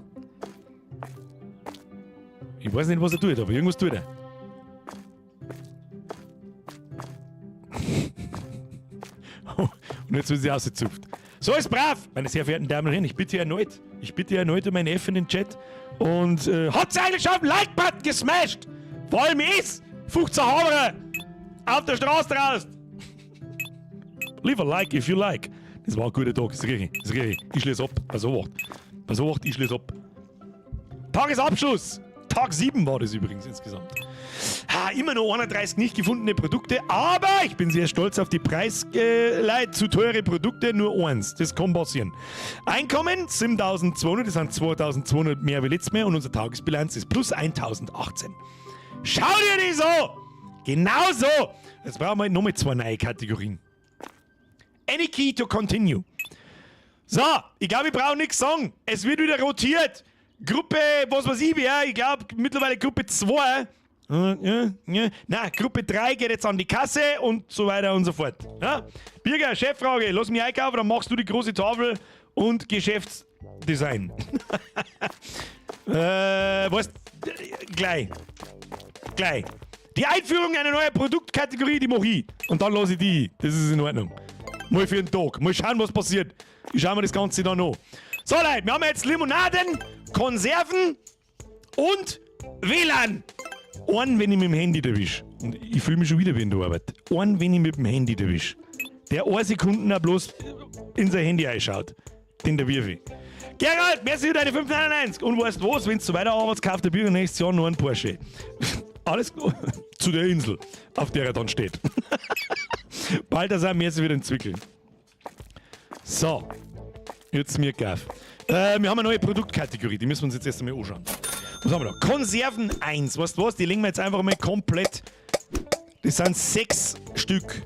Ich weiß nicht, was er tut, aber irgendwas tut er. Und jetzt wird sie ausgezupft. So ist brav, meine sehr verehrten Damen und Herren. Ich bitte erneut, ich bitte erneut um ein F in den Chat. Und hat's eigentlich schon auf den Like-Button gesmashed? Vor allem ist 15 Haberer auf der Straße draußen. Leave a like if you like. Das war ein guter Tag, das riech ich, das riech ich. Ich schließe ab. Pass auf, pass auf, ich schließe ab. Tagesabschluss. Tag 7 war das übrigens insgesamt. Ha, immer noch 31 nicht gefundene Produkte, aber ich bin sehr stolz auf die Preisleit. Zu teure Produkte, nur eins. Das kann passieren. Einkommen 7200, das sind 2200 mehr wie letztes Mal und unsere Tagesbilanz ist plus 1018. Schau dir das an! Genau so! Jetzt brauchen wir nochmal zwei neue Kategorien. Any key to continue. So, ich glaube, ich brauche nichts sagen. Es wird wieder rotiert. Gruppe, was weiß ich wer, ich glaube mittlerweile Gruppe 2. Ja. Na, Gruppe 3 geht jetzt an die Kasse und so weiter und so fort. Ja? Birger, Cheffrage, lass mich einkaufen, dann machst du die große Tafel und Geschäftsdesign. Weißt, gleich. Gleich. Die Einführung einer neuen Produktkategorie, die mache ich. Und dann lasse ich die. Das ist in Ordnung. Mal für den Tag. Mal schauen, was passiert. Ich schaue mir das Ganze dann an. So, Leute, wir haben jetzt Limonaden, Konserven und WLAN. Einen, wenn ich mit dem Handy erwische. Und ich fühle mich schon wieder wie in der Arbeit. Einen, wenn ich mit dem Handy erwische. Der eine Sekunden auch bloß in sein Handy einschaut. Den der wirf ich. Gerald, merci für deine 5,99. Und weißt du was, wenn du so weiterarbeitest, kauft der Bürger nächstes Jahr nur einen Porsche. Alles gut. Zu der Insel, auf der er dann steht. Bald sind wir jetzt wieder entwickeln. So, jetzt mir gaff. Wir haben eine neue Produktkategorie, die müssen wir uns jetzt erst einmal anschauen. Was haben wir da? Konserven 1. Weißt du was? Die legen wir jetzt einfach mal komplett. Das sind 6 Stück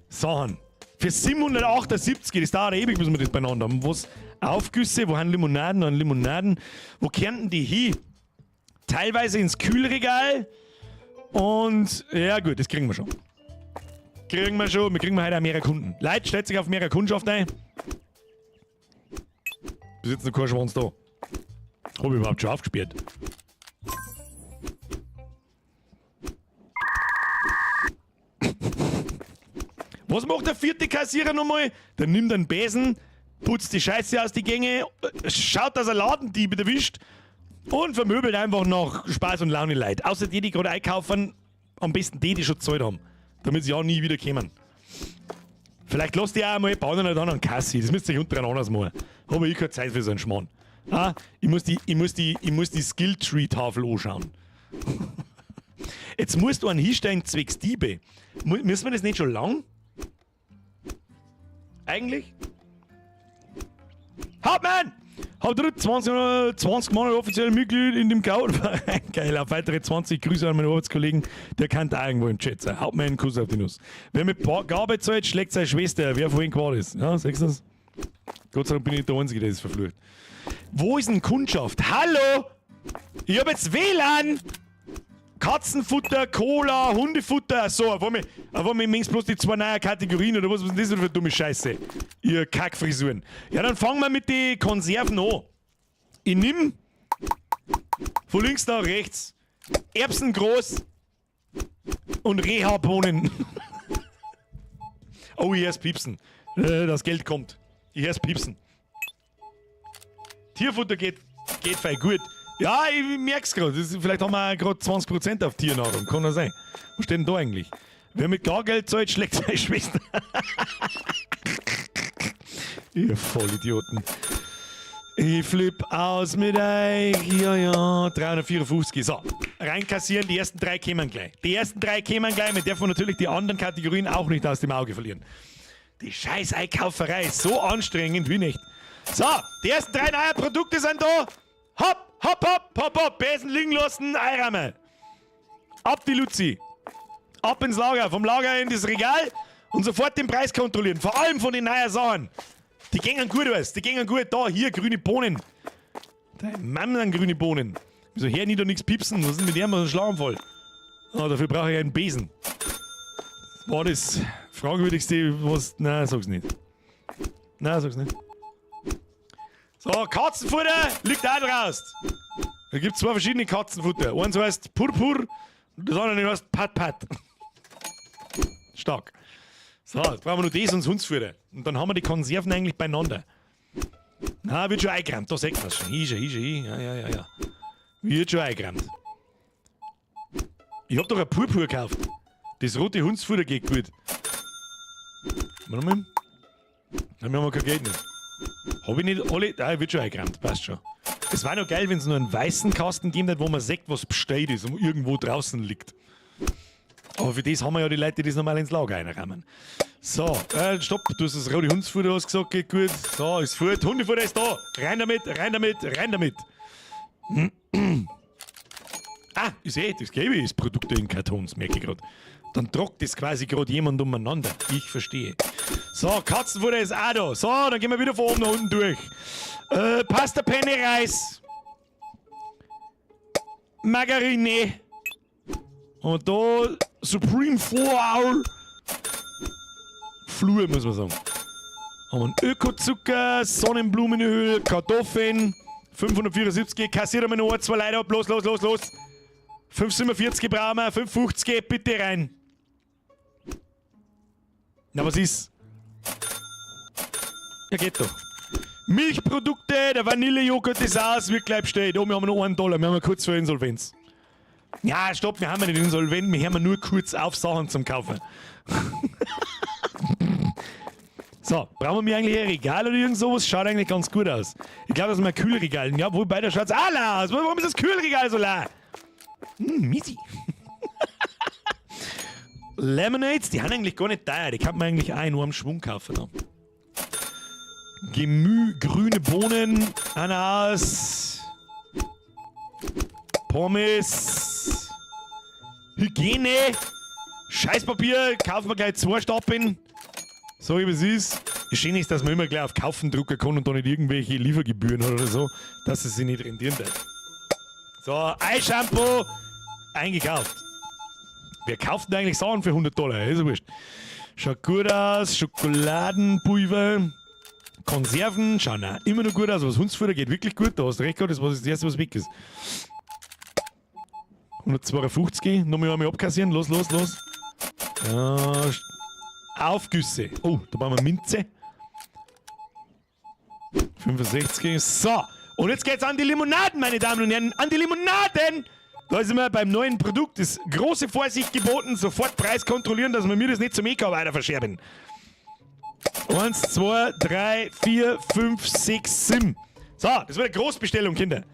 Sachen. Für 778, das dauert ewig, bis wir das beieinander haben. Was? Aufgüsse, wo haben Limonaden und Limonaden? Wo kehren denn die hin? Teilweise ins Kühlregal. Und ja gut, das kriegen wir schon. Kriegen wir schon. Wir kriegen heute auch mehrere Kunden. Leute, stellt sich auf mehrere Kundschaft ein. Bis jetzt noch kein Schwanz da. Hab ich überhaupt schon aufgesperrt? Was macht der vierte Kassierer nochmal? Der nimmt einen Besen, putzt die Scheiße aus die Gänge, schaut, dass er Ladendiebe erwischt und vermöbelt einfach noch Spaß und Laune Leute. Außer die, die gerade einkaufen, am besten die, die schon gezahlt haben, damit sie auch nie wieder kommen. Vielleicht lasst ihr auch einmal bauen dann einen Kassi. Das müsst ihr euch untereinander anders machen. Habe ich keine Zeit für so einen Schmarrn. Ah, ich muss die Skill-Tree-Tafel anschauen. Jetzt musst du einen hinstellen zwecks Diebe. Müssen wir das nicht schon lang? Eigentlich? Hauptmann! Hab 20, 20 Monate offiziell Mitglied in dem Chaotverein. Geil, auf weitere 20 Grüße an meinen Arbeitskollegen, der kann da irgendwo im Chat sein. Hauptmann, Kuss auf die Nuss. Wer mit Gabe zahlt, schlägt seine Schwester, wer vorhin geworden ist. Ja, siehst du das? Gott sei Dank bin ich nicht der Einzige, der das verflucht. Wo ist denn Kundschaft? Hallo! Ich hab jetzt WLAN! Katzenfutter, Cola, Hundefutter, so, auf einmal mengst bloß die zwei neuen Kategorien oder was, was ist denn das für dumme Scheiße? Ihr Kackfrisuren. Ja, dann fangen wir mit den Konserven an. Ich nimm von links nach rechts Erbsen groß und Reha-Bohnen. Oh, ich hör's piepsen. Das Geld kommt. Ich hör's piepsen. Tierfutter geht fein gut. Ja, ich merk's gerade. Vielleicht haben wir gerade 20% auf Tiernahrung. Kann das sein. Was steht denn da eigentlich? Wer mit Gargeld zahlt, schlägt seine Schwester. Ihr Vollidioten. Ich flipp aus mit euch. Ja. 354. So, reinkassieren. Die ersten drei kämen gleich. Die ersten drei kämen gleich. Wir dürfen natürlich die anderen Kategorien auch nicht aus dem Auge verlieren. Die scheiß Einkauferei ist so anstrengend wie nicht. So, die ersten drei neuen Produkte sind da. Hopp, hopp, hopp, hopp, hopp. Besen liegen lassen, einräumen. Ab die Luzi. Ab ins Lager, vom Lager in das Regal und sofort den Preis kontrollieren. Vor allem von den neuen Sachen. Die gingen gut aus, die gingen gut. Da, hier, grüne Bohnen. Dein Mann an grüne Bohnen. Wieso her nie da nichts piepsen? Was ist denn mit dem? Was ist ein Schlaganfall? Ah, dafür brauche ich einen Besen. Das war das Fragwürdigste, was. Nein, sag's nicht. Nein, sag's nicht. So, Katzenfutter liegt auch draußen. Da gibt es zwei verschiedene Katzenfutter. Eins heißt Purpur und das andere heißt Pat Pat. Stark. So, jetzt brauchen wir nur das und das Hundsfutter. Und dann haben wir die Konserven eigentlich beieinander. Na, wird schon eingeräumt, da sieht man schon. Hier, schon, hier, schon, hier. Ja. Wird schon eingeräumt. Ich hab doch ein Purpur gekauft. Das rote Hundsfutter geht gut. Warte mal. Nein, wir haben kein Geld mehr. Hab ich nicht alle. Ah, wird schon eingeräumt, passt schon. Es war noch geil, wenn es nur einen weißen Kasten gegeben hat, wo man sieht, was bestellt ist und irgendwo draußen liegt. Aber für das haben wir ja die Leute, die das normal ins Lager einräumen. So, stopp, du hast das rote Hundsfutter hast gesagt, geht gut. So, ist fort. Hundefutter ist da. Rein damit, rein damit, rein damit. Ah, ist eh, das Gelbe ist Produkte in Kartons, merke ich gerade. Dann tragt das quasi gerade jemand umeinander. Ich verstehe. So, Katzenfutter ist auch da. So, dann gehen wir wieder von oben nach unten durch. Pasta Penne Reis. Margarine. Und da Supreme Flour. Flur, muss man sagen. Haben wir Ökozucker, Sonnenblumenöl, Kartoffeln. 574, kassieren wir noch ein, zwei Leute ab. Los, los, los, los. 5,47 brauchen wir, 5,50, bitte rein. Na, was ist? Ja, geht doch. Milchprodukte, der Vanillejoghurt ist aus, wird gleich bestellt. Oh, wir haben noch 1 Dollar, wir haben ja kurz vor Insolvenz. Ja, stopp, wir haben ja nicht insolvent, wir hören nur kurz auf Sachen zum Kaufen. So, brauchen wir eigentlich ein Regal oder irgend sowas? Schaut eigentlich ganz gut aus. Ich glaube, das ist ein Kühlregal. Ja, wobei, da schaut's auch leer aus. Warum ist das Kühlregal so leer? Misi. Lemonades, die haben eigentlich gar nicht teuer. Die kann man eigentlich auch in einem Schwung kaufen. Da. Gemü, grüne Bohnen, Ananas, Pommes, Hygiene, Scheißpapier, kaufen wir gleich zwei Stapeln. So wie es ist. Das Schöne ist, dass man immer gleich auf Kaufen drucken kann und da nicht irgendwelche Liefergebühren hat oder so, dass es sich nicht rentieren wird. So, Eishampoo, eingekauft. Wer kauft denn eigentlich Sachen für 100 Dollar? Ist ja wurscht. Schaut gut aus. Schokoladenpulver. Konserven schauen auch immer noch gut aus. Was Hundsfutter geht wirklich gut. Da hast du recht gehabt, das war das erste, was weg ist. 152. Nochmal einmal abkassieren. Los, los, los. Ja, Aufgüsse. Oh, da brauchen wir Minze. 65. So. Und jetzt geht's an die Limonaden, meine Damen und Herren. An die Limonaden! Da sind wir beim neuen Produkt. Ist große Vorsicht geboten. Sofort Preis kontrollieren, dass wir mir das nicht zum EK weiter verscherben. 1, 2, 3, 4, 5, 6, 7. So, das wird eine Großbestellung, Kinder.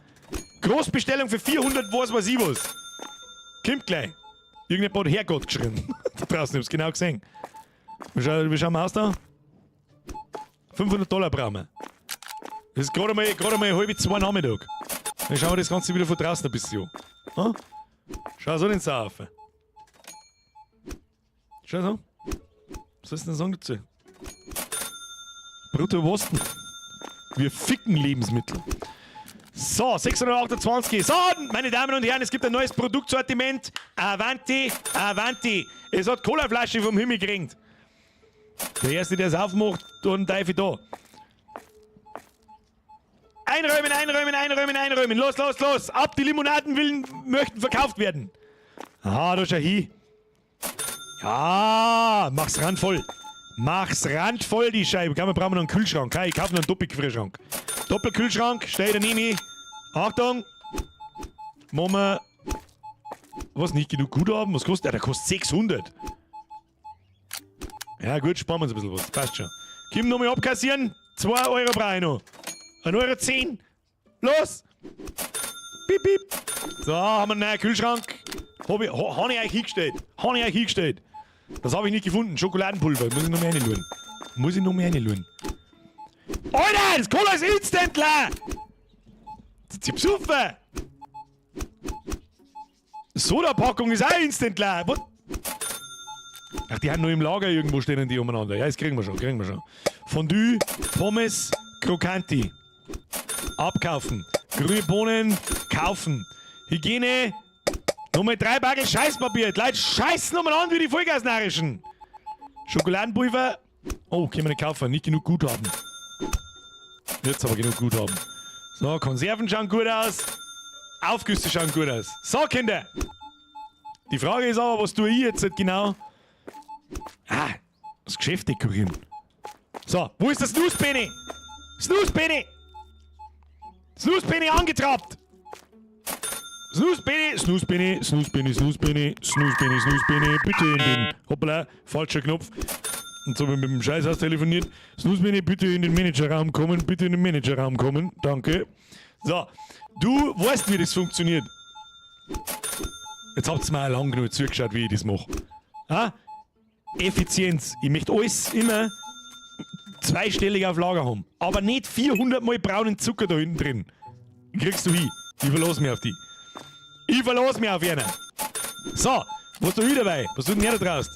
Großbestellung für 400 was weiß ich was. Kommt gleich. Irgendjemand hat Herrgott geschrien. Da draußen, ich hab's genau gesehen. Wie schauen wir aus da? 500 Dollar brauchen wir. Das ist gerade einmal 1:30 Nachmittag. Dann schauen wir das Ganze wieder von draußen ein bisschen an. Hm? Schau so den Sau auf. Schau so. Was sollst du denn sagen dazu? Brutto Wosten. Wir ficken Lebensmittel. So, 628. So, meine Damen und Herren, es gibt ein neues Produktsortiment. Avanti, Avanti. Es hat Colaflasche vom Himmel gekriegt. Der Erste, der es aufmacht, tut einen Teufel da. Einräumen, einräumen, einräumen, einräumen. Los, los, los. Ab, die Limonaden möchten verkauft werden. Aha, da schau hin. Ja, mach's randvoll. Mach's randvoll, die Scheibe. Komm, wir brauchen noch einen Kühlschrank. Ich kaufe noch einen Doppelkühlschrank. Doppelkühlschrank, stell da neben. Achtung. Machen wir. Was, nicht genug Guthaben? Was kostet der? Der kostet 600. Ja gut, sparen wir uns ein bisschen was. Passt schon. Komm, nochmal abkassieren. 2 Euro brauche ich noch. 1,10 Euro. Los! Piep, piep. So, haben wir einen neuen Kühlschrank. Hab ich euch hingestellt. Hab ich euch hingestellt. Das habe ich nicht gefunden. Schokoladenpulver. Muss ich noch mehr reinschauen. Muss ich noch mehr reinschauen. Alter, das Cola ist instant leer! Sie besoffen! Soda-Packung ist auch instant leer. What? Ach, die haben nur im Lager irgendwo stehen die umeinander. Ja, das kriegen wir schon, kriegen wir schon. Fondue, Pommes, Krokant. Abkaufen. Grüne Bohnen, kaufen. Hygiene, nochmal 3 Bagel Scheißpapier. Die Leute scheißen umeinander wie die Vollgasnarischen. Schokoladenpulver. Oh, können wir nicht kaufen. Nicht genug Guthaben. Jetzt aber genug Guthaben. So, Konserven schauen gut aus. Aufgüsse schauen gut aus. So, Kinder. Die Frage ist aber, was tue ich jetzt genau? Ah, das Geschäft dekorieren. So, wo ist das Snooze-Penny? Snooze-Penny! Snooze-Penny angetrappt! Snooze-Penny, Snooze-Penny, Snooze-Penny, Snooze-Penny, Snooze-Penny, Snooze-Penny, bitte in den... Hoppla, falscher Knopf. Und so mit dem Scheißhaus telefoniert. Snooze-Penny, bitte in den Managerraum kommen, bitte in den Managerraum kommen. Danke. So, du weißt, wie das funktioniert. Jetzt habt ihr mir auch lang genug zugeschaut, wie ich das mache. Ha? Effizienz. Ich möchte alles immer zweistellig auf Lager haben. Aber nicht 400 mal braunen Zucker da hinten drin. Kriegst du hin. Ich verlass mich auf die. Ich verlass mich auf einer. So, was du wieder dabei? Was tut denn her da draußen?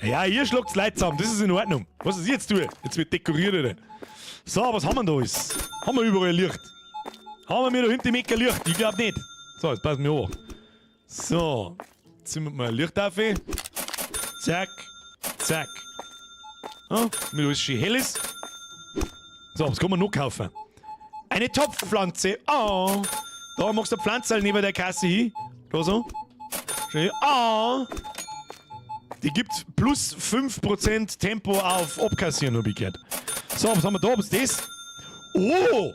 Ja, ihr schlagt's Leute zusammen, das ist in Ordnung. Was ist jetzt tue? Jetzt wird dekoriert, oder? So, was haben wir denn da alles? Haben wir überall Licht? Haben wir mir da hinten im Ecker Licht? Ich glaub nicht. So, jetzt passen wir auf. So, jetzt ziehen wir mal ein Licht auf. Zack, zack. Ja, damit alles schön hell ist. So, was kann man noch kaufen? Eine Topfpflanze. Oh. Da machst du eine Pflanze neben der Kasse hin. Da so. Schön. Oh. Die gibt plus 5% Tempo auf Abkassieren, hab ich gehört. So, was haben wir da? Was ist das? Oh!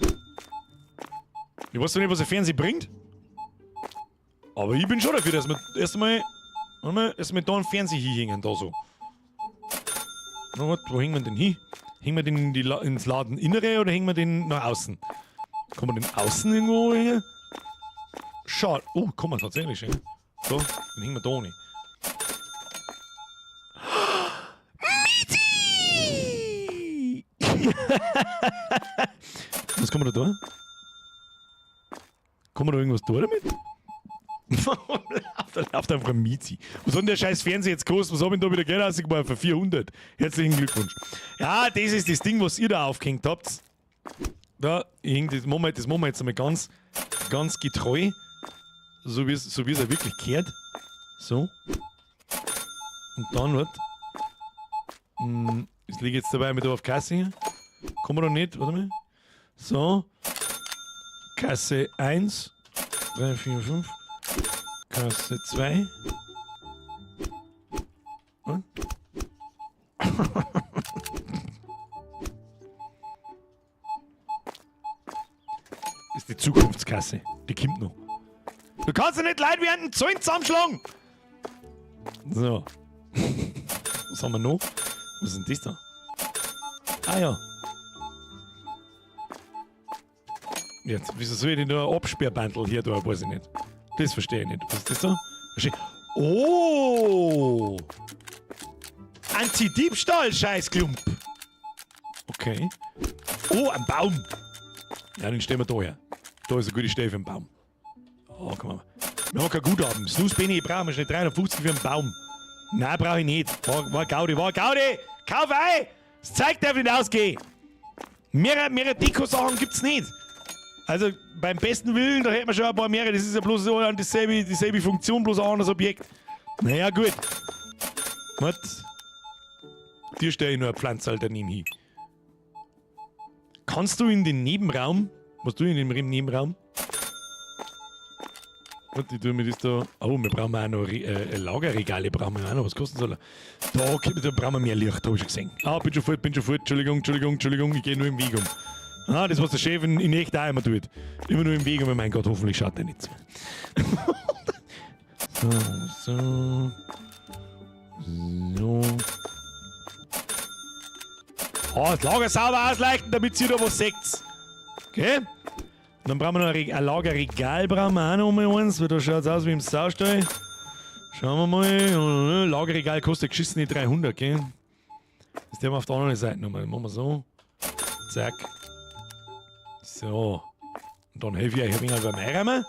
Ich weiß doch nicht, was der Fernseher bringt. Aber ich bin schon dafür, dass wir erstmal da einen Fernseher hinhängen, da so. Na, warte, wo hängen wir denn hin? Hängen wir den ins Ladeninnere oder hängen wir den nach außen? Kann man den außen irgendwo hängen? Schade. Oh, kann man tatsächlich hängen. So, den hängen wir da nicht. Mieti! Was kann man da tun? Kann man da irgendwas tun damit? Da läuft einfach ein Miezi. Was hat denn der scheiß Fernseher jetzt gekostet? Was hab ich denn da wieder Geld rausgeworfen? Für 400. Herzlichen Glückwunsch. Ja, das ist das Ding, was ihr da aufgehängt habt. Da hängt das, machen wir, das machen wir jetzt einmal ganz, ganz getreu. So wie es auch wirklich gehört. So. Und dann wird. Es liegt jetzt dabei mit auf Kasse hier. Kommen wir noch nicht, warte mal. So. Kasse 1. 3, 4, 5. Kasse 2. Hm? Ist die Zukunftskasse. Die kommt noch. Du kannst ja nicht Leute wie einen Zoll zusammenschlagen! So. Was haben wir noch? Was ist denn das da? Ah ja. Jetzt, wieso soll ich denn nur ein Absperrbandel hier da? Weiß ich nicht. Das verstehe ich nicht. Was ist das da? Oh! Anti-Diebstahl, Scheißklump! Okay. Oh, ein Baum! Ja, den stellen wir da her. Da ist eine gute Stelle für einen Baum. Oh, komm mal. Wir haben kein Guthaben. Snooze Benny, ich brauche schnell 350 für einen Baum. Nein, brauche ich nicht. War Gaudi, war Gaudi! Kauf ein! Das Zeug darf nicht ausgehen! Mehrere Deko-Sachen gibt's nicht. Also beim besten Willen, da hätten wir schon ein paar mehrere. Das ist ja bloß so dieselbe Funktion, bloß ein anderes Objekt. Naja, gut. Was? Dir stelle ich nur eine Pflanze halt daneben hin. Kannst du in den Nebenraum? Was du in dem Nebenraum? Warte, ich tue mir das da. Oh, wir brauchen auch noch Lagerregale, brauchen wir auch noch. Was kostet das? Da, okay, da brauchen wir mehr Licht, hab ich schon gesehen. Ah, bin schon fort, bin schon fort. Entschuldigung, Entschuldigung, Entschuldigung, ich gehe nur im Weg um. Ah, das, was der Chef in echt auch immer tut. Immer nur im Weg um, mein Gott, hoffentlich schaut der nicht zu. So, so. So. Oh, das Lager sauber ausleichten, damit ihr da was seht. Okay? Und dann brauchen wir noch ein Lagerregal, brauchen wir auch noch mal eins, weil da schaut's aus wie im Saustall. Schauen wir mal. Lagerregal kostet geschissene 300, gell? Das nehmen wir auf der anderen Seite nochmal. Machen wir so. Zack. So. Und dann helfe ich euch ein wenig beim Einräumen.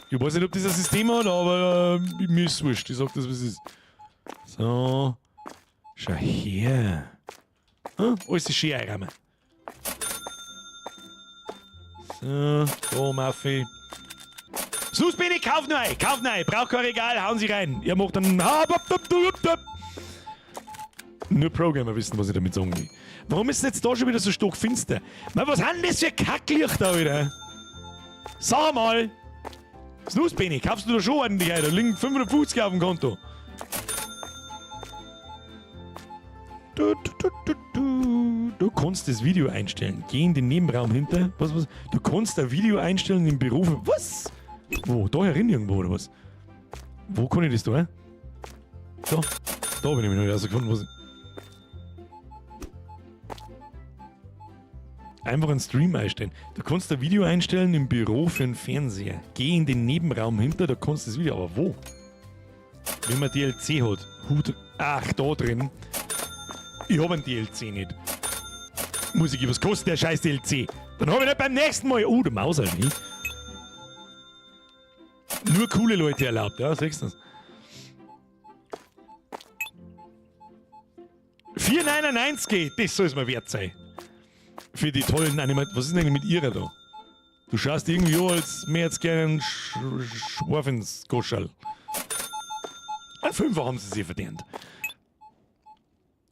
Ich weiß nicht, ob das ein System hat, aber mir ist wurscht. Ich sag das, was es ist. So. Schau her. Hm? Alles ist schön einräumen. So, da, Maffi. Sus bin ich, kauf neu, kauf neu. Brauch kein Regal, hauen Sie rein. Ihr macht dann. Nur Programmer wissen, was ich damit sagen will. Warum ist denn jetzt da schon wieder so stockfinster? Man, was haben denn das für Kacklichter, Alter? Sag mal! Snooze, Benny, kaufst du da schon ordentlich ein? Da liegen 550 auf dem Konto. Du, du, du, du, du. Du kannst das Video einstellen. Geh in den Nebenraum hinter. Was, was? Du kannst ein Video einstellen im Büro. Was? Wo? Da herin irgendwo oder was? Wo kann ich das da? Da. Da bin ich mir noch nicht rausgefunden. Was. Einfach einen Stream einstellen. Du kannst ein Video einstellen im Büro für einen Fernseher. Geh in den Nebenraum hinter, da kannst du das Video. Aber wo? Wenn man DLC hat. Hut. Ach, da drin. Ich hab einen DLC nicht. Muss ich, was kostet der scheiß DLC? Dann hab ich nicht beim nächsten Mal. Oh, der Maus auch nicht. Nur coole Leute erlaubt, ja, siehst du das? 4,99 geht, das soll es mir wert sein. Für die tollen Animationen. Was ist denn eigentlich mit ihrer da? Du schaust irgendwie an, als mehr jetzt gerne einen Schwarfensgoschall. Ein Fünfer haben sie sich verdient.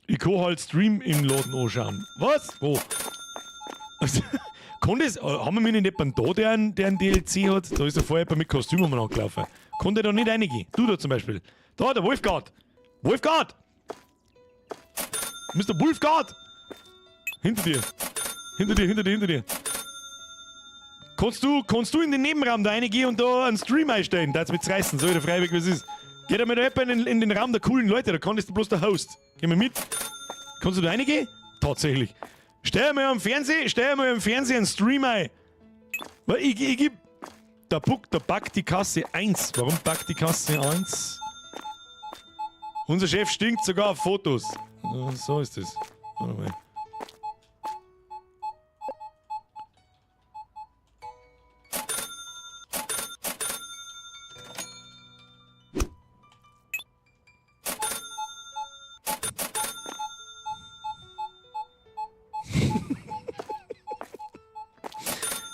Ich kann halt Stream im Laden anschauen. Was? Wo? Kann das, haben wir nicht jemanden da, der einen DLC hat? Da ist ja vorher jemand mit Kostüm umeinander gelaufen. Kann der da nicht reingehen? Du da zum Beispiel. Da, der Wolfgard. Wolfgard! Mister Wolfgard! Hinter dir. Hinter dir, hinter dir, hinter dir. Kannst du in den Nebenraum da reingehen und da einen Stream einstellen? Da hat's mit reißen, so wieder freiwillig, was ist. Geh da mal da jemand in den Raum der coolen Leute, da kannst du bloß der Host. Geh mal mit. Kannst du da reingehen? Tatsächlich. Stell mal am Fernseher, stell mal am Fernseher einen Stream ein. Weil ich geb. Da backt die Kasse 1. Warum backt die Kasse 1? Unser Chef stinkt sogar auf Fotos. Ja, so ist es. Warte mal.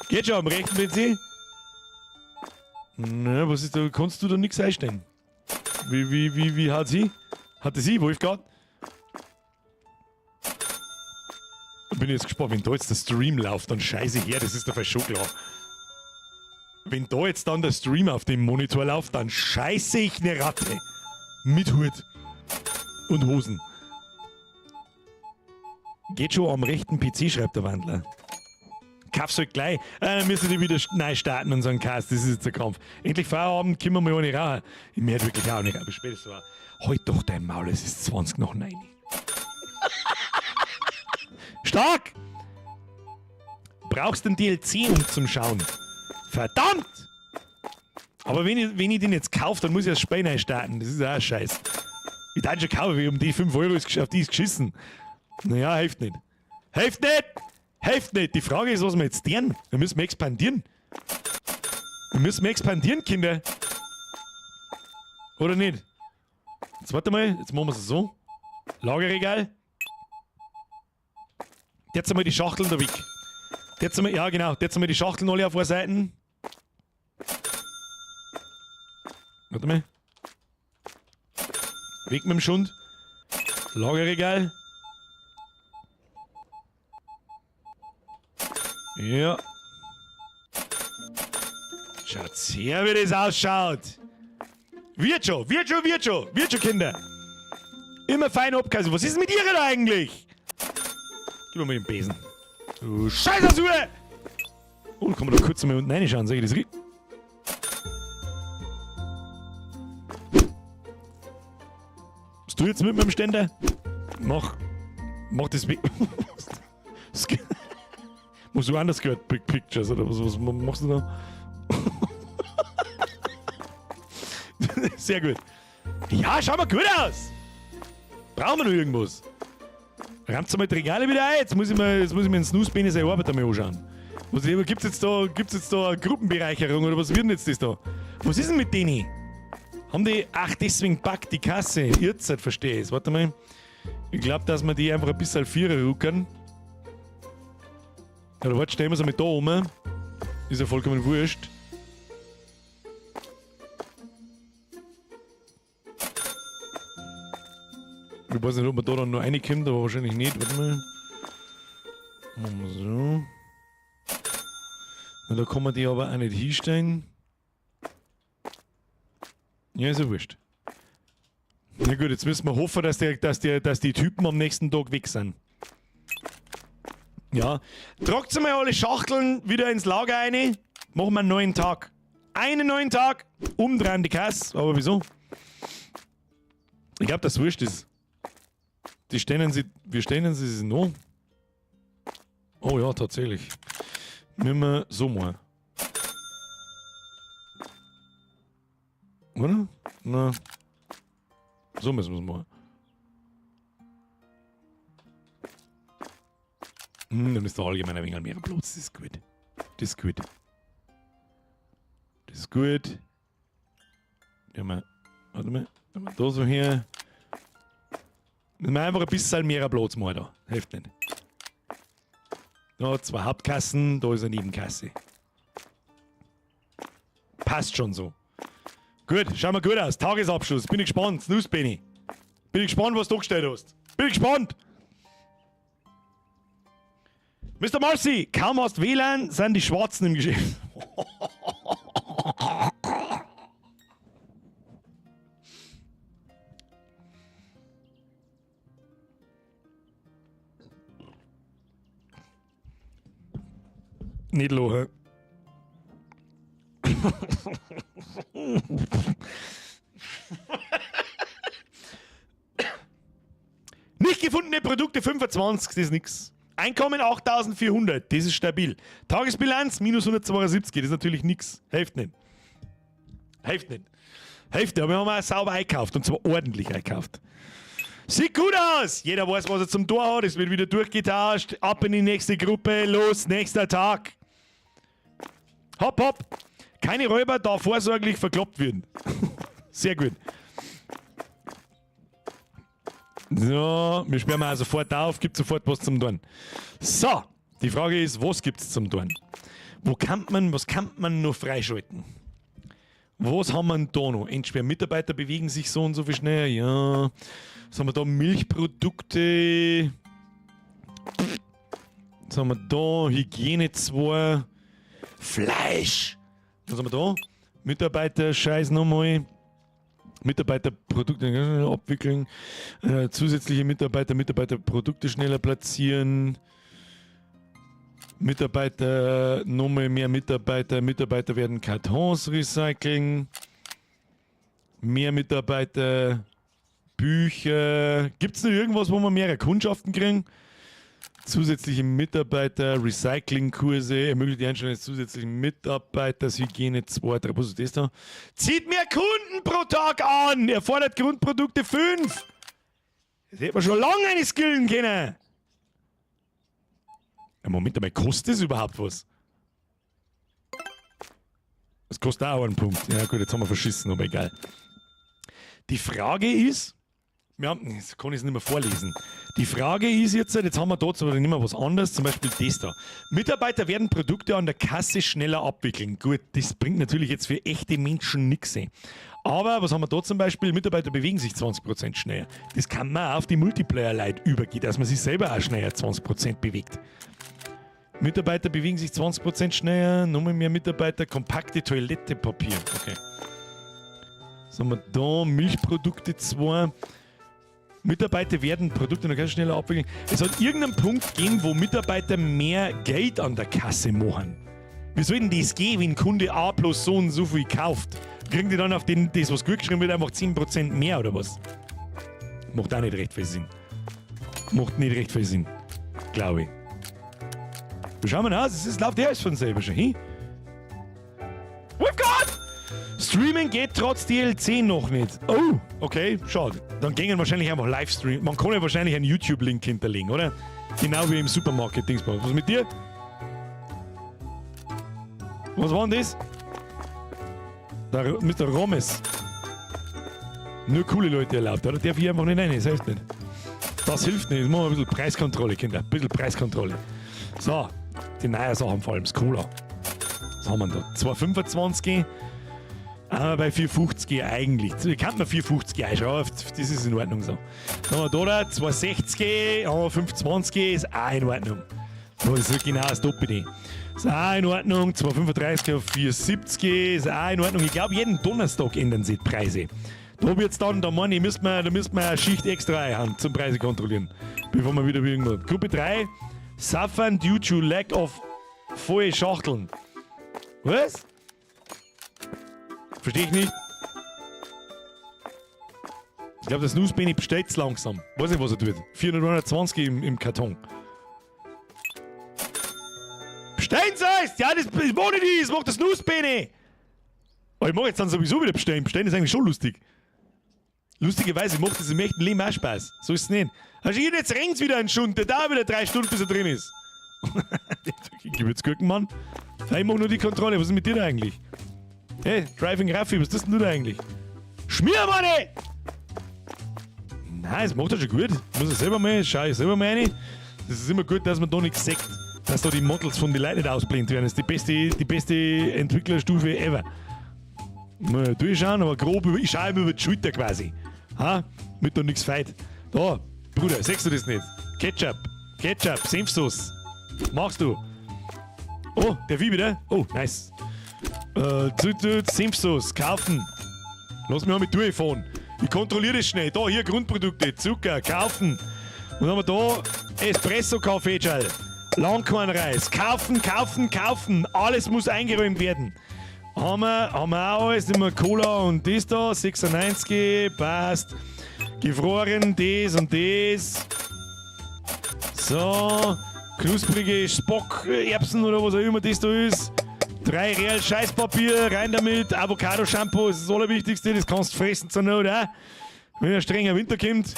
Geht schon am rechten PC? Na, was ist da? Kannst du da nichts einstellen? Wie hat sie? Hatte sie, Wolfgang? Bin ich jetzt gespannt, wenn da jetzt der Stream läuft, dann scheiße ich her, das ist doch schon klar. Wenn da jetzt dann der Stream auf dem Monitor läuft, dann scheiße ich ne Ratte. Mit Hut. Und Hosen. Geht schon am rechten PC, schreibt der Wandler. Kauf's halt gleich. Dann müssen die wieder neu starten, unseren Cast. Das ist jetzt der Kampf. Endlich Feierabend, können wir mal eine rauchen. Ich merke wirklich auch nicht, aber spätestens war. Halt doch dein Maul, es ist 20 nach 9. Stark! Brauchst den DLC, um zum Schauen. Verdammt! Aber wenn ich den jetzt kaufe, dann muss ich das Spiel neu starten. Das ist auch ein Scheiß. Ich darf schon kaufen, wie um die 5 Euro ist, auf die ist geschissen. Naja, hilft nicht. Hilft nicht! Hilft nicht! Die Frage ist, was wir jetzt tun. Wir müssen expandieren. Wir müssen expandieren, Kinder. Oder nicht? Jetzt warte mal, jetzt machen wir es so. Lagerregal. Jetzt einmal die Schachteln da weg. Jetzt einmal, ja genau, jetzt einmal die Schachteln alle auf einer Seite. Warte mal. Weg mit dem Schund. Lagerregal. Ja. Schaut's her, wie das ausschaut. Wird schon, wird schon, wird schon. Wird schon, Kinder. Immer fein abkassen. Was ist denn mit ihr da eigentlich? Gib mir mal den Besen. Du Scheiße! Oh, da kann man da kurz mal unten reinschauen. Sag ich das richtig? Was du jetzt mit meinem Ständer? Mach. Mach das weg. Muss du anders gehört, Big Pictures oder was, was machst du da? Sehr gut. Ja, schau mal gut aus! Brauchen wir noch irgendwas? Rammt mal die Regale wieder ein. Jetzt muss ich mir, jetzt muss ich mir den Snooze-Bene seine Arbeit einmal anschauen. Was, gibt's jetzt da, gibt's jetzt da eine Gruppenbereicherung oder was wird denn jetzt das da? Was ist denn mit denen? Haben die. Ach, deswegen packt die Kasse. Jetzt verstehe ich es. Warte mal. Ich glaube, dass wir die einfach ein bisschen Vierer ruckern. Oder warte, stellen wir sie mal da oben. Ist ja vollkommen wurscht. Ich weiß nicht, ob man da dann noch reinkommt, aber wahrscheinlich nicht. Warte mal. Machen wir so. Na, da kann man die aber auch nicht hinstellen. Ja, ist ja wurscht. Na gut, jetzt müssen wir hoffen, dass die Typen am nächsten Tag weg sind. Ja. Tragt mal alle Schachteln wieder ins Lager rein. Machen wir einen neuen Tag. Einen neuen Tag. Umdrehen die Kasse. Aber wieso? Ich glaube, das wurscht ist. Die stellen sie. Wir stellen sie noch. Oh ja, tatsächlich. Müssen wir so machen. Oder? Na. So müssen wir es machen. Dann ist da allgemein ein wenig mehr Platz. Das ist gut. Das ist gut. Das ist gut. Ja, mal, warte mal. Da so her. Müssen wir einfach ein bisschen mehr Platz machen da. Hilft nicht. Da zwei Hauptkassen, da ist eine Nebenkasse. Passt schon so. Gut, schauen wir gut aus. Tagesabschluss. Bin ich gespannt. Snooze, Benny. Bin ich gespannt, was du gestellt hast. Bin ich gespannt. Mr. Marcy, kaum hast WLAN, sind die Schwarzen im Geschäft. Nicht lachen. Nicht gefundene Produkte 25, das ist nix. Einkommen 8400, das ist stabil. Tagesbilanz minus 172, das ist natürlich nix. Hilft nicht. Hilft nicht. Hilft nicht, aber wir haben auch sauber einkauft und zwar ordentlich einkauft. Sieht gut aus! Jeder weiß, was er zum Tor hat. Es wird wieder durchgetauscht. Ab in die nächste Gruppe. Los, nächster Tag. Hopp, hopp. Keine Räuber, da vorsorglich verkloppt werden. Sehr gut. So, wir sperren mal sofort auf, gibt sofort was zum Tun. So, die Frage ist, was gibt's zum Tun? Wo kann man, was kann man noch freischalten? Was haben wir denn da noch? Entsperren Mitarbeiter bewegen sich so und so viel schneller. Ja. Was haben wir da? Milchprodukte. Was haben wir da? Hygiene 2. Fleisch. Was haben wir da? Mitarbeiter, Scheiß nochmal. Mitarbeiterprodukte abwickeln. Zusätzliche Mitarbeiter, Mitarbeiterprodukte schneller platzieren. Mitarbeiter, nochmal mehr Mitarbeiter. Mitarbeiter werden Kartons recyceln. Mehr Mitarbeiter, Bücher. Gibt es noch irgendwas, wo wir mehrere Kundschaften kriegen? Zusätzliche Mitarbeiter, Recyclingkurse, ermöglicht die Einstellung eines zusätzlichen Mitarbeiters, Hygiene 2, 3, was ist das da? Zieht mehr Kunden pro Tag an! Erfordert Grundprodukte 5! Das hätte man schon lange eine skillen können! Ja, Moment einmal, kostet das überhaupt was? Das kostet auch einen Punkt. Ja gut, jetzt haben wir verschissen, aber egal. Die Frage ist, wir haben, jetzt kann ich es nicht mehr vorlesen. Die Frage ist jetzt, jetzt haben wir dort aber nicht mehr was anderes, zum Beispiel das da. Mitarbeiter werden Produkte an der Kasse schneller abwickeln. Gut, das bringt natürlich jetzt für echte Menschen nichts. Aber was haben wir da zum Beispiel? Mitarbeiter bewegen sich 20% schneller. Das kann man auch auf die Multiplayer-Leute übergehen, dass man sich selber auch schneller 20% bewegt. Mitarbeiter bewegen sich 20% schneller, nochmal mehr Mitarbeiter, kompakte Toilettepapier. Okay. Was haben wir da? Milchprodukte 2. Mitarbeiter werden Produkte noch ganz schneller abwickeln. Es hat irgendeinen Punkt gegeben, wo Mitarbeiter mehr Geld an der Kasse machen. Wie soll denn das gehen, wenn Kunde A plus so und so viel kauft? Kriegen die dann auf den, das, was gut geschrieben wird, einfach 10% mehr oder was? Macht auch nicht recht viel Sinn. Macht nicht recht viel Sinn. Glaube ich. Wie schauen wir aus? Es läuft ja alles von selber schon hin. We've got! Streaming geht trotz DLC noch nicht. Oh, okay, schade. Dann gingen wahrscheinlich einfach Livestream. Man kann ja wahrscheinlich einen YouTube-Link hinterlegen, oder? Genau wie im Supermarket Dingsbums. Was mit dir? Was war denn das? Der Mr. Romes. Nur coole Leute erlaubt, oder? Darf ich einfach nicht rein, das hilft nicht. Das hilft nicht. Jetzt machen wir ein bisschen Preiskontrolle, Kinder. Ein bisschen Preiskontrolle. So, die neuen Sachen vor allem, das Cola. Was haben wir da? 2,25. Aber bei 4,50 eigentlich. Ich kann man 4,50 einschauen, das ist in Ordnung so. Dann haben wir da 2,60, 5,20 ist auch in Ordnung. Das ist genau das Doppelte. Ist auch in Ordnung. 2,35 auf 4,70 ist auch in Ordnung. Ich glaube, jeden Donnerstag ändern sich die Preise. Da wird's dann, da meine ich, da müsste man eine Schicht extra einhauen zum Preise kontrollieren. Bevor wir wieder irgendwo. Gruppe 3, Suffern due to lack of volle Schachteln. Was? Verstehe ich nicht. Ich glaube, das Snooze bestellt langsam. Weiß nicht, was er tut. 420 im Karton. Bestellen Sie es! Ja, das mache ich nicht, das macht das Snooze. Aber ich mache jetzt dann sowieso wieder bestellen. Bestellen ist eigentlich schon lustig. Lustigerweise macht das im echten Leben auch Spaß. So ist es nicht. Also hier jetzt regnt's wieder einen Schund, der dauert wieder 3 Stunden, bis er drin ist. Gewürzgurken, Mann. Ich mach nur die Kontrolle. Was ist mit dir da eigentlich? Hey, Driving Raffi, was ist das denn du da eigentlich? Schmiermann! Nein, es macht er schon gut. Muss er selber mal, schau ich selber mal rein. Das ist immer gut, dass man da nichts sagt. Dass da die Models von den Leuten nicht ausblendet werden. Das ist die beste Entwicklerstufe ever. Mal durchschauen, aber grob, ich schaue immer über die Schulter quasi. Ha? Mit da nichts feit. Da, Bruder, siehst du das nicht? Ketchup, Ketchup, Senfsauce. Machst du. Oh, der wie wieder? Oh, nice. Senfsauce, kaufen. Lass mich mal mit durchfahren. Ich kontrolliere das schnell. Da, hier Grundprodukte, Zucker, kaufen. Und dann haben wir da Espresso-Kaffee, Langkornreis. Kaufen, kaufen, kaufen. Alles muss eingeräumt werden. Haben wir auch alles, immer Cola und das da, 96, passt. Gefroren, das und das. So, knusprige Spock-Erbsen oder was auch immer das da ist. Drei Real Scheißpapier, rein damit. Avocado-Shampoo ist das Allerwichtigste, das kannst du fressen zur Not auch. Wenn ein strenger Winter kommt,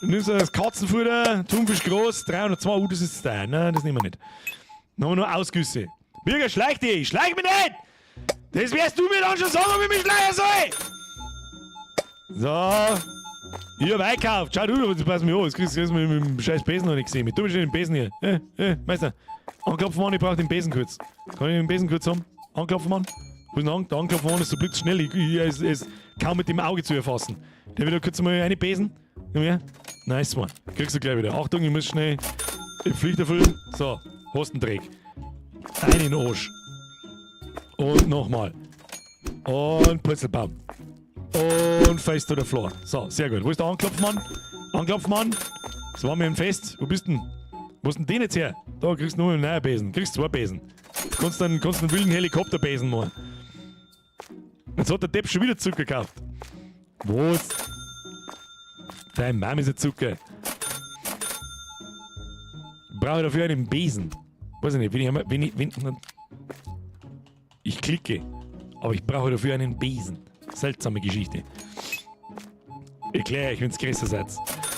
dann nimmst du das Katzenfutter, Thunfisch groß, 302, das ist teuer. Nein, das nehmen wir nicht. Dann haben wir nur Ausgüsse. Birger, schleich dich! Schleich mich nicht! Das wirst du mir dann schon sagen, ob ich mich schleichen soll! So. Ich hab einkauft. Schau du, das pass mir an. Das kriegst du mit dem scheiß Besen noch nicht gesehen. Du bist schon den Besen hier. Meister. Anklopfen, Mann, ich brauch den Besen kurz. Kann ich den Besen kurz haben? Anklopfen, Mann? Wo ist denn der Anklopfen, Mann? Ist so blitzschnell. Er ist kaum mit dem Auge zu erfassen. Der wieder kurz mal eine Besen. Komm her. Nice one. Kriegst du gleich wieder. Achtung, ich muss schnell die Pflicht erfüllen. So. Hast einen Dreck. Einen Arsch. Und nochmal. Und Purzelbaum. Und Face to the floor. So, sehr gut. Wo ist der Anklopfmann? Anklopfmann? Das war mir im Fest. Wo bist denn? Wo ist denn den jetzt her? Da kriegst du nur einen neuen Besen. Kriegst zwei Besen. Kannst einen wilden Helikopterbesen machen. Jetzt hat der Depp schon wieder Zucker gekauft. Was? Dein Mom ist ein Zucker. Brauche ich dafür einen Besen? Weiß ich nicht, wenn ich klicke, aber ich brauche dafür einen Besen. Seltsame Geschichte. Erkläre ich, wenn's größer seid.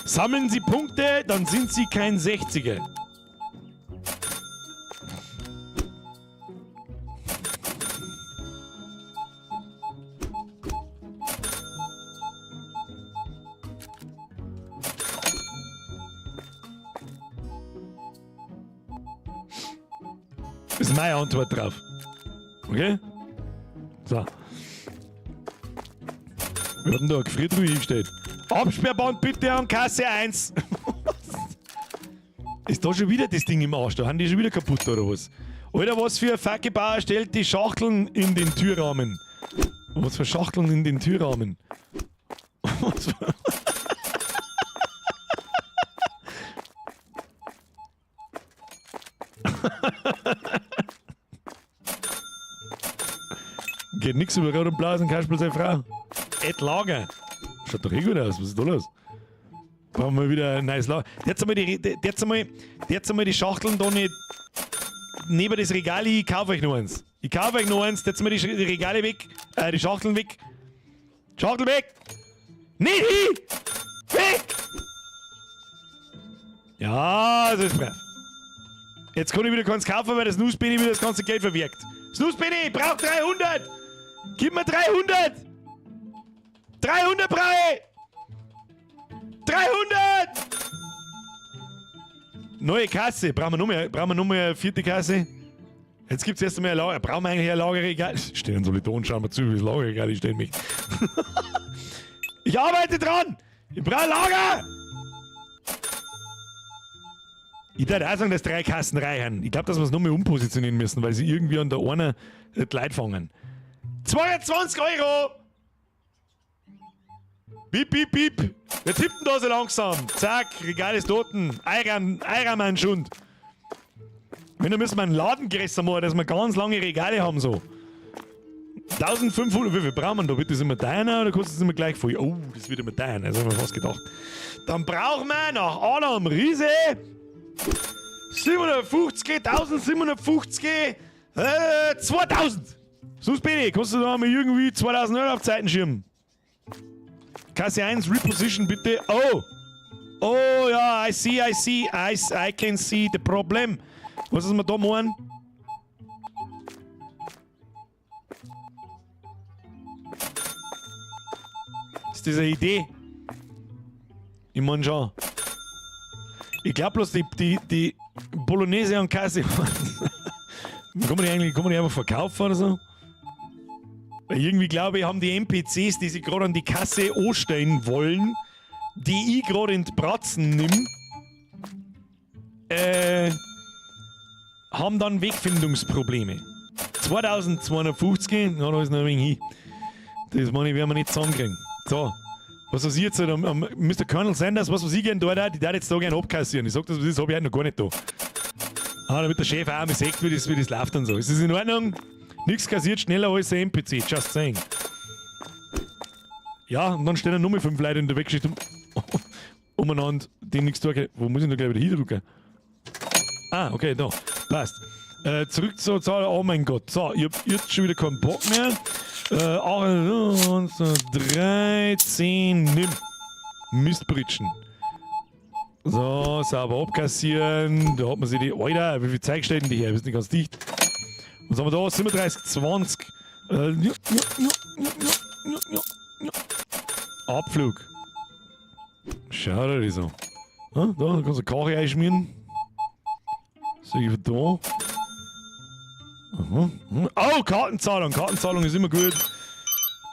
Sammeln Sie Punkte, dann sind Sie kein 60er. Ist meine Antwort drauf. Okay? So. Wir hatten da eine Gefriertruhe hingestellt. Absperrband bitte an Kasse 1. Ist da schon wieder das Ding im Arsch? Da haben die schon wieder kaputt oder was? Alter, was für ein Fackelbauer stellt die Schachteln in den Türrahmen? Was für Schachteln in den Türrahmen? Was für Geht nix über Rot und Blau, sind Kasperl seine Frau. Ed Lager. Schaut doch eh gut aus, was ist da los? Brauchen wir wieder ein neues Lager. Jetzt einmal die Schachteln da nicht neben das Regal, ich kaufe euch noch eins. Ich kaufe euch noch eins, jetzt mal die Regale weg, die Schachteln weg. Schachtel weg! Nicht hin! Weg! Ja, das ist brav. Jetzt kann ich wieder keins kaufen, weil das Nussbini wieder das ganze Geld verwirkt. Snooze-Benny, ich brauch 300! Gib mir 300! 300 brauche ich! 300! Neue Kasse. Brauchen wir noch mehr, brauchen wir noch mehr eine vierte Kasse? Jetzt gibt's erst einmal ein Lager. Brauchen wir eigentlich ein Lagerregal? Stehen so da und schauen wir zu, wie das Lagerregal stehen mich. Ich arbeite dran! Ich brauche ein Lager! Ich würde auch sagen, dass 3 Kassen reichen. Ich glaub, dass wir es noch mehr umpositionieren müssen, weil sie irgendwie an der einen die Leute fangen. 22 Euro! Piep, piep, piep! Wer tippt denn da so langsam? Zack, Regal ist toten. Eiram Schund. Wenn, dann müssen wir einen Laden größer machen, dass wir ganz lange Regale haben so. 1500, wie viel brauchen wir da? Wird das immer deiner oder kostet das immer gleich voll? Oh, das wird immer deiner, das haben wir fast gedacht. Dann brauchen wir nach Adam Riese 750, 1750, 2000. Sonst bin ich, kannst du da mal irgendwie 2000 Euro auf Zeiten schirmen? Kasse 1, Reposition bitte. Oh! Oh ja, I see, I see, I can see the problem. Was ist wir da machen? Ist das eine Idee? Ich mein schon. Ich glaub bloß, die Bolognese und Kasse. Kann man die eigentlich, kann man die einfach verkaufen oder so? Weil irgendwie glaube ich, haben die N P Cs, die sich gerade an die Kasse anstellen wollen, die ich gerade in die Bratzen nimm, haben dann Wegfindungsprobleme. 2250, na, da ist noch ein wenig hin. Das meine ich, werden wir nicht zusammenkriegen. So, was weiß ich jetzt, am Mister Colonel Sanders, was weiß ich gern da, die darf jetzt da gern abkassieren. Ich sag das, das hab ich heute noch gar nicht da. Ah, damit der Chef auch mal sieht, wie das läuft und so. Ist das in Ordnung? Nix kassiert schneller als ein NPC, just saying. Ja, und dann stehen dann nur 5 Leute in der Weggeschichte umeinander, die nichts tun können. Wo muss ich denn da gleich wieder hindrücken? Ah, okay, da. Passt. Zurück zur Zahl. Oh mein Gott. So, ich hab jetzt schon wieder keinen Bock mehr. 8, 3, 10, nimm. Mistbritschen. So, sauber abkassieren. Da hat man sich die. Alter, wie viel Zeug steht denn die her? Wir sind nicht ganz dicht. Was haben wir da? 37, 20. Ja, ja, ja, ja, ja, ja, ja. Abflug. Schau dir das an. Ja, da kannst du Karre einschmieren. So, ich da. Aha. Oh, Kartenzahlung. Kartenzahlung ist immer gut.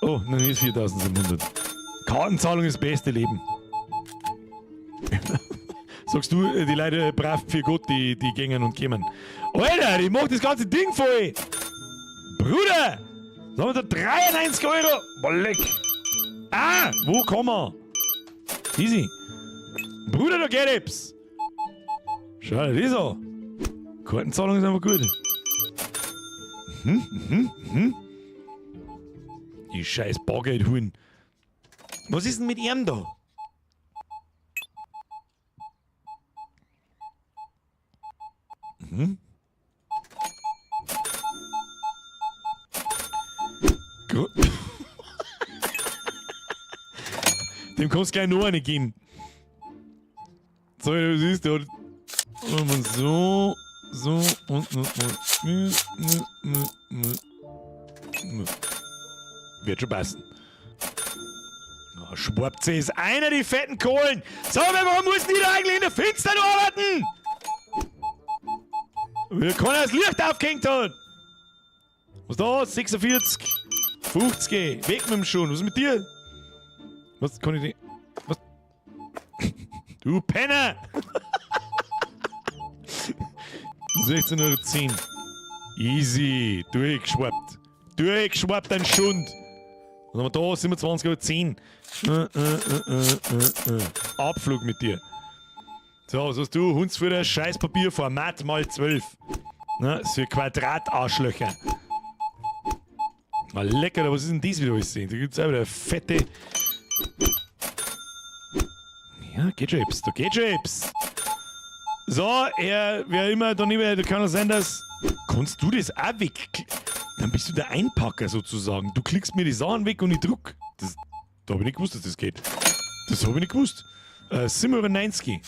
Oh, nein, hier ist 4700. Kartenzahlung ist das beste Leben. Sagst du, die Leute brav für Gott, die gängen und kommen. Alter, ich mach das ganze Ding voll! Bruder! Da haben wir da 93 Euro! Boah, leck! Ah! Wo kommen wir? Easy. Bruder, da geht etwas! Schau dir das an! Kartenzahlung ist einfach gut. Die scheiß Bargeldhuhn. Was ist denn mit ihm da? Dem kannst du gleich noch eine geben. So, du siehst, der hat. Und so, so und. Wird schon passen. Na, Schwarze ist einer die fetten Kohlen. Sag mal, warum muss die da eigentlich in der Finstern arbeiten? Weil keiner das Licht aufgehängt hat. Was da? 46, 50, weg mit dem Schuh. Was ist mit dir? Was kann ich denn? Was? Du Penner! 16,10 Euro. Easy. Durchgeschwappt. Durchgeschwappt, ein Schund. Was haben wir da? 27,10 Euro. Abflug mit dir. So, was hast du? Hundsfutter, Scheißpapier, Format mal 12. Ne, das ist für Quadratarschlöcher. Mal lecker, was ist denn das wieder alles? Da gibt's auch wieder fette. Ja, geht schon etwas, da geht schon etwas. So, wer immer da nicht mehr, der Colonel Sanders, kannst du das auch weg? Dann bist du der Einpacker sozusagen. Du klickst mir die Sachen weg und ich druck. Da hab ich nicht gewusst, dass das geht. Das hab ich nicht gewusst. 7,90 Euro.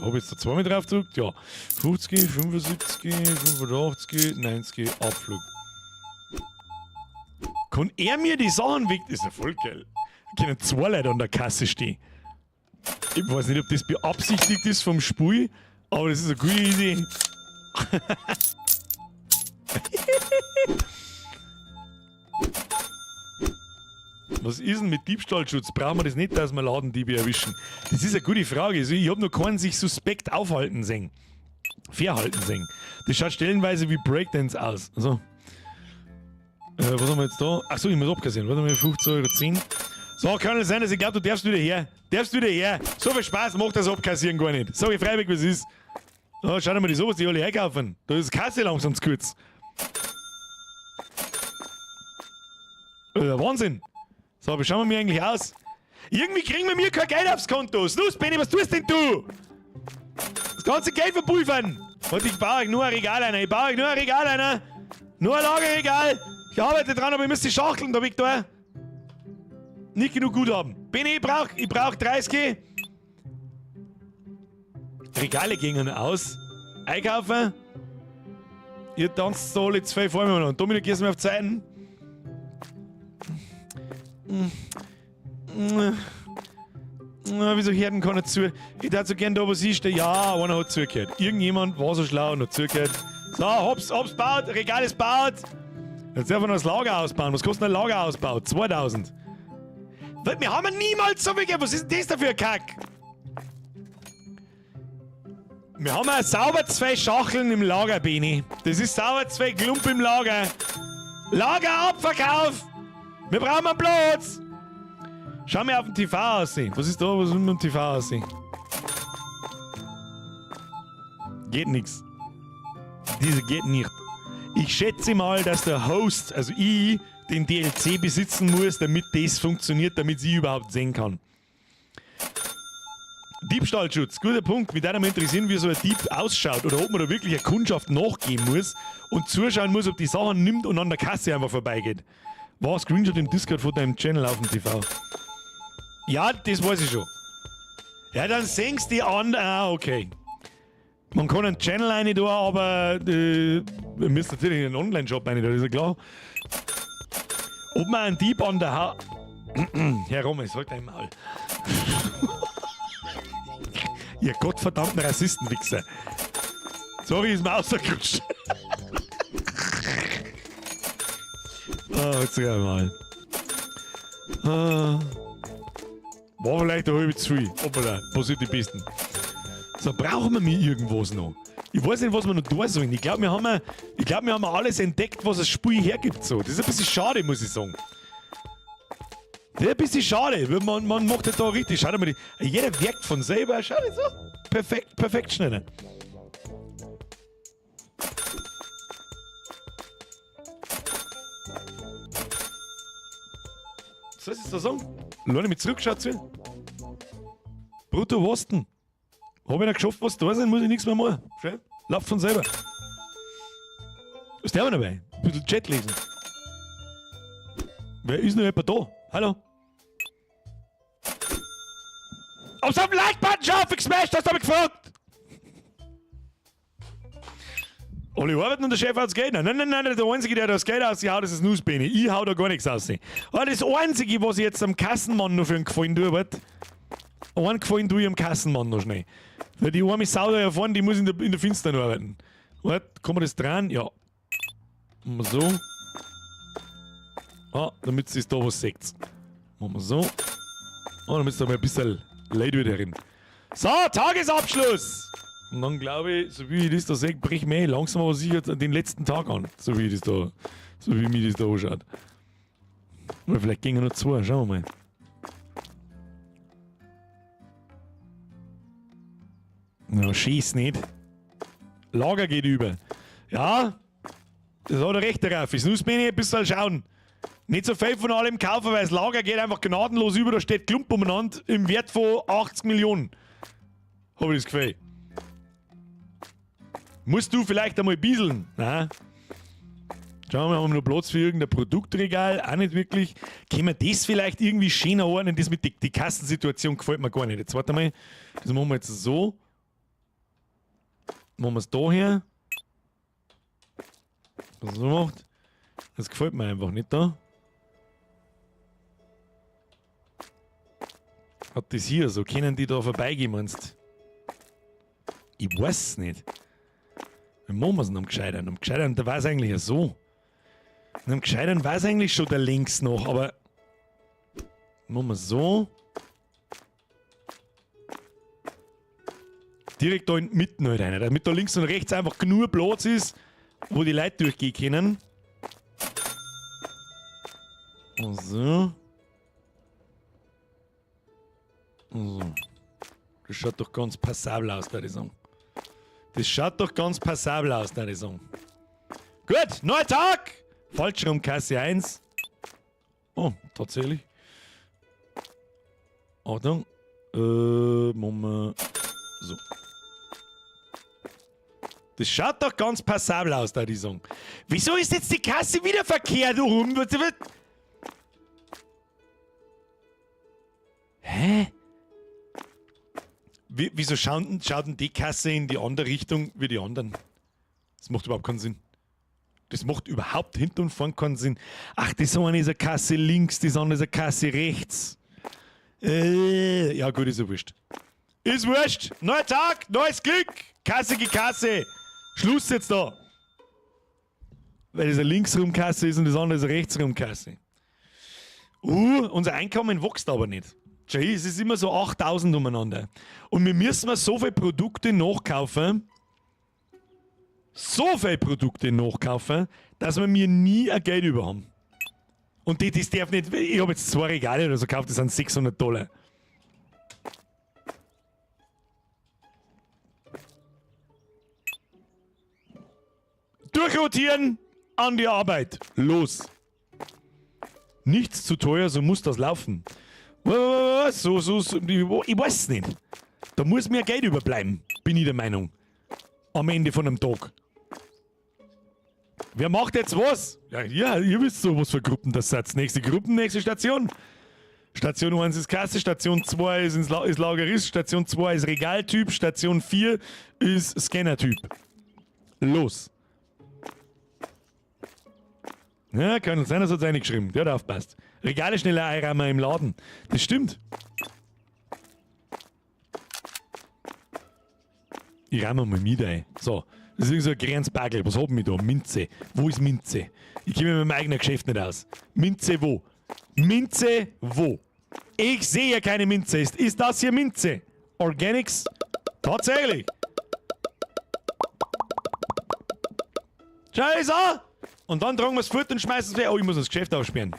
Hab ich jetzt da zweimal drauf gedrückt? Ja. 50, 75, 85, 90, Abflug. Kann er mir die Sachen weg? Das ist ja voll geil. Da können zwei Leute an der Kasse stehen. Ich weiß nicht, ob das beabsichtigt ist vom Spiel, aber das ist eine gute Idee. Was ist denn mit Diebstahlschutz? Brauchen wir das nicht, dass wir Ladendiebe erwischen? Das ist eine gute Frage. Also ich hab noch keinen sich suspekt aufhalten sehen. Verhalten sehen. Das schaut stellenweise wie Breakdance aus. Also, was haben wir jetzt da? Achso, ich muss abkassieren. Warte mal, 15,10 Euro. So, Colonel Sanders, ich glaub, du darfst wieder her. Darfst wieder her. So viel Spaß macht das Abkassieren gar nicht. Sag ich freiwillig, was ist. Oh, schau dir mal die sowas, die alle einkaufen. Da ist Kasse langsam zu kurz. Wahnsinn. So, wie schauen wir mir eigentlich aus? Irgendwie kriegen wir mir kein Geld aufs Konto. Los, Benni, was tust denn du? Das ganze Geld verpulvern. Und ich baue euch nur ein Regal ein. Ich baue euch nur ein Regal ein. Nur ein Lagerregal. Ich arbeite dran, aber ich muss die Schachteln da weg da. Nicht genug Guthaben. Benni, ich brauch 30. Regale gingen aus. Einkaufen. Ihr tanzt so alle 2 vor mir. Und Dominik, gehst du mir auf Zeiten? Wieso hört denn keiner zu? Ich darf so gern da, wo sie steht. Ja, einer hat zugehört. Irgendjemand war so schlau und hat zugehört. So, hops, hops, baut. Regal ist baut. Jetzt darf man noch das Lager ausbauen. Was kostet ein Lagerausbau? 2000. Weil wir haben ja niemals so viel Geld. Was ist denn das da für ein Kack? Wir haben ja sauber 2 Schachteln im Lager, Beni. Das ist sauber 2 Klump im Lager. Lagerabverkauf! Wir brauchen einen Platz! Schau mir auf dem TV aussehen. Was ist da? Was ist mit dem TV aussehen? Geht nix. Diese geht nicht. Ich schätze mal, dass der Host, also ich, den DLC besitzen muss, damit das funktioniert, damit sie überhaupt sehen kann. Diebstahlschutz, guter Punkt. Mich würde mal interessieren, wie so ein Dieb ausschaut oder ob man da wirklich eine Kundschaft nachgehen muss und zuschauen muss, ob die Sachen nimmt und an der Kasse einfach vorbeigeht. War ein Screenshot im Discord von deinem Channel auf dem TV. Ja, das weiß ich schon. Ja, dann singst die an. Ah, okay. Man kann einen Channel rein tun, aber wir müssen natürlich in einen Online-Shop rein, das ist ja klar. Ob man einen Dieb an der Ha- Herr Rommel, sag dein Maul. Ihr gottverdammten Rassistenwichser. Sorry, ist mir rausgerutscht. Ah, jetzt sag mal. Ah. War vielleicht eine halbe zu viel. Hoppala, passiert die Besten. So, brauchen wir mir irgendwas noch? Ich weiß nicht, was wir noch da sollen. Ich glaube, wir haben, ich glaub, wir haben alles entdeckt, was das Spiel hergibt. So. Das ist ein bisschen schade, muss ich sagen. Das ist ein bisschen schade, weil man macht das da richtig. Schaut mal, jeder wirkt von selber. Schaut so. Perfekt, perfekt schneller. Soll ich das da sagen? Lass mich zurückschauen zu. Brutto Wasten. Hab ich noch geschafft, was da sein, muss ich nichts mehr machen. Schön. Lauf von selber. Was der dabei? Ein bisschen Chat lesen. Wer ist noch jemand da? Hallo? Aufs auf den Like-Button schon aufgesmashed, hast du mich gefragt! Alle arbeiten und der Chef hat's Geld. Nein, nein, nein, nein, der Einzige, der das Geld raushaut, ist das Nussbeine. Ich hau da gar nichts raus. Aber das Einzige, was ich jetzt am Kassenmann noch für einen Gefallen tue, warte. Einen Gefallen tue ich am Kassenmann noch schnell. Weil die arme Sau da erfahren, die muss in der Finstern arbeiten. Warte, kann man das dran? Ja. Machen wir so. Ah, damit ihr da was seht. Machen wir so. Ah, damit da mal ein bisschen Leid wieder drin. So, Tagesabschluss! Und dann glaube ich, so wie ich das da sehe, brich mir langsam aber sicher den letzten Tag an. So wie ich das da, so wie mir das da anschaut. Oder vielleicht gehen noch zwei, schauen wir mal. Na, schieß nicht. Lager geht über. Ja, das hat er recht darauf. Das muss mir nicht ein bisschen schauen. Nicht so viel von allem kaufen, weil das Lager geht einfach gnadenlos über. Da steht Klump umeinander im Wert von 80 Millionen. Hab ich das Gefühl. Musst du vielleicht einmal bieseln? Nein. Schauen wir mal, haben wir noch Platz für irgendein Produktregal? Auch nicht wirklich. Können wir das vielleicht irgendwie schöner ordnen? Das mit die Kassensituation gefällt mir gar nicht. Jetzt warte mal. Das machen wir jetzt so. Machen wir es da her. Was so macht. Das gefällt mir einfach nicht da. Hat das hier so? Können die da vorbeigehen, meinst du? Ich weiß es nicht. Wie machen wir es denn am Gescheitern? Am Gescheitern, da war es eigentlich ja so. Und am Gescheitern war es eigentlich schon der links noch, aber machen wir so. Direkt da in die Mitte halt rein, damit da links und rechts einfach genug Platz ist, wo die Leute durchgehen können. So. So. Das schaut doch ganz passabel aus, würde ich sagen. Das schaut doch ganz passabel aus, würde ich sagen. Gut, neuer Tag! Falschraumkasse 1. Oh, tatsächlich. Achtung. Machen wir so. Das schaut doch ganz passabel aus, würde ich sagen. Wieso ist jetzt die Kasse wieder verkehrt rum? Hä? Wieso schaut denn die Kasse in die andere Richtung wie die anderen? Das macht überhaupt keinen Sinn. Das macht überhaupt hinten und vorn keinen Sinn. Ach, das eine ist eine Kasse links, das andere ist eine Kasse rechts. Ja gut, ist ja wurscht. Ist wurscht. Neuer Tag, neues Glück. Kasse gegen Kasse. Schluss jetzt da. Weil das eine Linksrum-Kasse ist und das andere ist eine Rechtsrum-Kasse. Unser Einkommen wächst aber nicht. Jay, es ist immer so 8000 umeinander. Und wir müssen mal so viele Produkte nachkaufen, so viele Produkte nachkaufen, dass wir mir nie ein Geld über haben. Und das darf nicht, ich hab jetzt 2 Regale oder so gekauft, das sind $600. Durchrotieren, an die Arbeit. Los. Nichts zu teuer, so muss das laufen. Was? So, so, so, ich weiß es nicht. Da muss mehr Geld überbleiben, bin ich der Meinung. Am Ende von einem Tag. Wer macht jetzt was? Ja, ja, ihr wisst so, was für Gruppen das seid. Nächste Gruppen, nächste Station. Station 1 ist Kasse, Station 2 ist Lagerist, Station 2 ist Regaltyp, Station 4 ist Scannertyp. Los. Ja, kann sein, dass er es reingeschrieben. Der hat aufpasst. Regale schneller einräumen im Laden. Das stimmt. Ich räume mal mit ein. So, das ist irgend so ein Grenzbagel. Was haben wir da? Minze. Wo ist Minze? Ich komme mit meinem eigenen Geschäft nicht aus. Minze wo? Minze wo? Ich sehe keine Minze. Ist das hier Minze? Organics? Tatsächlich. Scheiße! Und dann tragen wir es fort und schmeißen es weg. Oh, ich muss das Geschäft aufsperren.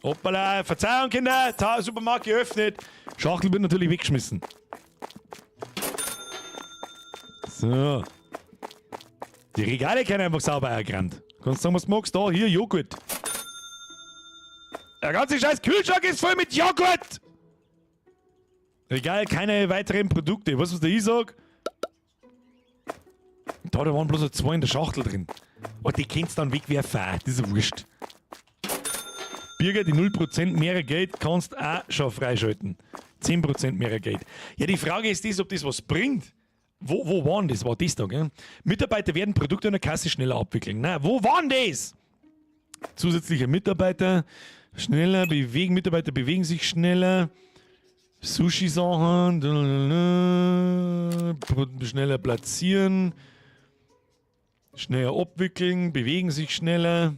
Hoppala, Verzeihung, Kinder. Supermarkt geöffnet. Schachtel wird natürlich weggeschmissen. So. Die Regale können einfach sauber ergrannt. Kannst sagen, was du magst. Da, hier, Joghurt. Der ganze scheiß Kühlschrank ist voll mit Joghurt! Regal, keine weiteren Produkte. Weißt du, was der ich sag? Da waren bloß noch zwei in der Schachtel drin. Und die kannst du dann wegwerfen. Das ist ja wurscht. Birger, die 0% mehr Geld kannst auch schon freischalten. 10% mehr Geld. Ja, die Frage ist das, ob das was bringt. Wo waren das? War das da, gell? Mitarbeiter werden Produkte an der Kasse schneller abwickeln. Na, wo waren das? Zusätzliche Mitarbeiter, schneller bewegen, Mitarbeiter bewegen sich schneller. Sushi-Sachen, schneller platzieren, schneller abwickeln, bewegen sich schneller.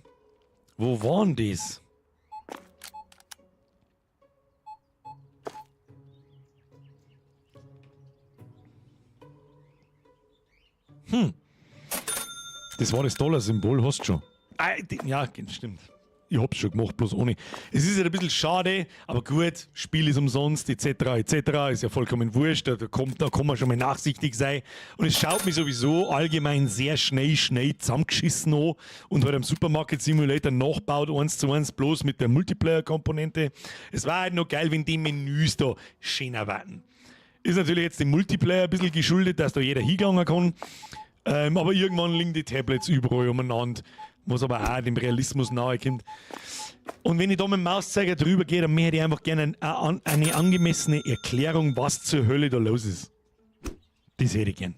Wo waren das? Das war das Dollar-Symbol, hast du schon. Ah, ja, stimmt. Ich hab's schon gemacht, bloß ohne. Es ist ja ein bisschen schade, aber gut, Spiel ist umsonst, et cetera, et cetera. Ist ja vollkommen wurscht, da kann man schon mal nachsichtig sein. Und es schaut mir sowieso allgemein sehr schnell zusammengeschissen an und halt am Supermarket Simulator nachbaut 1:1, bloß mit der Multiplayer-Komponente. Es war halt noch geil, wenn die Menüs da schöner warten. Ist natürlich jetzt dem Multiplayer ein bisschen geschuldet, dass da jeder hingegangen kann. Aber irgendwann liegen die Tablets überall umeinander, was aber auch dem Realismus nahe kommt. Und wenn ich da mit dem Mauszeiger drüber gehe, dann möchte ich einfach gerne eine angemessene Erklärung, was zur Hölle da los ist. Das hätte ich gern.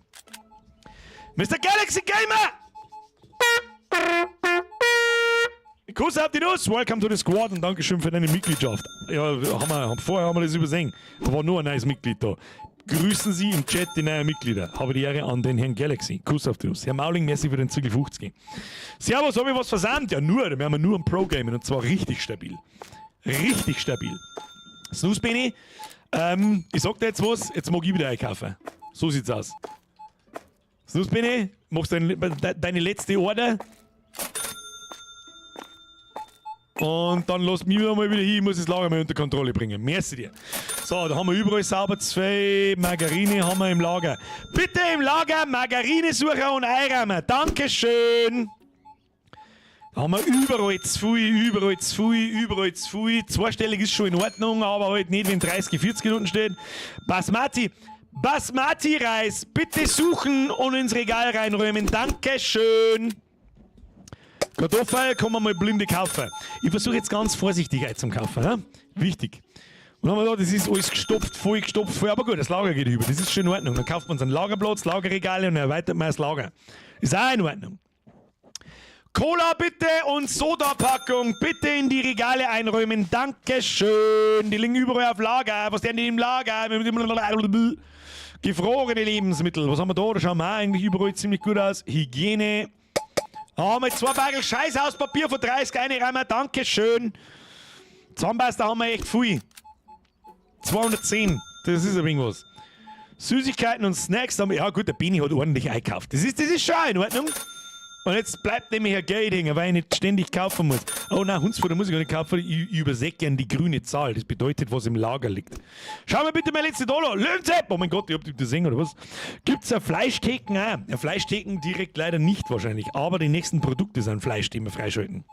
Mister Galaxy Gamer! Kuss auf die Nuss, welcome to the squad und Dankeschön für deine Mitgliedschaft. Ja, vorher haben wir das übersehen. Da war nur ein neues Mitglied da. Grüßen Sie im Chat die neuen Mitglieder. Habe die Ehre an den Herrn Galaxy. Kuss auf die Nuss. Herr Mauling, merci für den Zügel 50. Servus, hab ich was versandt? Ja, nur. Wir haben nur ein Pro-Gamen und zwar richtig stabil. Richtig stabil. Snooze Benny, ich sag dir jetzt was, jetzt mag ich wieder einkaufen. So sieht's aus. Snooze Benny, machst deine letzte Order? Und dann lass mich mal wieder hin, ich muss das Lager mal unter Kontrolle bringen. Merci dir. So, da haben wir überall sauber 2 Margarine haben wir im Lager. Bitte im Lager Margarine suchen und einräumen. Dankeschön. Da haben wir überall zu viel, überall zu viel, überall zu viel. Zweistellig ist schon in Ordnung, aber halt nicht, wenn 30, 40 Minuten steht. Basmati. Basmati-Reis. Bitte suchen und ins Regal reinräumen. Dankeschön. Kartoffeln kann man mal blinde kaufen. Ich versuche jetzt ganz vorsichtig zum Kaufen. Ne? Wichtig. Und dann haben wir da, das ist alles gestopft, voll gestopft, voll. Aber gut, das Lager geht über. Das ist schon in Ordnung. Dann kauft man sich einen Lagerplatz, Lagerregale und erweitert man das Lager. Ist auch in Ordnung. Cola bitte und Soda-Packung bitte in die Regale einräumen. Dankeschön. Die liegen überall auf Lager. Was denn die im Lager? Gefrorene Lebensmittel. Was haben wir da? Da schauen wir auch eigentlich überall ziemlich gut aus. Hygiene. Ah, mit 2 Bagel Scheiß aus Papier von 30 einräumen. Dankeschön. Zahnpasta haben wir echt viel. 210. Das ist ein wenig was. Süßigkeiten und Snacks haben wir. Ja gut, der Beni hat ordentlich einkauft. Das ist schon in Ordnung. Und jetzt bleibt nämlich ein Geld hängen, weil ich nicht ständig kaufen muss. Oh nein, Hundsfutter muss ich gar nicht kaufen. Ich übersehe gern die grüne Zahl. Das bedeutet, was im Lager liegt. Schau mal bitte meine letzte Dollar. Löwensepp! Oh mein Gott, ich hab die gesehen, oder was? Gibt's ja Fleischtheken auch? Ja, Fleischtheken direkt leider nicht wahrscheinlich. Aber die nächsten Produkte sind Fleisch, die wir freischalten.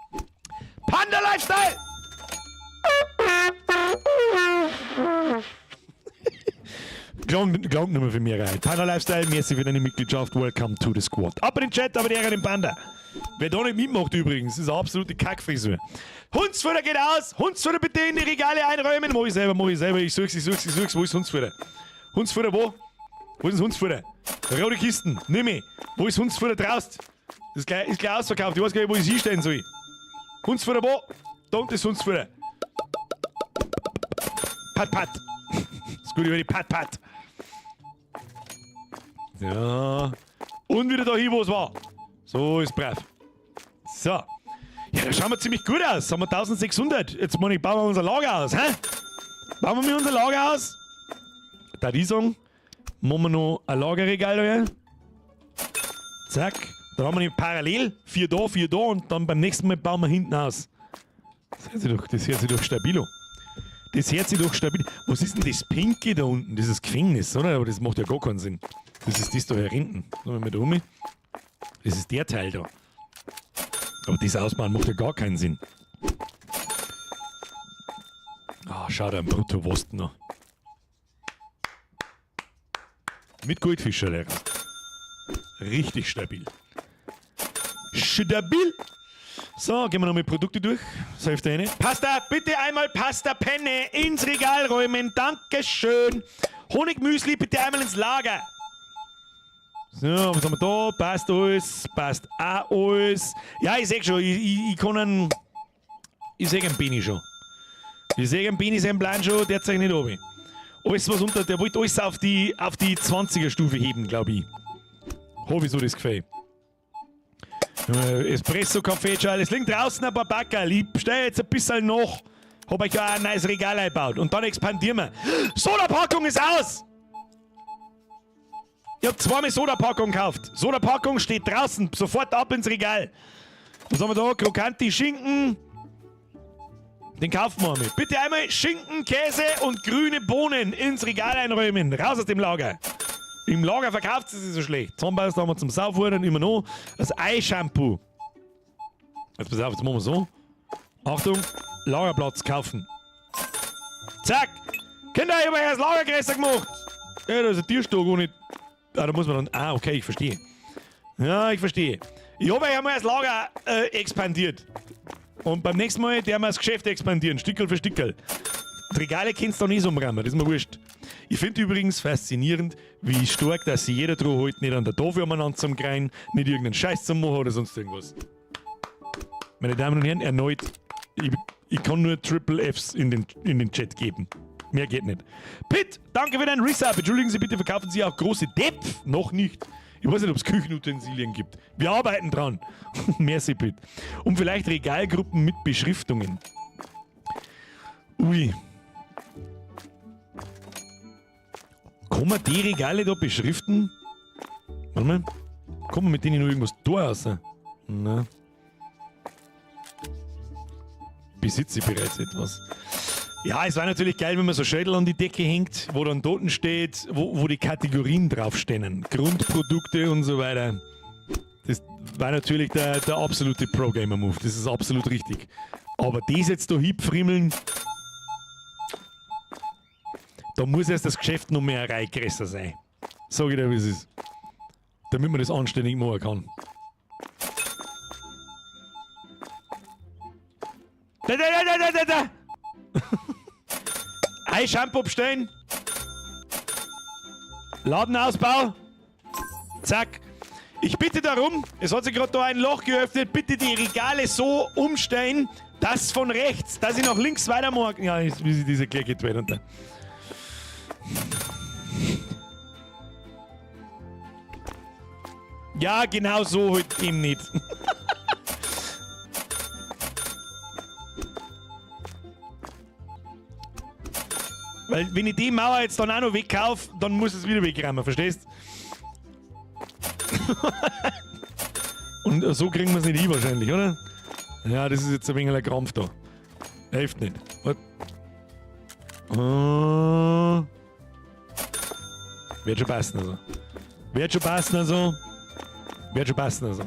Panda Lifestyle! Klang nicht mehr für mich rein. Panda Lifestyle, merci für deine Mitgliedschaft. Welcome to the squad. Ab in den Chat, aber der den Panda. Wer da nicht mitmacht übrigens, ist eine absolute Kackfrisur. Hundsfutter geht aus! Hundsfutter bitte in die Regale einräumen. Mach ich selber, mach ich selber. Ich such's, ich such's, ich such's. Wo ist Hundsfutter? Hundsfutter wo? Wo ist das Hundsfutter? Rote Kisten, nimm ich. Wo ist Hundsfutter draußen? Das ist gleich ausverkauft. Ich weiß gar nicht, wo ich es hinstellen soll. Hundsfutter wo? Da unten ist Hundsfutter. Pat, pat. Das ist gut über die Pat, pat. Ja. Und wieder da hin, wo es war. So ist brav. So. Ja, da schauen wir ziemlich gut aus. Haben wir 1600. Jetzt meine ich, bauen wir unser Lager aus, hä? Bauen wir unser Lager aus. Da die sagen, machen wir noch ein Lagerregal da rein. Zack. Dann haben wir nämlich parallel 4 da, 4 da und dann beim nächsten Mal bauen wir hinten aus. Das hört sich doch, das hört sich doch stabil an. Das hört sich doch stabil. Was ist denn das Pinke da unten? Das ist Gefängnis, oder? Aber das macht ja gar keinen Sinn. Das ist das da hier hinten. Sollen wir mal da rum? Das ist der Teil da. Aber das Ausbauen macht ja gar keinen Sinn. Ah, schau da, ein Brutto-Wosten noch. Mit Goldfischerlehrer. Richtig stabil. Stabil! So, gehen wir noch mit Produkte durch. Das hilft eine. Pasta, bitte einmal Pasta Penne ins Regal räumen. Dankeschön. Honigmüsli, bitte einmal ins Lager. So, was haben wir da? Passt alles. Passt auch alles. Ja, ich seh schon, ich kann einen. Ich seh einen Bini schon. Ich seh einen Bini seinen Plan schon, der zeigt nicht oben. Alles, was unter. Der wollte alles auf die 20er-Stufe heben, glaube ich. Hab ich so das Gefühl. Espresso-Kaffee, schon. Es liegen draußen ein paar Backerl. Ich bestelle jetzt ein bisschen nach. Hab euch ja auch ein neues Regal eingebaut. Und dann expandieren wir. Sodapackung ist aus! Ich hab zweimal Sodapackung gekauft. Sodapackung steht draußen. Sofort ab ins Regal. Was haben wir da? Krokanti Schinken. Den kaufen wir einmal. Bitte einmal Schinken, Käse und grüne Bohnen ins Regal einräumen. Raus aus dem Lager. Im Lager verkauft sie sich so schlecht. Zahnpasta haben wir zum Saufuhren immer noch. Das Ei-Shampoo. Jetzt pass auf, jetzt machen wir so. Achtung, Lagerplatz kaufen. Zack! Kinder, ich hab euch das Lager größer gemacht. Ja, da ist ein Tierstock ohne. Ah, da muss man dann. Ah, okay, ich verstehe. Ja, ich verstehe. Ich hab euch einmal das Lager expandiert. Und beim nächsten Mal werden wir das Geschäft expandieren, Stückel für Stückel. Die Regale kannst du da nicht umräumen, das ist mir wurscht. Ich finde übrigens faszinierend, wie stark, dass sich jeder dran hält, nicht an der Tafel umeinander zum Kreien, nicht irgendeinen Scheiß zu machen oder sonst irgendwas. Meine Damen und Herren, erneut, ich kann nur Triple Fs in den Chat geben. Mehr geht nicht. Pitt, danke für deinen Resub. Entschuldigen Sie bitte, verkaufen Sie auch große Depf? Noch nicht. Ich weiß nicht, ob es Küchenutensilien gibt. Wir arbeiten dran. Merci, Pitt. Und vielleicht Regalgruppen mit Beschriftungen. Ui. Kann man die Regale da beschriften? Warte mal. Kann man mit denen noch irgendwas da raus? Na. Besitze ich bereits etwas? Ja, es war natürlich geil, wenn man so Schädel an die Decke hängt, wo dann Toten steht, wo die Kategorien draufstehen. Grundprodukte und so weiter. Das war natürlich der absolute Pro-Gamer-Move. Das ist absolut richtig. Aber das jetzt da hinpfrimmeln, da muss erst das Geschäft noch mehr eine Reihe größer sein. Sag ich dir, wie es ist. Damit man das anständig machen kann. Da, da, da, da, da, da! Ein Shampoo bestellen. Ladenausbau. Zack. Ich bitte darum, es hat sich gerade da ein Loch geöffnet, bitte die Regale so umstellen, dass von rechts, dass ich nach links weitermache. Ja, wie sich diese Klecke dreht. Und da. Ja, genau so halt eben nicht. Weil, wenn ich die Mauer jetzt dann auch noch wegkaufe, dann muss es wieder wegräumen, verstehst? Und so kriegen wir es nicht hin wahrscheinlich, oder? Ja, das ist jetzt ein wenig ein Krampf da. Hilft nicht. Wird schon passen, also. Wird schon passen, also. Wird schon passen, also.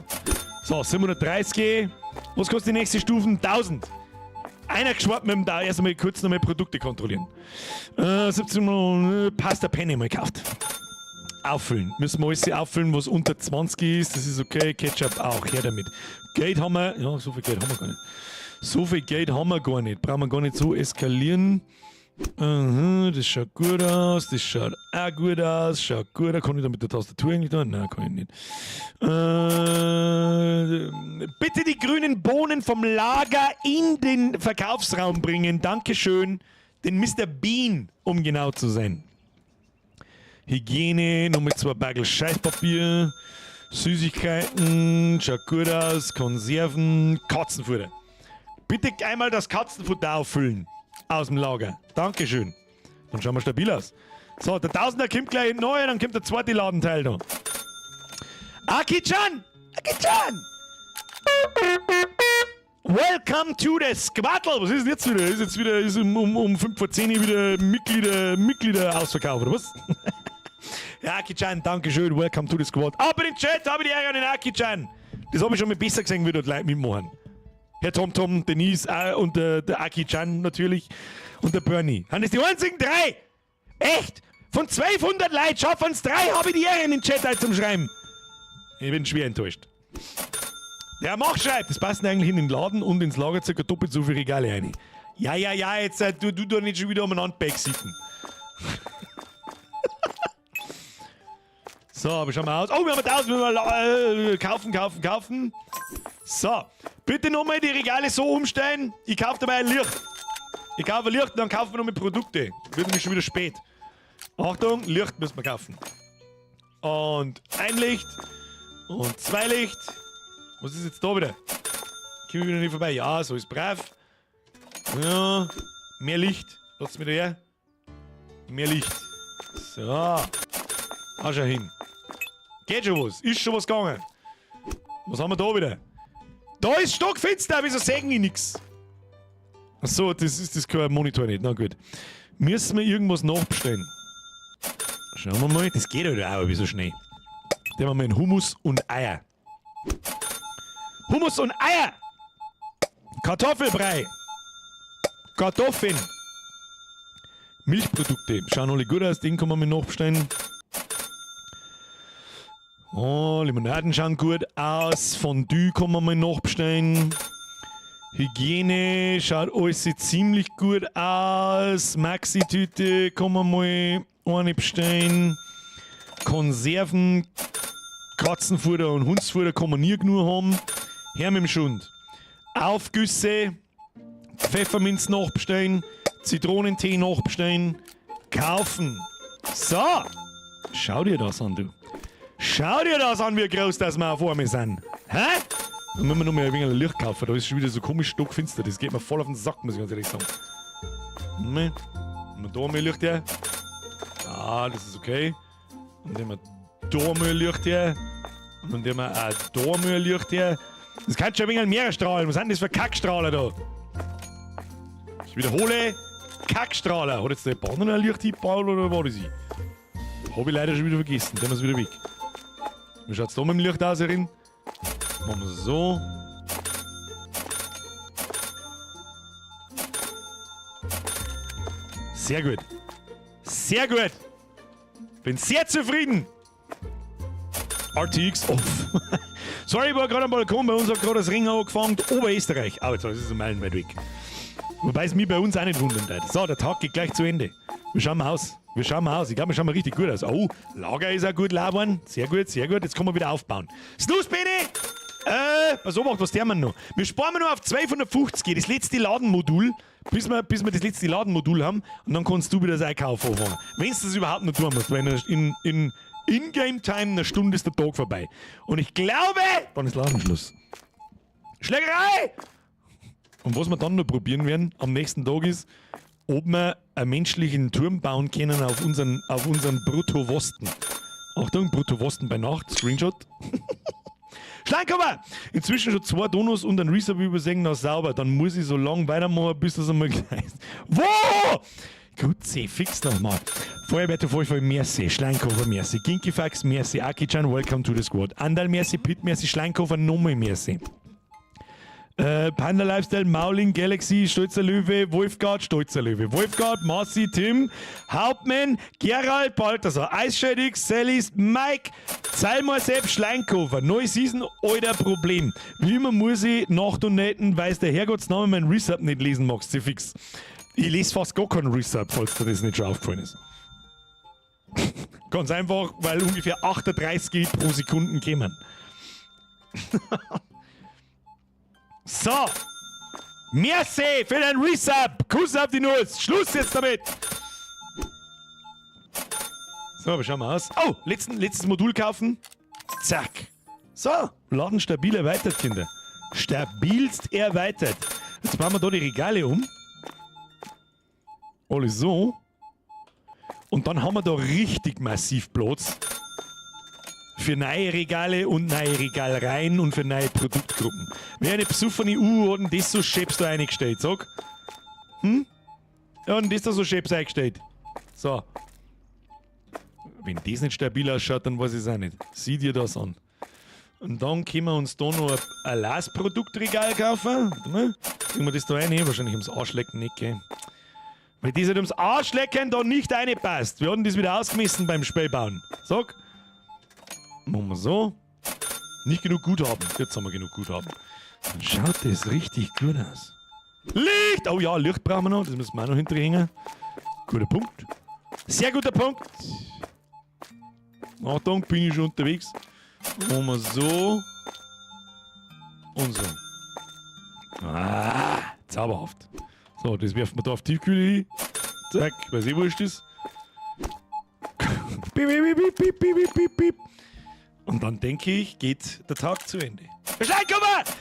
So, 730. Was kostet die nächste Stufe? 1000. Einer geschwappt mit dem da. Erst einmal kurz nochmal Produkte kontrollieren. 17 Pasta Penne mal gekauft. Auffüllen. Müssen wir alles auffüllen, was unter 20 ist. Das ist okay. Ketchup auch. Her damit. Geld haben wir. Ja, so viel Geld haben wir gar nicht. So viel Geld haben wir gar nicht. Brauchen wir gar nicht so eskalieren. Mhm, das schaut gut aus. Das schaut auch gut aus. Schaut gut aus. Kann ich da mit der Tastatur eigentlich da? Nein, kann ich nicht. Bitte die grünen Bohnen vom Lager in den Verkaufsraum bringen. Dankeschön. Den Mr. Bean, um genau zu sein. Hygiene, nochmal 2 Bagel Scheißpapier, Süßigkeiten, schaut gut aus, Konserven, Katzenfutter. Bitte einmal das Katzenfutter auffüllen aus dem Lager. Dankeschön. Dann schauen wir stabil aus. So, der Tausender kommt gleich neu, dann kommt der zweite Ladenteil da. Aki-chan! Aki-chan! Welcome to the Squadl! Was ist denn jetzt wieder? Ist jetzt wieder ist um 5 vor 10 wieder Mitglieder Ausverkauf, oder was? Ja, Aki-chan, danke schön. Welcome to the Squad. Aber im Chat habe ich die Ehre an den Aki-chan. Das habe ich schon mal besser gesehen, wie dort Leute mitmachen. Herr Tom Tom, Denise und der Aki-chan natürlich und der Bernie. Sind das die einzigen drei? Echt? Von 1200 Leuten schaffen es drei, habe ich die Ehre in den Chat halt zum Schreiben. Ich bin schwer enttäuscht. Der Mach schreibt, das passen eigentlich in den Laden und ins Lager circa doppelt so viele Regale rein. Ja, jetzt du doch nicht schon wieder umeinander backsitten. So, aber schauen wir aus. Oh, wir haben 1000, wir kaufen, kaufen, kaufen. So, bitte nochmal die Regale so umstellen. Ich kaufe dabei ein Licht. Ich kaufe ein Licht und dann kaufen wir nochmal Produkte. Wird nämlich schon wieder spät. Achtung, Licht müssen wir kaufen. Und ein Licht. Und zwei Licht. Was ist jetzt da wieder? Komm ich wieder nicht vorbei? Ja, so ist brav. Ja, mehr Licht. Lass mich da her. Mehr Licht. So. Auch schon hin. Geht schon was. Ist schon was gegangen. Was haben wir da wieder? Da ist stockfinster, wieso sehen ich nix? Achso, das ist das kein Monitor nicht. Na gut. Müssen wir irgendwas nachbestellen? Schauen wir mal. Das geht halt auch so schnell. Dann haben wir einen Hummus und Eier. Hummus und Eier! Kartoffelbrei! Kartoffeln! Milchprodukte. Schauen alle gut aus, den kann man mir nachbestellen. Oh, Limonaden schauen gut aus. Fondue kann man mal nachbestellen. Hygiene schaut alles ziemlich gut aus. Maxi-Tüte kann man mal eine bestellen. Konserven, Katzenfutter und Hundsfutter kann man nie genug haben. Her mit dem Schund. Aufgüsse, Pfefferminz nachbestellen, Zitronentee nachbestellen, kaufen. So, schau dir das an, du. Schau dir das an, wie groß das wir auf einmal sind. Hä? Dann müssen wir noch mal ein wenig Licht kaufen. Da ist schon wieder so komisch stockfinster. Das geht mir voll auf den Sack, muss ich ganz ehrlich sagen. Ne? Und da mal Licht her. Ah, das ist okay. Und dann haben wir da mal Licht her. Und dann haben wir auch da mal Licht her. Das kann schon ein wenig mehr strahlen. Was sind das für Kackstrahler da? Ich wiederhole: Kackstrahler. Hat jetzt der Bahn ein Licht hingebaut oder war das ich? Hab ich leider schon wieder vergessen. Dann ist wieder weg. Wie schaut's da mit dem Licht aus, Erin? Machen wir so. Sehr gut. Sehr gut. Bin sehr zufrieden. RTX off. Sorry, ich war gerade am Balkon. Bei uns hat gerade das Ring angefangen. Oberösterreich. Aber jetzt ist es meilenweit weg. Wobei es mich bei uns auch nicht wundern würde. So, der Tag geht gleich zu Ende. Wir schauen mal aus. Wir schauen mal aus. Ich glaube, wir schauen mal richtig gut aus. Oh, Lager ist auch gut labern. Sehr gut, sehr gut. Jetzt können wir wieder aufbauen. Snooze, Bene! Pass auf, was der wir noch? Wir sparen nur auf 250, das letzte Ladenmodul, bis wir das letzte Ladenmodul haben, und dann kannst du wieder das Einkaufen anfangen. Wenn du das überhaupt noch tun musst, weil in In-Game-Time einer Stunde ist der Tag vorbei. Und ich glaube, dann ist Ladenschluss. Schlägerei! Und was wir dann noch probieren werden am nächsten Tag ist, ob wir einen menschlichen Turm bauen können auf unseren Bruttowosten. Achtung, Bruttowosten bei Nacht, Screenshot. Schlangcover! Inzwischen schon zwei Donos und ein Resub übersehen, na sauber. Dann muss ich so lange weitermachen, bis das einmal gleich ist. Wo? Grüezi, fix nochmal. Feuerwehr voll, merci. Schleinkofer, merci. Ginkifax, merci. Aki-chan, welcome to the squad. Andal, merci. Pit, merci. Schleinkofer, nochmal merci. Panda Lifestyle, Mauling, Galaxy, Stolzer Löwe, Wolfgard, Stolzer Löwe, Wolfgard, Marci, Tim, Hauptmann, Gerald, Balthasar, Eisschädig, Sallys, Mike, Zalmor Sepp, Schleinkofer, neue Season, alter Problem. Wie immer muss ich nachdonaten, weil der Herrgottsname mein Resub nicht lesen magst, sie fix. Ich lese fast gar keinen Resub, falls dir das nicht schon aufgefallen ist. Ganz einfach, weil ungefähr 38 pro Sekunden kämen. So. Merci für den Resub. Kuss auf die Nuss. Schluss jetzt damit. So, wir schauen mal aus. Oh, letztes Modul kaufen. Zack. So, Laden stabil erweitert, Kinder. Stabilst erweitert. Jetzt bauen wir da die Regale um. Alles so. Und dann haben wir da richtig massiv Platz für neue Regale und neue Regalreihen und für neue Produktgruppen. Wer eine besoffene U hat denn das so scheps da eingestellt, sag? Ja, und das da so scheps eingestellt. So. Wenn das nicht stabil ausschaut, dann weiß ich es auch nicht. Sieh dir das an. Und dann können wir uns da noch ein Lars-Produktregal kaufen. Warte mal. Kriegen wir das da rein? Wahrscheinlich ums Arschlecken nicht, gell? Weil das halt ums Arschlecken da nicht reinpasst. Wir hatten das wieder ausgemessen beim Spielbauen. Sag. Machen wir so. Nicht genug Guthaben. Jetzt haben wir genug Guthaben. Dann schaut das richtig gut aus. Licht! Oh ja, Licht brauchen wir noch. Das müssen wir auch noch hinterhängen. Guter Punkt. Sehr guter Punkt. Achtung, bin ich schon unterwegs. Machen wir so. Und so. Ah, zauberhaft. So, das werfen wir da auf Tiefkühle hin. Zack, weil es eh wurscht ist. Piep, piep, piep, piep, piep, piep, piep. Und dann denke ich, geht der Tag zu Ende. Bescheid,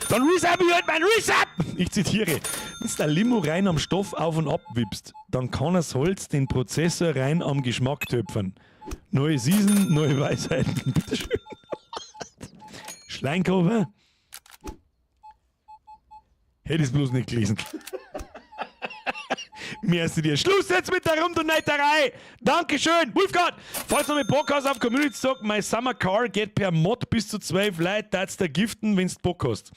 Dann resub ich halt mein Resub! Ich zitiere. Wenn du Limo rein am Stoff auf und ab wippst, dann kann das Holz den Prozessor rein am Geschmack töpfern. Neue Season, neue Weisheiten. Bitteschön. Schleinkofer? Hätte ich's bloß nicht gelesen. Merci dir. Schluss jetzt mit der Rund- und Neiterei. Dankeschön. Wolfgang, falls du mit Bock hast auf Community Talk, My Summer Car geht per Mod bis zu 12 Leute, darfst du giften, wenn du Bock hast.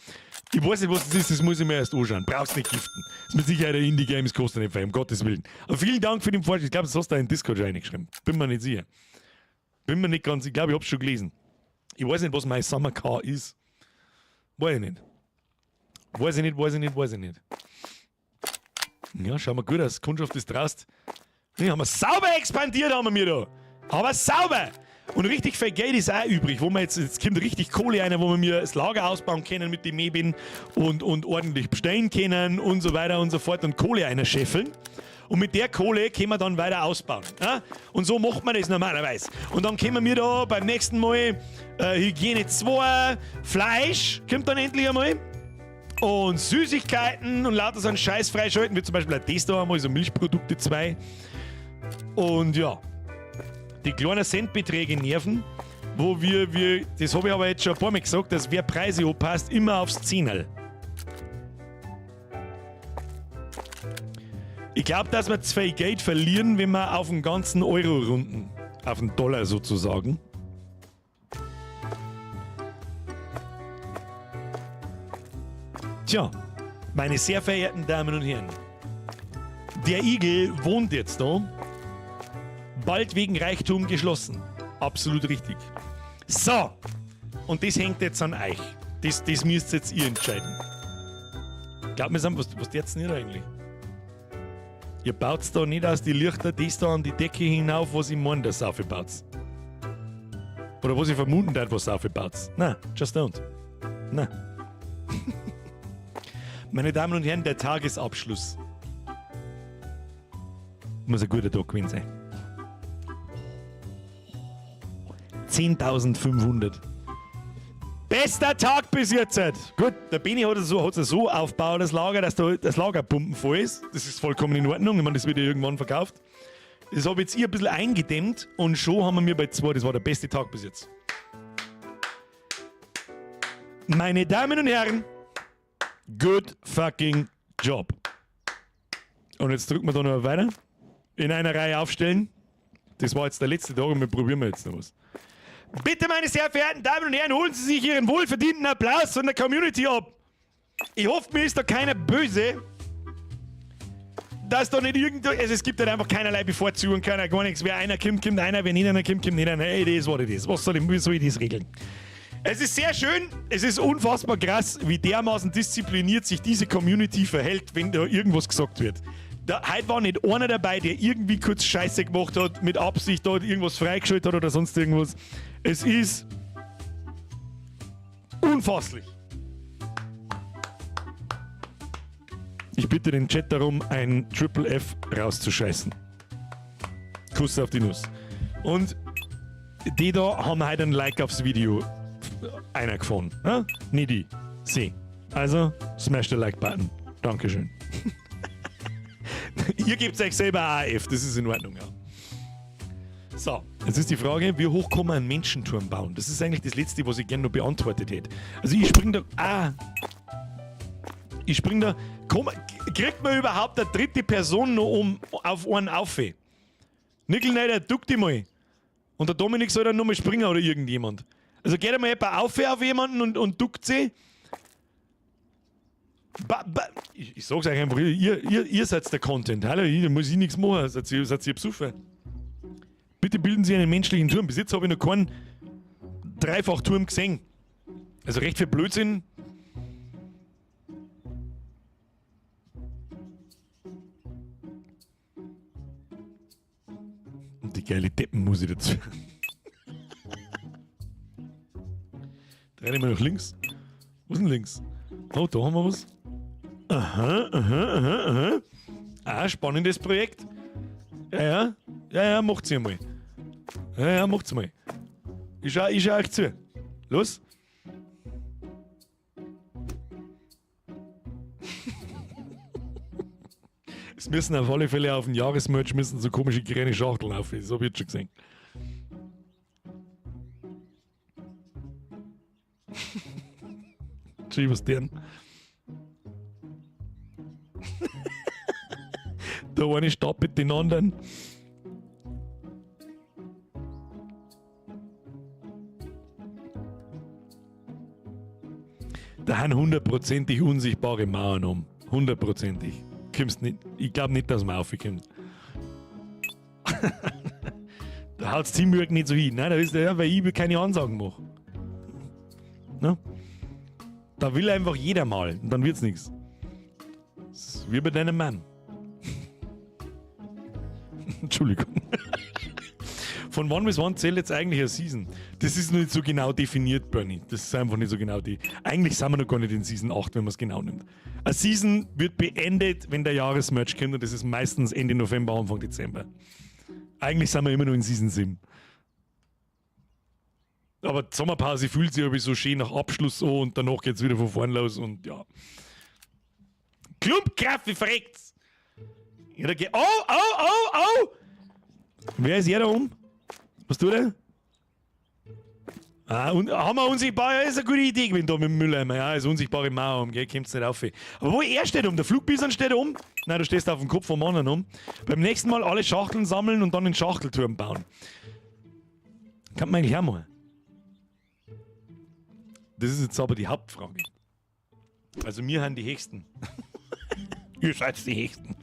Ich weiß nicht, was das ist, das muss ich mir erst anschauen. Brauchst nicht giften. Das ist mit Sicherheit ein Indie Games, kostet nicht viel, um Gottes Willen. Aber vielen Dank für den Vorschlag. Ich glaube, das hast du in Discord schon reingeschrieben. Bin mir nicht sicher. Bin mir nicht ganz, ich glaube, ich hab's schon gelesen. Ich weiß nicht, was My Summer Car ist. Weiß ich nicht. Weiß ich nicht, weiß ich nicht, weiß ich nicht. Ja, schauen wir gut aus. Kundschaft ist draußen. Nee, haben wir sauber expandiert, haben wir mir da. Aber sauber! Und richtig viel Geld ist auch übrig, wo wir jetzt kommt richtig Kohle rein, wo wir mir das Lager ausbauen können mit dem Mebin und ordentlich bestellen können und so weiter und so fort und Kohle einer scheffeln. Und mit der Kohle können wir dann weiter ausbauen. Ja? Und so macht man das normalerweise. Und dann können wir da beim nächsten Mal Hygiene 2, Fleisch kommt dann endlich einmal. Und Süßigkeiten und lauter so einen Scheiß freischalten, wie zum Beispiel auch das da einmal, so Milchprodukte 2. Und ja, die kleinen Centbeträge nerven, wo wir, das habe ich aber jetzt schon ein paar Mal gesagt, dass wer Preise anpasst, immer aufs Zehnerl. Ich glaub, dass wir zu viel Geld verlieren, wenn wir auf den ganzen Euro runden. Auf den Dollar sozusagen. Tja, meine sehr verehrten Damen und Herren, der Igel wohnt jetzt da, bald wegen Reichtum geschlossen. Absolut richtig. So, und das hängt jetzt an euch. Das müsst jetzt ihr entscheiden. Glaubt mir, was jetzt nicht eigentlich? Ihr baut da nicht aus die Lichter das da an die Decke hinauf, was ich meine, dass ihr aufgebaut. Oder was ich vermuten darf, was ihr aufgebaut. Nein, just don't. Nein. Meine Damen und Herren, der Tagesabschluss. Muss ein guter Tag gewesen sein. 10.500. Bester Tag bis jetzt. Gut, der Beni hat es so aufgebaut, das Lager, dass da das Lager pumpenvoll ist. Das ist vollkommen in Ordnung. Ich meine, das wird ja irgendwann verkauft. Das habe jetzt ich ein bisschen eingedämmt und schon haben wir mir bei 2. Das war der beste Tag bis jetzt. Meine Damen und Herren, good fucking job. Und jetzt drücken wir da noch weiter. In einer Reihe aufstellen. Das war jetzt der letzte Tag und wir probieren jetzt noch was. Bitte, meine sehr verehrten Damen und Herren, holen Sie sich Ihren wohlverdienten Applaus von der Community ab. Ich hoffe, mir ist da keiner böse, dass da nicht irgend... Also es gibt halt einfach keinerlei Bevorzugung, keiner, gar nichts. Wer einer kommt, kommt einer, wer nicht einer kommt, kommt nicht einer. Ey, das ist, was it is. Was soll ich, wie soll ich das regeln? Es ist sehr schön, es ist unfassbar krass, wie dermaßen diszipliniert sich diese Community verhält, wenn da irgendwas gesagt wird. Da, heute war nicht einer dabei, der irgendwie kurz Scheiße gemacht hat, mit Absicht da irgendwas freigeschaltet hat oder sonst irgendwas. Es ist unfasslich. Ich bitte den Chat darum, ein Triple F rauszuscheißen. Kuss auf die Nuss. Und die da haben heute ein Like aufs Video einer gefahren. Ja? Nicht die. Sie. Also, smash the Like-Button. Dankeschön. Ihr gebt euch selber AF, das ist in Ordnung, ja. So, jetzt ist die Frage, wie hoch kann man einen Menschenturm bauen? Das ist eigentlich das Letzte, was ich gerne noch beantwortet hätte. Also ich spring da... Ah! Ich spring da... Komm, kriegt man überhaupt eine dritte Person noch um, auf einen auf? Nickel duck dich mal. Und der Dominik soll dann nochmal springen oder irgendjemand. Also geht einmal jemand auf auf jemanden und duckt sie. Ba, ba, ich sag's euch einfach, ihr seid der Content. Hallo, da muss ich nichts machen. Seid ihr besoffen? Bitte bilden Sie einen menschlichen Turm. Bis jetzt habe ich noch keinen Dreifachturm gesehen. Also recht viel Blödsinn. Und die geile Deppenmusik dazu. Drehen wir nach links. Wo ist denn links? Oh, da haben wir was. Aha. Ah, spannendes Projekt. Ja. Ja, macht's ja mal. Ja, macht's mal. Ich schau euch zu. Los. Es müssen auf alle Fälle auf dem Jahresmerch müssen so komische grüne Schachteln auf. Das hab ich jetzt schon gesehen. Entschuldigung, was denn? Der eine stapelt den anderen. Da haben hundertprozentig unsichtbare Mauern um. Hundertprozentig. Kommst nicht, ich glaub nicht, dass man raufkommt. Da haut's Teamwork nicht so hin. Nein, da ist der, ja, weil ich keine Ansagen mache. Ne? Da will einfach jeder mal und dann wird's nix. Das ist wie bei deinem Mann. Entschuldigung. Von wann bis wann zählt jetzt eigentlich eine Season? Das ist noch nicht so genau definiert, Bernie. Das ist einfach nicht so genau die. Eigentlich sind wir noch gar nicht in Season 8, wenn man es genau nimmt. Eine Season wird beendet, wenn der Jahresmerch kommt und das ist meistens Ende November, Anfang Dezember. Eigentlich sind wir immer noch in Season 7. Aber die Sommerpause fühlt sich irgendwie so schön nach Abschluss an und danach geht's wieder von vorn los und ja. Klumpkraft, wie verreckt's! Ja, da geht. Oh, oh, oh, oh! Wer ist er da oben? Was tut er? Ah, und haben wir unsichtbar? Ja, ist eine gute Idee gewesen da mit dem Mülleimer. Ja, ist unsichtbare Mauer um, gell? Kommt's nicht auf. Aber wo er steht um? Der Flugbison steht um? Nein, du stehst auf dem Kopf vom anderen um. Beim nächsten Mal alle Schachteln sammeln und dann den Schachtelturm bauen. Kann man eigentlich auch machen. Das ist jetzt aber die Hauptfrage. Also wir haben die Höchsten. Ihr seid die Höchsten.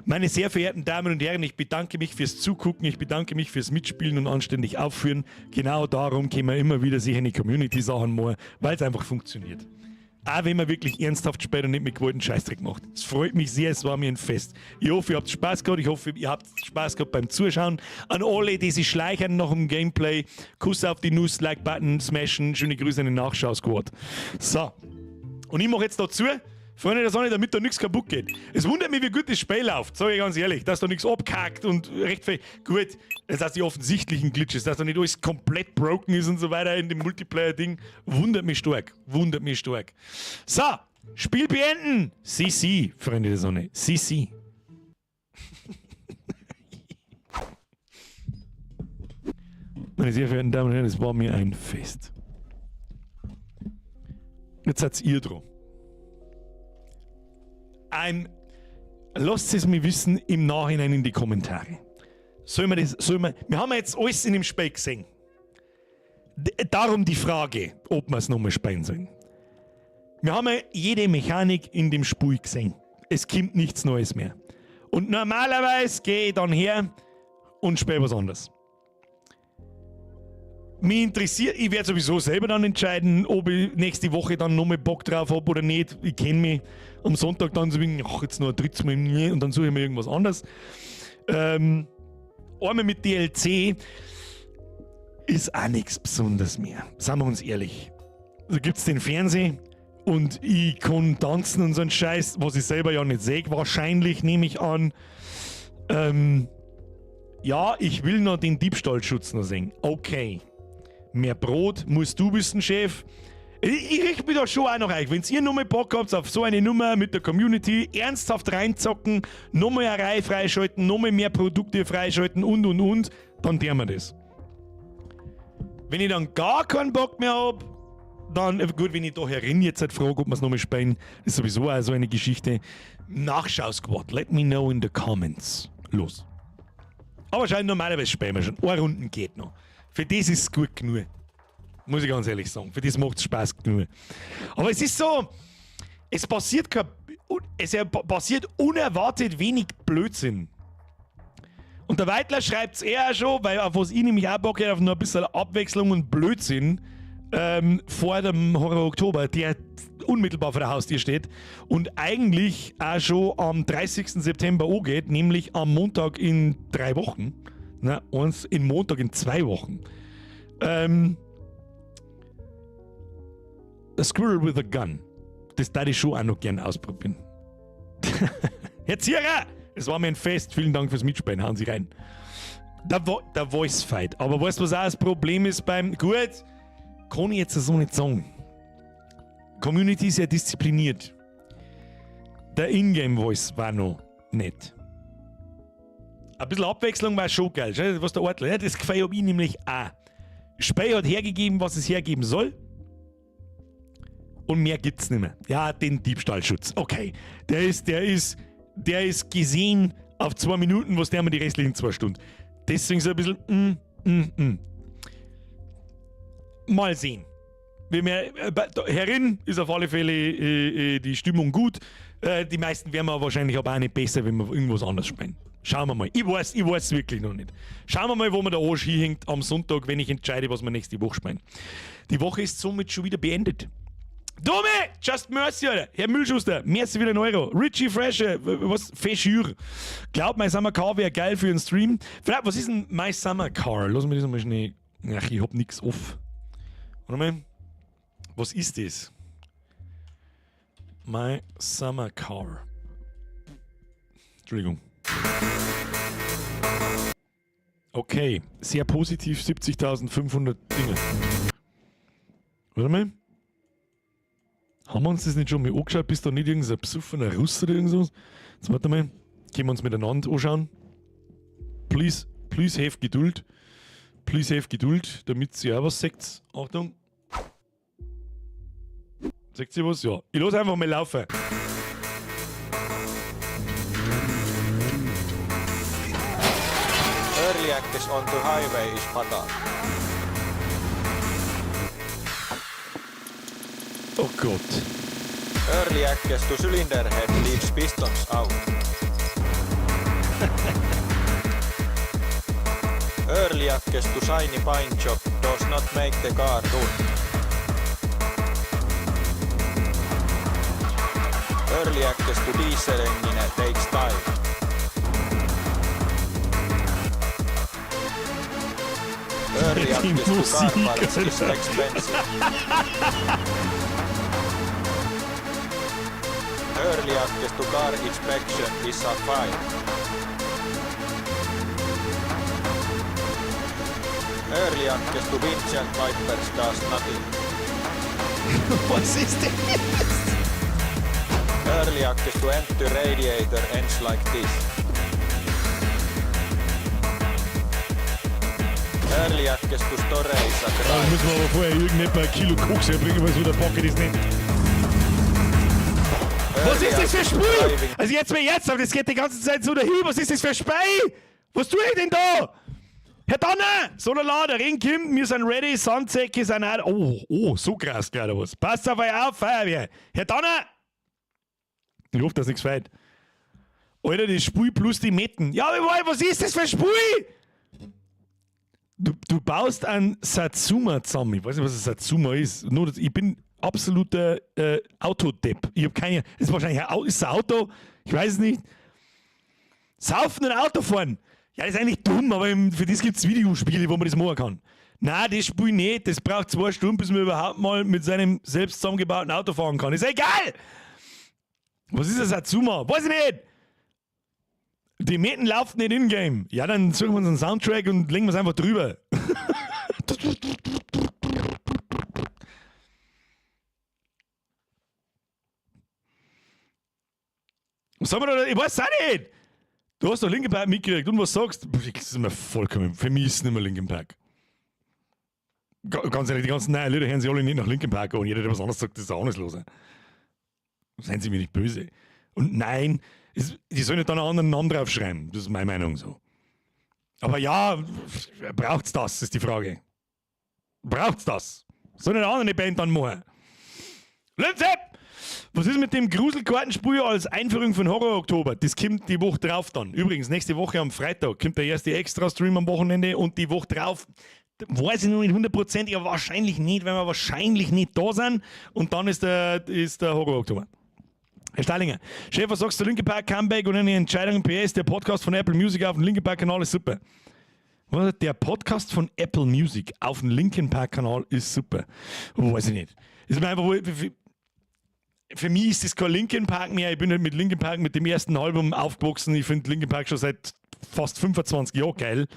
Meine sehr verehrten Damen und Herren, ich bedanke mich fürs Zugucken, ich bedanke mich fürs Mitspielen und anständig aufführen. Genau darum können wir immer wieder sich eine Community-Sachen machen, weil's einfach funktioniert. Auch wenn man wirklich ernsthaft spielt und nicht mit gewollten Scheißdreck macht. Es freut mich sehr, es war mir ein Fest. Ich hoffe, ihr habt Spaß gehabt, ich hoffe, ihr habt Spaß gehabt beim Zuschauen. An alle, die sich schleichen nach dem Gameplay, Kuss auf die Nuss, Like-Button smashen, schöne Grüße an den Nachschau-Squad. So, und ich mach jetzt dazu, Freunde der Sonne, damit da nichts kaputt geht. Es wundert mich, wie gut das Spiel läuft, sag ich ganz ehrlich, dass da nichts abkackt und recht viel. Gut, das heißt die offensichtlichen Glitches, dass da nicht alles komplett broken ist und so weiter in dem Multiplayer-Ding, wundert mich stark, wundert mich stark. So, Spiel beenden! CC, Freunde der Sonne, CC. Meine sehr verehrten Damen und Herren, es war mir ein Fest. Jetzt seid ihr dran. Lasst es mir wissen im Nachhinein in die Kommentare. Sollen wir das, sollen wir, wir haben jetzt alles in dem Spiel gesehen. Darum die Frage, ob wir es nochmal spielen sollen. Wir haben ja jede Mechanik in dem Spiel gesehen. Es kommt nichts Neues mehr. Und normalerweise gehe ich dann her und spiele was anderes. Mich interessiert, ich werde sowieso selber dann entscheiden, ob ich nächste Woche dann nochmal Bock drauf hab oder nicht. Ich kenn mich am Sonntag dann so wie, ach, jetzt noch ein drittes Mal, nee, und dann suche ich mir irgendwas anderes. Einmal mit DLC ist auch nichts Besonderes mehr. Seien wir uns ehrlich. Da gibt's den Fernseher und ich kann tanzen und so einen Scheiß, was ich selber ja nicht sehe, wahrscheinlich, nehme ich an. Ja, ich will noch den Diebstahlschutz noch sehen. Okay. Mehr Brot musst du wissen, Chef. Ich richte mich da schon auch noch ein. Wenn ihr nochmal Bock habt auf so eine Nummer mit der Community, ernsthaft reinzocken, nochmal eine Reihe freischalten, nochmal mehr Produkte freischalten und, und, und, Dann tun wir das. Wenn ich dann gar keinen Bock mehr hab, dann, gut, wenn ich da herin jetzt halt frage, ob wir es nochmal spielen, ist sowieso auch so eine Geschichte. Nachschau-Squad, let me know in the comments. Los. Aber schau, normalerweise spielen wir schon. Eine Runde geht noch. Für das ist es gut genug. Muss ich ganz ehrlich sagen. Für das macht es Spaß genug. Aber es ist so, es passiert unerwartet wenig Blödsinn. Und der Weitler schreibt es eher schon, weil auf was ich nämlich auch Bock hätte, auf nur ein bisschen Abwechslung und Blödsinn vor dem Horror Oktober, der unmittelbar vor der Haustür steht und eigentlich auch schon am 30. September angeht, nämlich am Montag in 3 Wochen. Na, eins in Montag in 2 Wochen. A Squirrel with a Gun. Das darf ich schon auch noch gern ausprobieren. Herr Zierer, es war mir ein Fest. Vielen Dank fürs Mitspielen. Hauen Sie rein. Der Voice Fight. Aber weißt du, was auch das Problem ist beim. Gut, kann ich jetzt so nicht sagen. Community ist ja diszipliniert. Der Ingame Voice war noch nett. Ein bisschen Abwechslung war schon geil. Schau, was der Ortler, ja, das gefällt mir nämlich auch. Spiel hat hergegeben, was es hergeben soll. Und mehr gibt's nicht mehr. Ja, den Diebstahlschutz. Okay. Der ist gesehen auf 2 Minuten, was der mir die restlichen 2 Stunden. Deswegen so ein bisschen, Mal sehen. Herin ist auf alle Fälle die Stimmung gut. Die meisten werden wir wahrscheinlich aber auch nicht besser, wenn wir irgendwas anderes spielen. Schauen wir mal. Ich weiß wirklich noch nicht. Schauen wir mal, wo mir der Arsch hinhängt am Sonntag, wenn ich entscheide, was wir nächste Woche spielen. Die Woche ist somit schon wieder beendet. Dumme! Just Mercy, Alter. Herr Müllschuster, merci wieder ein Euro. Richie Fresher, was? Feschür. Glaub, My Summer Car wäre geil für einen Stream. Vielleicht, was ist denn My Summer Car? Lass mich das mal schnell. Ach, ich hab nix off. Warte mal. Was ist das? My Summer Car. Entschuldigung. Okay, sehr positiv, 70.500 Dinge. Warte mal. Haben wir uns das nicht schon mal angeschaut? Bist du nicht irgendein besoffener Russe oder irgend sowas? Jetzt warte mal. Können wir uns miteinander anschauen? Please, please have Geduld. Please have Geduld, damit ihr auch was seht. Achtung. Seht ihr was? Ja. Ich lasse einfach mal laufen. Early access onto highway is fatal. Oh Gott. Early access to cylinder head leaves pistons out. Early access to shiny paint job does not make the car run. Early access to diesel engine takes time. Early Die access to car Musik, parts is Alter. Expensive. Early access to car inspection is a fine. Early access to windshield wipers does nothing. Was ist denn das? Early access to empty radiator ends like this. Early access to store is a Da crime. müssen wir aber vorher irgendetwa ein Kilo Koks herbringen, weil so der Pocket ist nicht. Was ist das für ein Spiel? Also jetzt mal jetzt, aber das geht die ganze Zeit so dahin. Was ist das für ein Spiel? Was tue ich denn da? Herr Donner! So lala, der Regen kommt, wir sind ready, Sandsäcke sind auch. Oh, so krass gerade was. Passt auf euch auf, Feuerwehr. Herr Donner! Ich hoffe, dass nichts fehlt. Alter, das Spiel plus die Metten. Ja, aber was ist das für ein Spiel? Du baust ein Satsuma zusammen. Ich weiß nicht, was ein Satsuma ist. Nur, ich bin absoluter Autodepp. Ich habe keine. Ist wahrscheinlich ein, ist ein Auto. Ich weiß es nicht. Saufen und Auto fahren. Ja, das ist eigentlich dumm, aber für das gibt es Videospiele, wo man das machen kann. Nein, das Spiel nicht. Das braucht 2 Stunden, bis man überhaupt mal mit seinem selbst zusammengebauten Auto fahren kann. Ist ja egal! Was ist das Satsuma? Weiß ich nicht! Die Metten laufen nicht in-game. Ja, dann suchen wir uns einen Soundtrack und legen wir es einfach drüber. Was haben wir da? Ich weiß auch nicht. Du hast doch Linkin Park mitgekriegt und was sagst? Das ist mir vollkommen. Für mich ist es nicht mehr Linkin Park. Ganz ehrlich, die ganzen neuen Lieder hören sich alle nicht nach Linkin Park an und jeder, der was anderes sagt, ist auch anders los. Seien Sie mir nicht böse. Und nein, die sollen nicht dann einen anderen Namen draufschreiben. Das ist meine Meinung so. Aber ja, braucht's das, ist die Frage. Braucht's das? Soll eine andere Band dann machen? Linzep! Was ist mit dem Gruselkartenspiel als Einführung von Horror Oktober? Das kommt die Woche drauf dann. Übrigens, nächste Woche am Freitag kommt der erste Extra-Stream am Wochenende und die Woche drauf, weiß ich noch nicht hundertprozentig, aber wahrscheinlich nicht, weil wir wahrscheinlich nicht da sind. Und dann ist der Horror Oktober. Herr Steilinger, Chef, was sagst du, Linkin Park Comeback und eine Entscheidung PS? Der Podcast von Apple Music auf dem Linkin Park Kanal ist super. Was? Der Podcast von Apple Music auf dem Linkin Park Kanal ist super. Weiß ich nicht. Ist mir einfach, für mich ist das kein Linkin Park mehr. Ich bin halt mit Linkin Park mit dem ersten Album aufgewachsen. Ich finde Linkin Park schon seit fast 25 Jahren geil.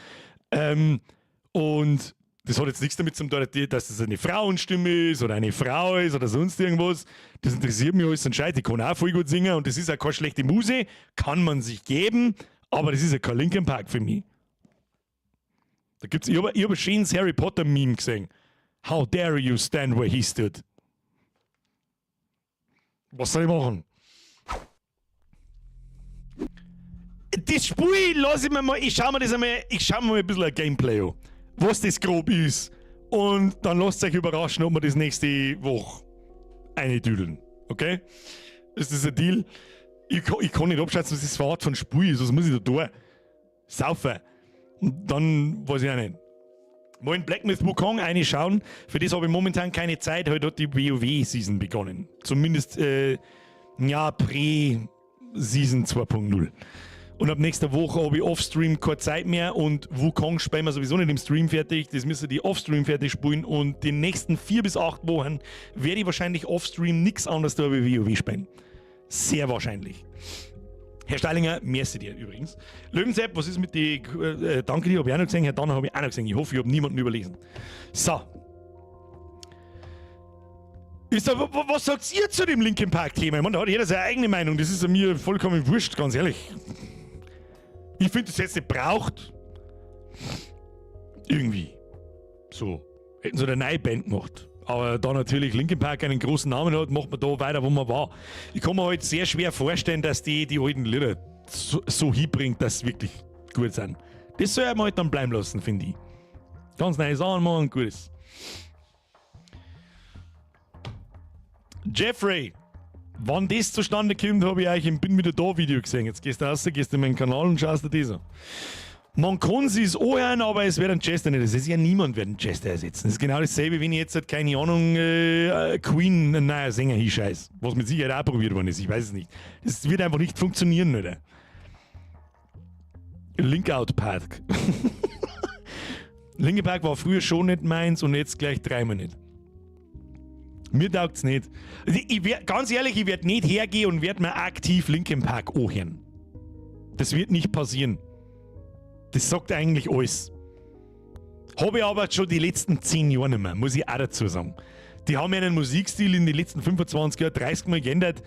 Und das hat jetzt nichts damit zu tun, dass das eine Frauenstimme ist oder eine Frau ist oder sonst irgendwas. Das interessiert mich alles ein Scheiß. Ich kann auch voll gut singen und das ist auch keine schlechte Muse. Kann man sich geben, aber das ist ja kein Linkin Park für mich. Da gibt's, ich hab ein schönes Harry Potter Meme gesehen. "How dare you stand where he stood?" Was soll ich machen? Das Spiel lasse ich mir mal, ich schau mir das einmal, ich schau mir mal ein bisschen ein Gameplay an, was das grob ist. Und dann lasst euch überraschen, ob wir das nächste Woche eine düdeln. Okay? Ist das ein Deal? Ich kann nicht abschätzen, was das für eine Art von Spiel ist. Was muss ich da tun? Saufen. Und dann weiß ich auch nicht. Mal in Black Myth Wukong reinschauen. Für das habe ich momentan keine Zeit. Heute hat die WoW-Season begonnen. Zumindest, ja, Pre-Season 2.0. Und ab nächster Woche habe ich Offstream keine Zeit mehr und Wukong spielen wir sowieso nicht im Stream fertig. Das müssen die Offstream fertig spielen und die nächsten 4 bis 8 Wochen werde ich wahrscheinlich Offstream nichts anderes da wie WoW spielen. Sehr wahrscheinlich. Herr Steilinger, merci dir übrigens. Löwensepp, was ist mit die. Danke dir, habe ich auch noch gesehen. Herr Danner habe ich auch noch gesehen. Ich hoffe, ich habe niemanden überlesen. So. Was sagt ihr zu dem Linkin Park-Thema? Ich meine, da hat jeder seine eigene Meinung. Das ist mir vollkommen wurscht, ganz ehrlich. Ich finde, das jetzt nicht braucht. Irgendwie. So. Hätten sie eine neue Band gemacht. Aber da natürlich Linkin Park einen großen Namen hat, macht man da weiter, wo man war. Ich kann mir halt sehr schwer vorstellen, dass die die alten Lieder so hinbringt, dass sie wirklich gut sind. Das soll man halt dann bleiben lassen, finde ich. Ganz neue Sachen machen, gut ist. Jeffrey, wann das zustande kommt, habe ich eigentlich im Bin wieder da Video gesehen. Jetzt gehst du raus, gehst in meinen Kanal und schaust dir das an. Man kann sich's anhören, aber es wird einen Chester nicht. Das ist ja niemand wird einen Chester ersetzen. Das ist genau dasselbe, wenn ich jetzt halt, keine Ahnung, Queen einen neuen Sänger hinscheiß. Was mit Sicherheit auch probiert worden ist, ich weiß es nicht. Das wird einfach nicht funktionieren, oder? Linkout Park. Linkin Park war früher schon nicht meins und jetzt gleich dreimal nicht. Mir taugt's nicht. Also ich werd, ganz ehrlich, ich werde nicht hergehen und werde mir aktiv Linkin Park anhören. Das wird nicht passieren. Das sagt eigentlich alles. Habe ich aber schon die letzten 10 Jahre nicht mehr, muss ich auch dazu sagen. Die haben ihren Musikstil in den letzten 25 Jahren 30 Mal geändert.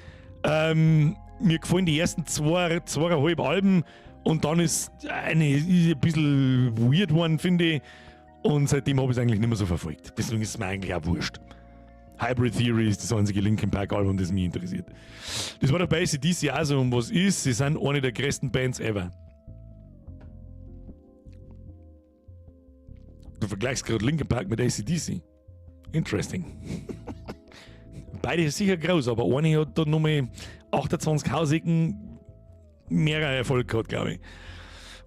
Mir gefallen die ersten zwei, zweieinhalb Alben und dann ist ein bisschen weird geworden, finde ich. Und seitdem habe ich es eigentlich nicht mehr so verfolgt. Deswegen ist es mir eigentlich auch wurscht. Hybrid Theory ist das einzige Linkin Park Album, das mich interessiert. Das war doch bei AC/DC auch so. Und was ist? Sie sind eine der größten Bands ever. Du vergleichst gerade Linkin Park mit AC/DC. Interesting. Beide sicher groß, aber eine hat da nochmal 28 Hausecken mehr Erfolg gehabt, glaube ich.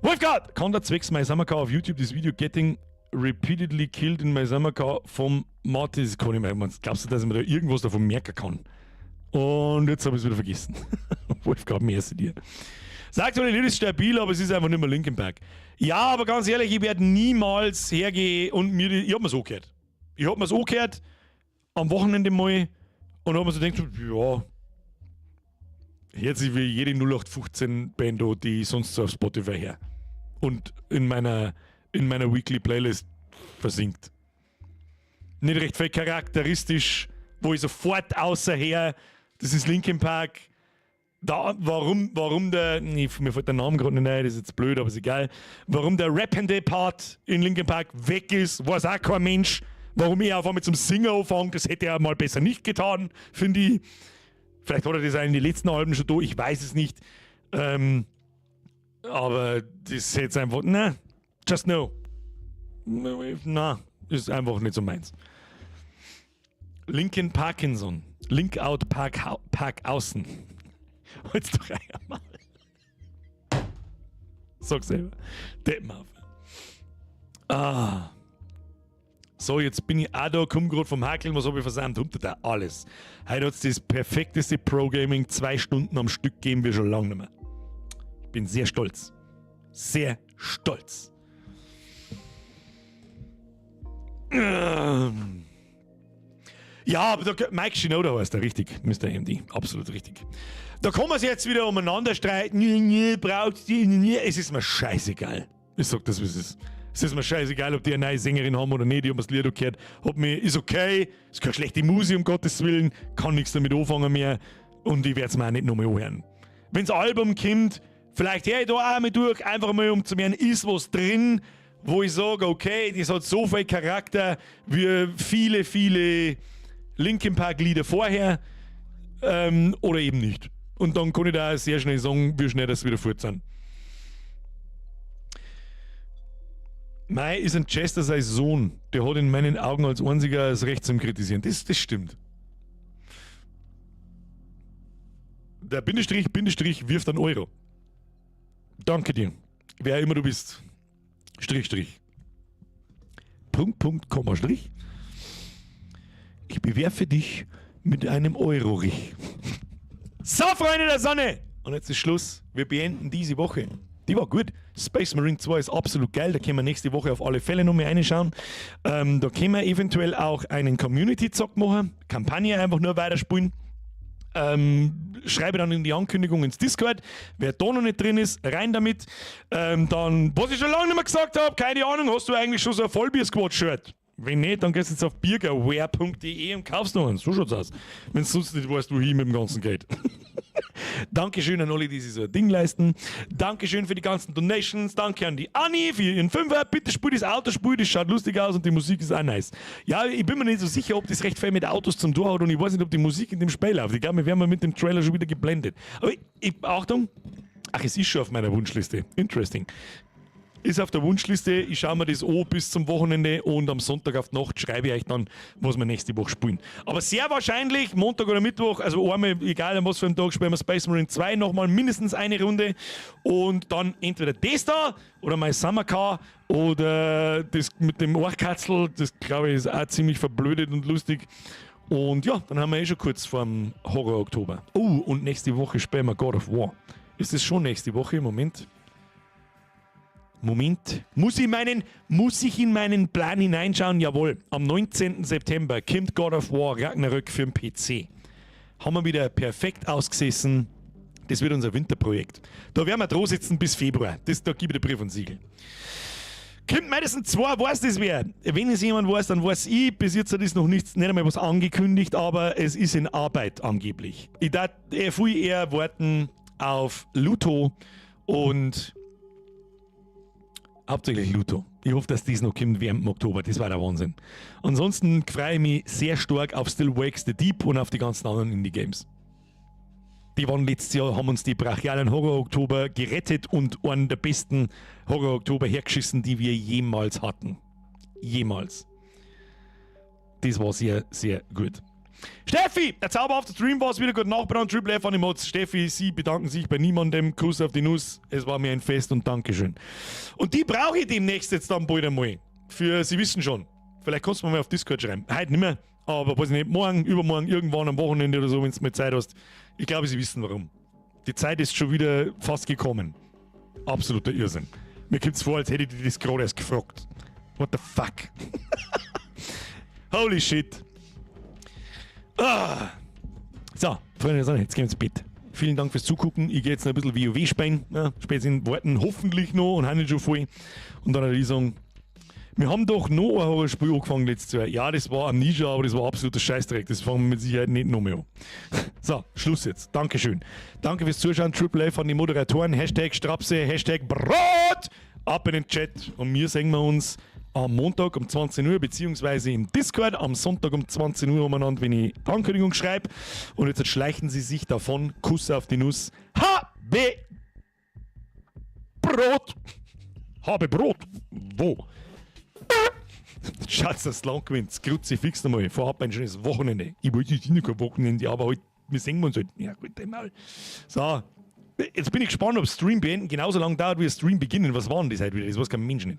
Wolfgart! Kann der zwecks My Summer Car auf YouTube das Video Getting Repeatedly Killed in My Summer Car vom Martin, kann ich mir, glaubst du, dass ich mir da irgendwas davon merken kann? Und jetzt habe ich es wieder vergessen. Wolfgang, merci dir. Sagt doch, Lied ist stabil, aber es ist einfach nicht mehr Linkin Park. Ja, aber ganz ehrlich, ich werde niemals hergehen und mir die. Ich hab mir's angehört. Ich hab mir's angehört am Wochenende mal und hab mir so gedacht, ja, hört sich wie jede 0815 Band an, die ich sonst so auf Spotify her. Und in meiner Weekly Playlist versinkt. Nicht recht viel charakteristisch, wo ich sofort außerher, das ist Linkin Park. Da, warum der, nee, mir fällt der Name gerade nicht ein, das ist jetzt blöd, aber ist egal. Warum der rappende Part in Linkin Park weg ist, weiß auch kein Mensch. Warum er auf einmal zum Singen anfängt, das hätte er mal besser nicht getan, finde ich. Vielleicht hat er das auch in den letzten Alben schon da, ich weiß es nicht. Aber das ist jetzt einfach, na, just no. Na, ist einfach nicht so meins. Linkin Parkinson. Link out Park, Park außen. Halt's doch einmal. Sag selber. Deppen. Ah. So, jetzt bin ich auch da, komm gerade vom Hakeln, was habe ich versäumt? Unter da alles. Heute hat es das perfekteste Pro-Gaming 2 Stunden am Stück geben wir schon lange nicht mehr. Ich bin sehr stolz. Sehr stolz. Ja, aber da, Mike Shinoda heißt er, richtig, Mr. MD, absolut richtig. Da kann man sich jetzt wieder umeinander streiten, nee, nee, braucht die, nee, es ist mir scheißegal. Ich sag das, wie es ist. Es ist mir scheißegal, ob die eine neue Sängerin haben oder nicht, ich hab das Lied gehört, hab mir, ist okay, ist keine schlechte Musik, um Gottes Willen, kann nichts damit anfangen mehr und ich werde es mir auch nicht nochmal anhören. Wenn's Album kommt, vielleicht höre ich da auch mal durch, einfach mal um zu merken, ist was drin, wo ich sage, okay, das hat so viel Charakter wie viele, viele Linkin Park Lieder vorher oder eben nicht. Und dann kann ich da sehr schnell sagen, wie schnell das wieder fort sind. Mei ist ein Chester sein Sohn. Der hat in meinen Augen als einziger das Recht zum Kritisieren. Das stimmt. Der Bindestrich, Bindestrich wirft einen Euro. Danke dir. Wer immer du bist. Strich, Strich. Punkt, Punkt, Komma, Strich. Ich bewerfe dich mit einem Euro-Rich. So, Freunde der Sonne! Und jetzt ist Schluss. Wir beenden diese Woche. Die war gut. Space Marine 2 ist absolut geil. Da können wir nächste Woche auf alle Fälle noch mehr reinschauen. Da können wir eventuell auch einen Community-Zock machen. Kampagne einfach nur weiterspielen. Schreibe dann in die Ankündigung ins Discord. Wer da noch nicht drin ist, rein damit. Dann, was ich schon lange nicht mehr gesagt habe, keine Ahnung, hast du eigentlich schon so ein Vollbier-Squad-Shirt? Wenn nicht, dann gehst du jetzt auf birgerwear.de und kaufst noch eins. So schaut's aus. Wenn du sonst nicht weißt, wohin mit dem ganzen Geld. Dankeschön an alle, die sich so ein Ding leisten. Dankeschön für die ganzen Donations. Danke an die Anni für ihren Fünfer. Bitte spül das Autospiel, das schaut lustig aus und die Musik ist auch nice. Ja, ich bin mir nicht so sicher, ob das recht viel mit Autos zum Tor hat und ich weiß nicht, ob die Musik in dem Spiel läuft. Ich glaube, wir werden mit dem Trailer schon wieder geblendet. Aber ich, Achtung, ach, es ist schon auf meiner Wunschliste. Interesting. Ist auf der Wunschliste. Ich schaue mir das an bis zum Wochenende und am Sonntag auf die Nacht schreibe ich euch dann, was wir nächste Woche spielen. Aber sehr wahrscheinlich, Montag oder Mittwoch, also einmal, egal an was für einem Tag, spielen wir Space Marine 2 nochmal mindestens eine Runde und dann entweder das da oder My Summer Car oder das mit dem Ohrkatzel, das glaube ich ist auch ziemlich verblödet und lustig. Und ja, dann haben wir eh schon kurz vorm Horror Oktober. Oh, und nächste Woche spielen wir God of War. Ist das schon nächste Woche? Moment. Moment. Muss ich in meinen Plan hineinschauen? Jawohl. Am 19. September kommt God of War Ragnarök für den PC. Haben wir wieder perfekt ausgesessen. Das wird unser Winterprojekt. Da werden wir dran sitzen bis Februar. Da gebe ich den Brief und Siegel. Kommt Madison 2, weiß das wer? Wenn es jemand weiß, dann weiß ich. Bis jetzt ist noch nichts, nicht einmal was angekündigt, aber es ist in Arbeit angeblich. Ich darf viel eher warten auf Luto und hauptsächlich Luto. Ich hoffe, dass dies noch kommt während dem Oktober. Das war der Wahnsinn. Ansonsten freue ich mich sehr stark auf Still Wakes the Deep und auf die ganzen anderen Indie-Games. Die waren letztes Jahr, haben uns die brachialen Horror-Oktober gerettet und einen der besten Horror-Oktober hergeschissen, die wir jemals hatten. Jemals. Das war sehr, sehr gut. Steffi, der zauberhafte Stream war es wieder. Gut Nachbarn, Triple F an die Mods. Steffi, Sie bedanken sich bei niemandem. Kuss auf die Nuss. Es war mir ein Fest und Dankeschön. Und die brauche ich demnächst jetzt dann bald einmal. Für, Sie wissen schon. Vielleicht kannst du mir mal auf Discord schreiben. Heute nicht mehr, aber weiß ich nicht, morgen, übermorgen, irgendwann am Wochenende oder so, wenn du mal Zeit hast. Ich glaube, Sie wissen warum. Die Zeit ist schon wieder fast gekommen. Absoluter Irrsinn. Mir kommt es vor, als hätte ich dich das gerade erst gefragt. What the fuck? Holy shit. Ah. So, Freunde der Sonne, jetzt gehen wir ins Bett. Vielen Dank fürs Zugucken. Ich gehe jetzt noch ein bisschen WoW spielen. Ja, spätestens warten hoffentlich noch und haben nicht schon voll. Und dann würde ich sagen, Wir haben doch noch ein Horrorspiel angefangen letztes Jahr. Ja, das war Amnesia, aber das war absoluter Scheißdreck. Das fangen wir mit Sicherheit nicht noch mehr an. So, Schluss jetzt. Dankeschön. Danke fürs Zuschauen. Triple F an die Moderatoren. #Strapse, #Brot. Ab in den Chat. Und wir sehen wir uns am Montag um 20 Uhr, beziehungsweise im Discord am Sonntag um 20 Uhr umeinander, wenn ich die Ankündigung schreibe. Und jetzt schleichen sie sich davon. Kuss auf die Nuss. H, B, Brot. Habe Brot. Wo? Schatz, das Land gewinnt. Kruzifix nochmal. Vorab ein schönes Wochenende. Ich wollte nicht kein Wochenende, aber heute, wir sehen uns halt. Ja, gut, einmal. So. Jetzt bin ich gespannt, ob Stream beenden genauso lange dauert wie Stream beginnen. Was war denn das heute wieder? Das weiß kein Mensch nicht.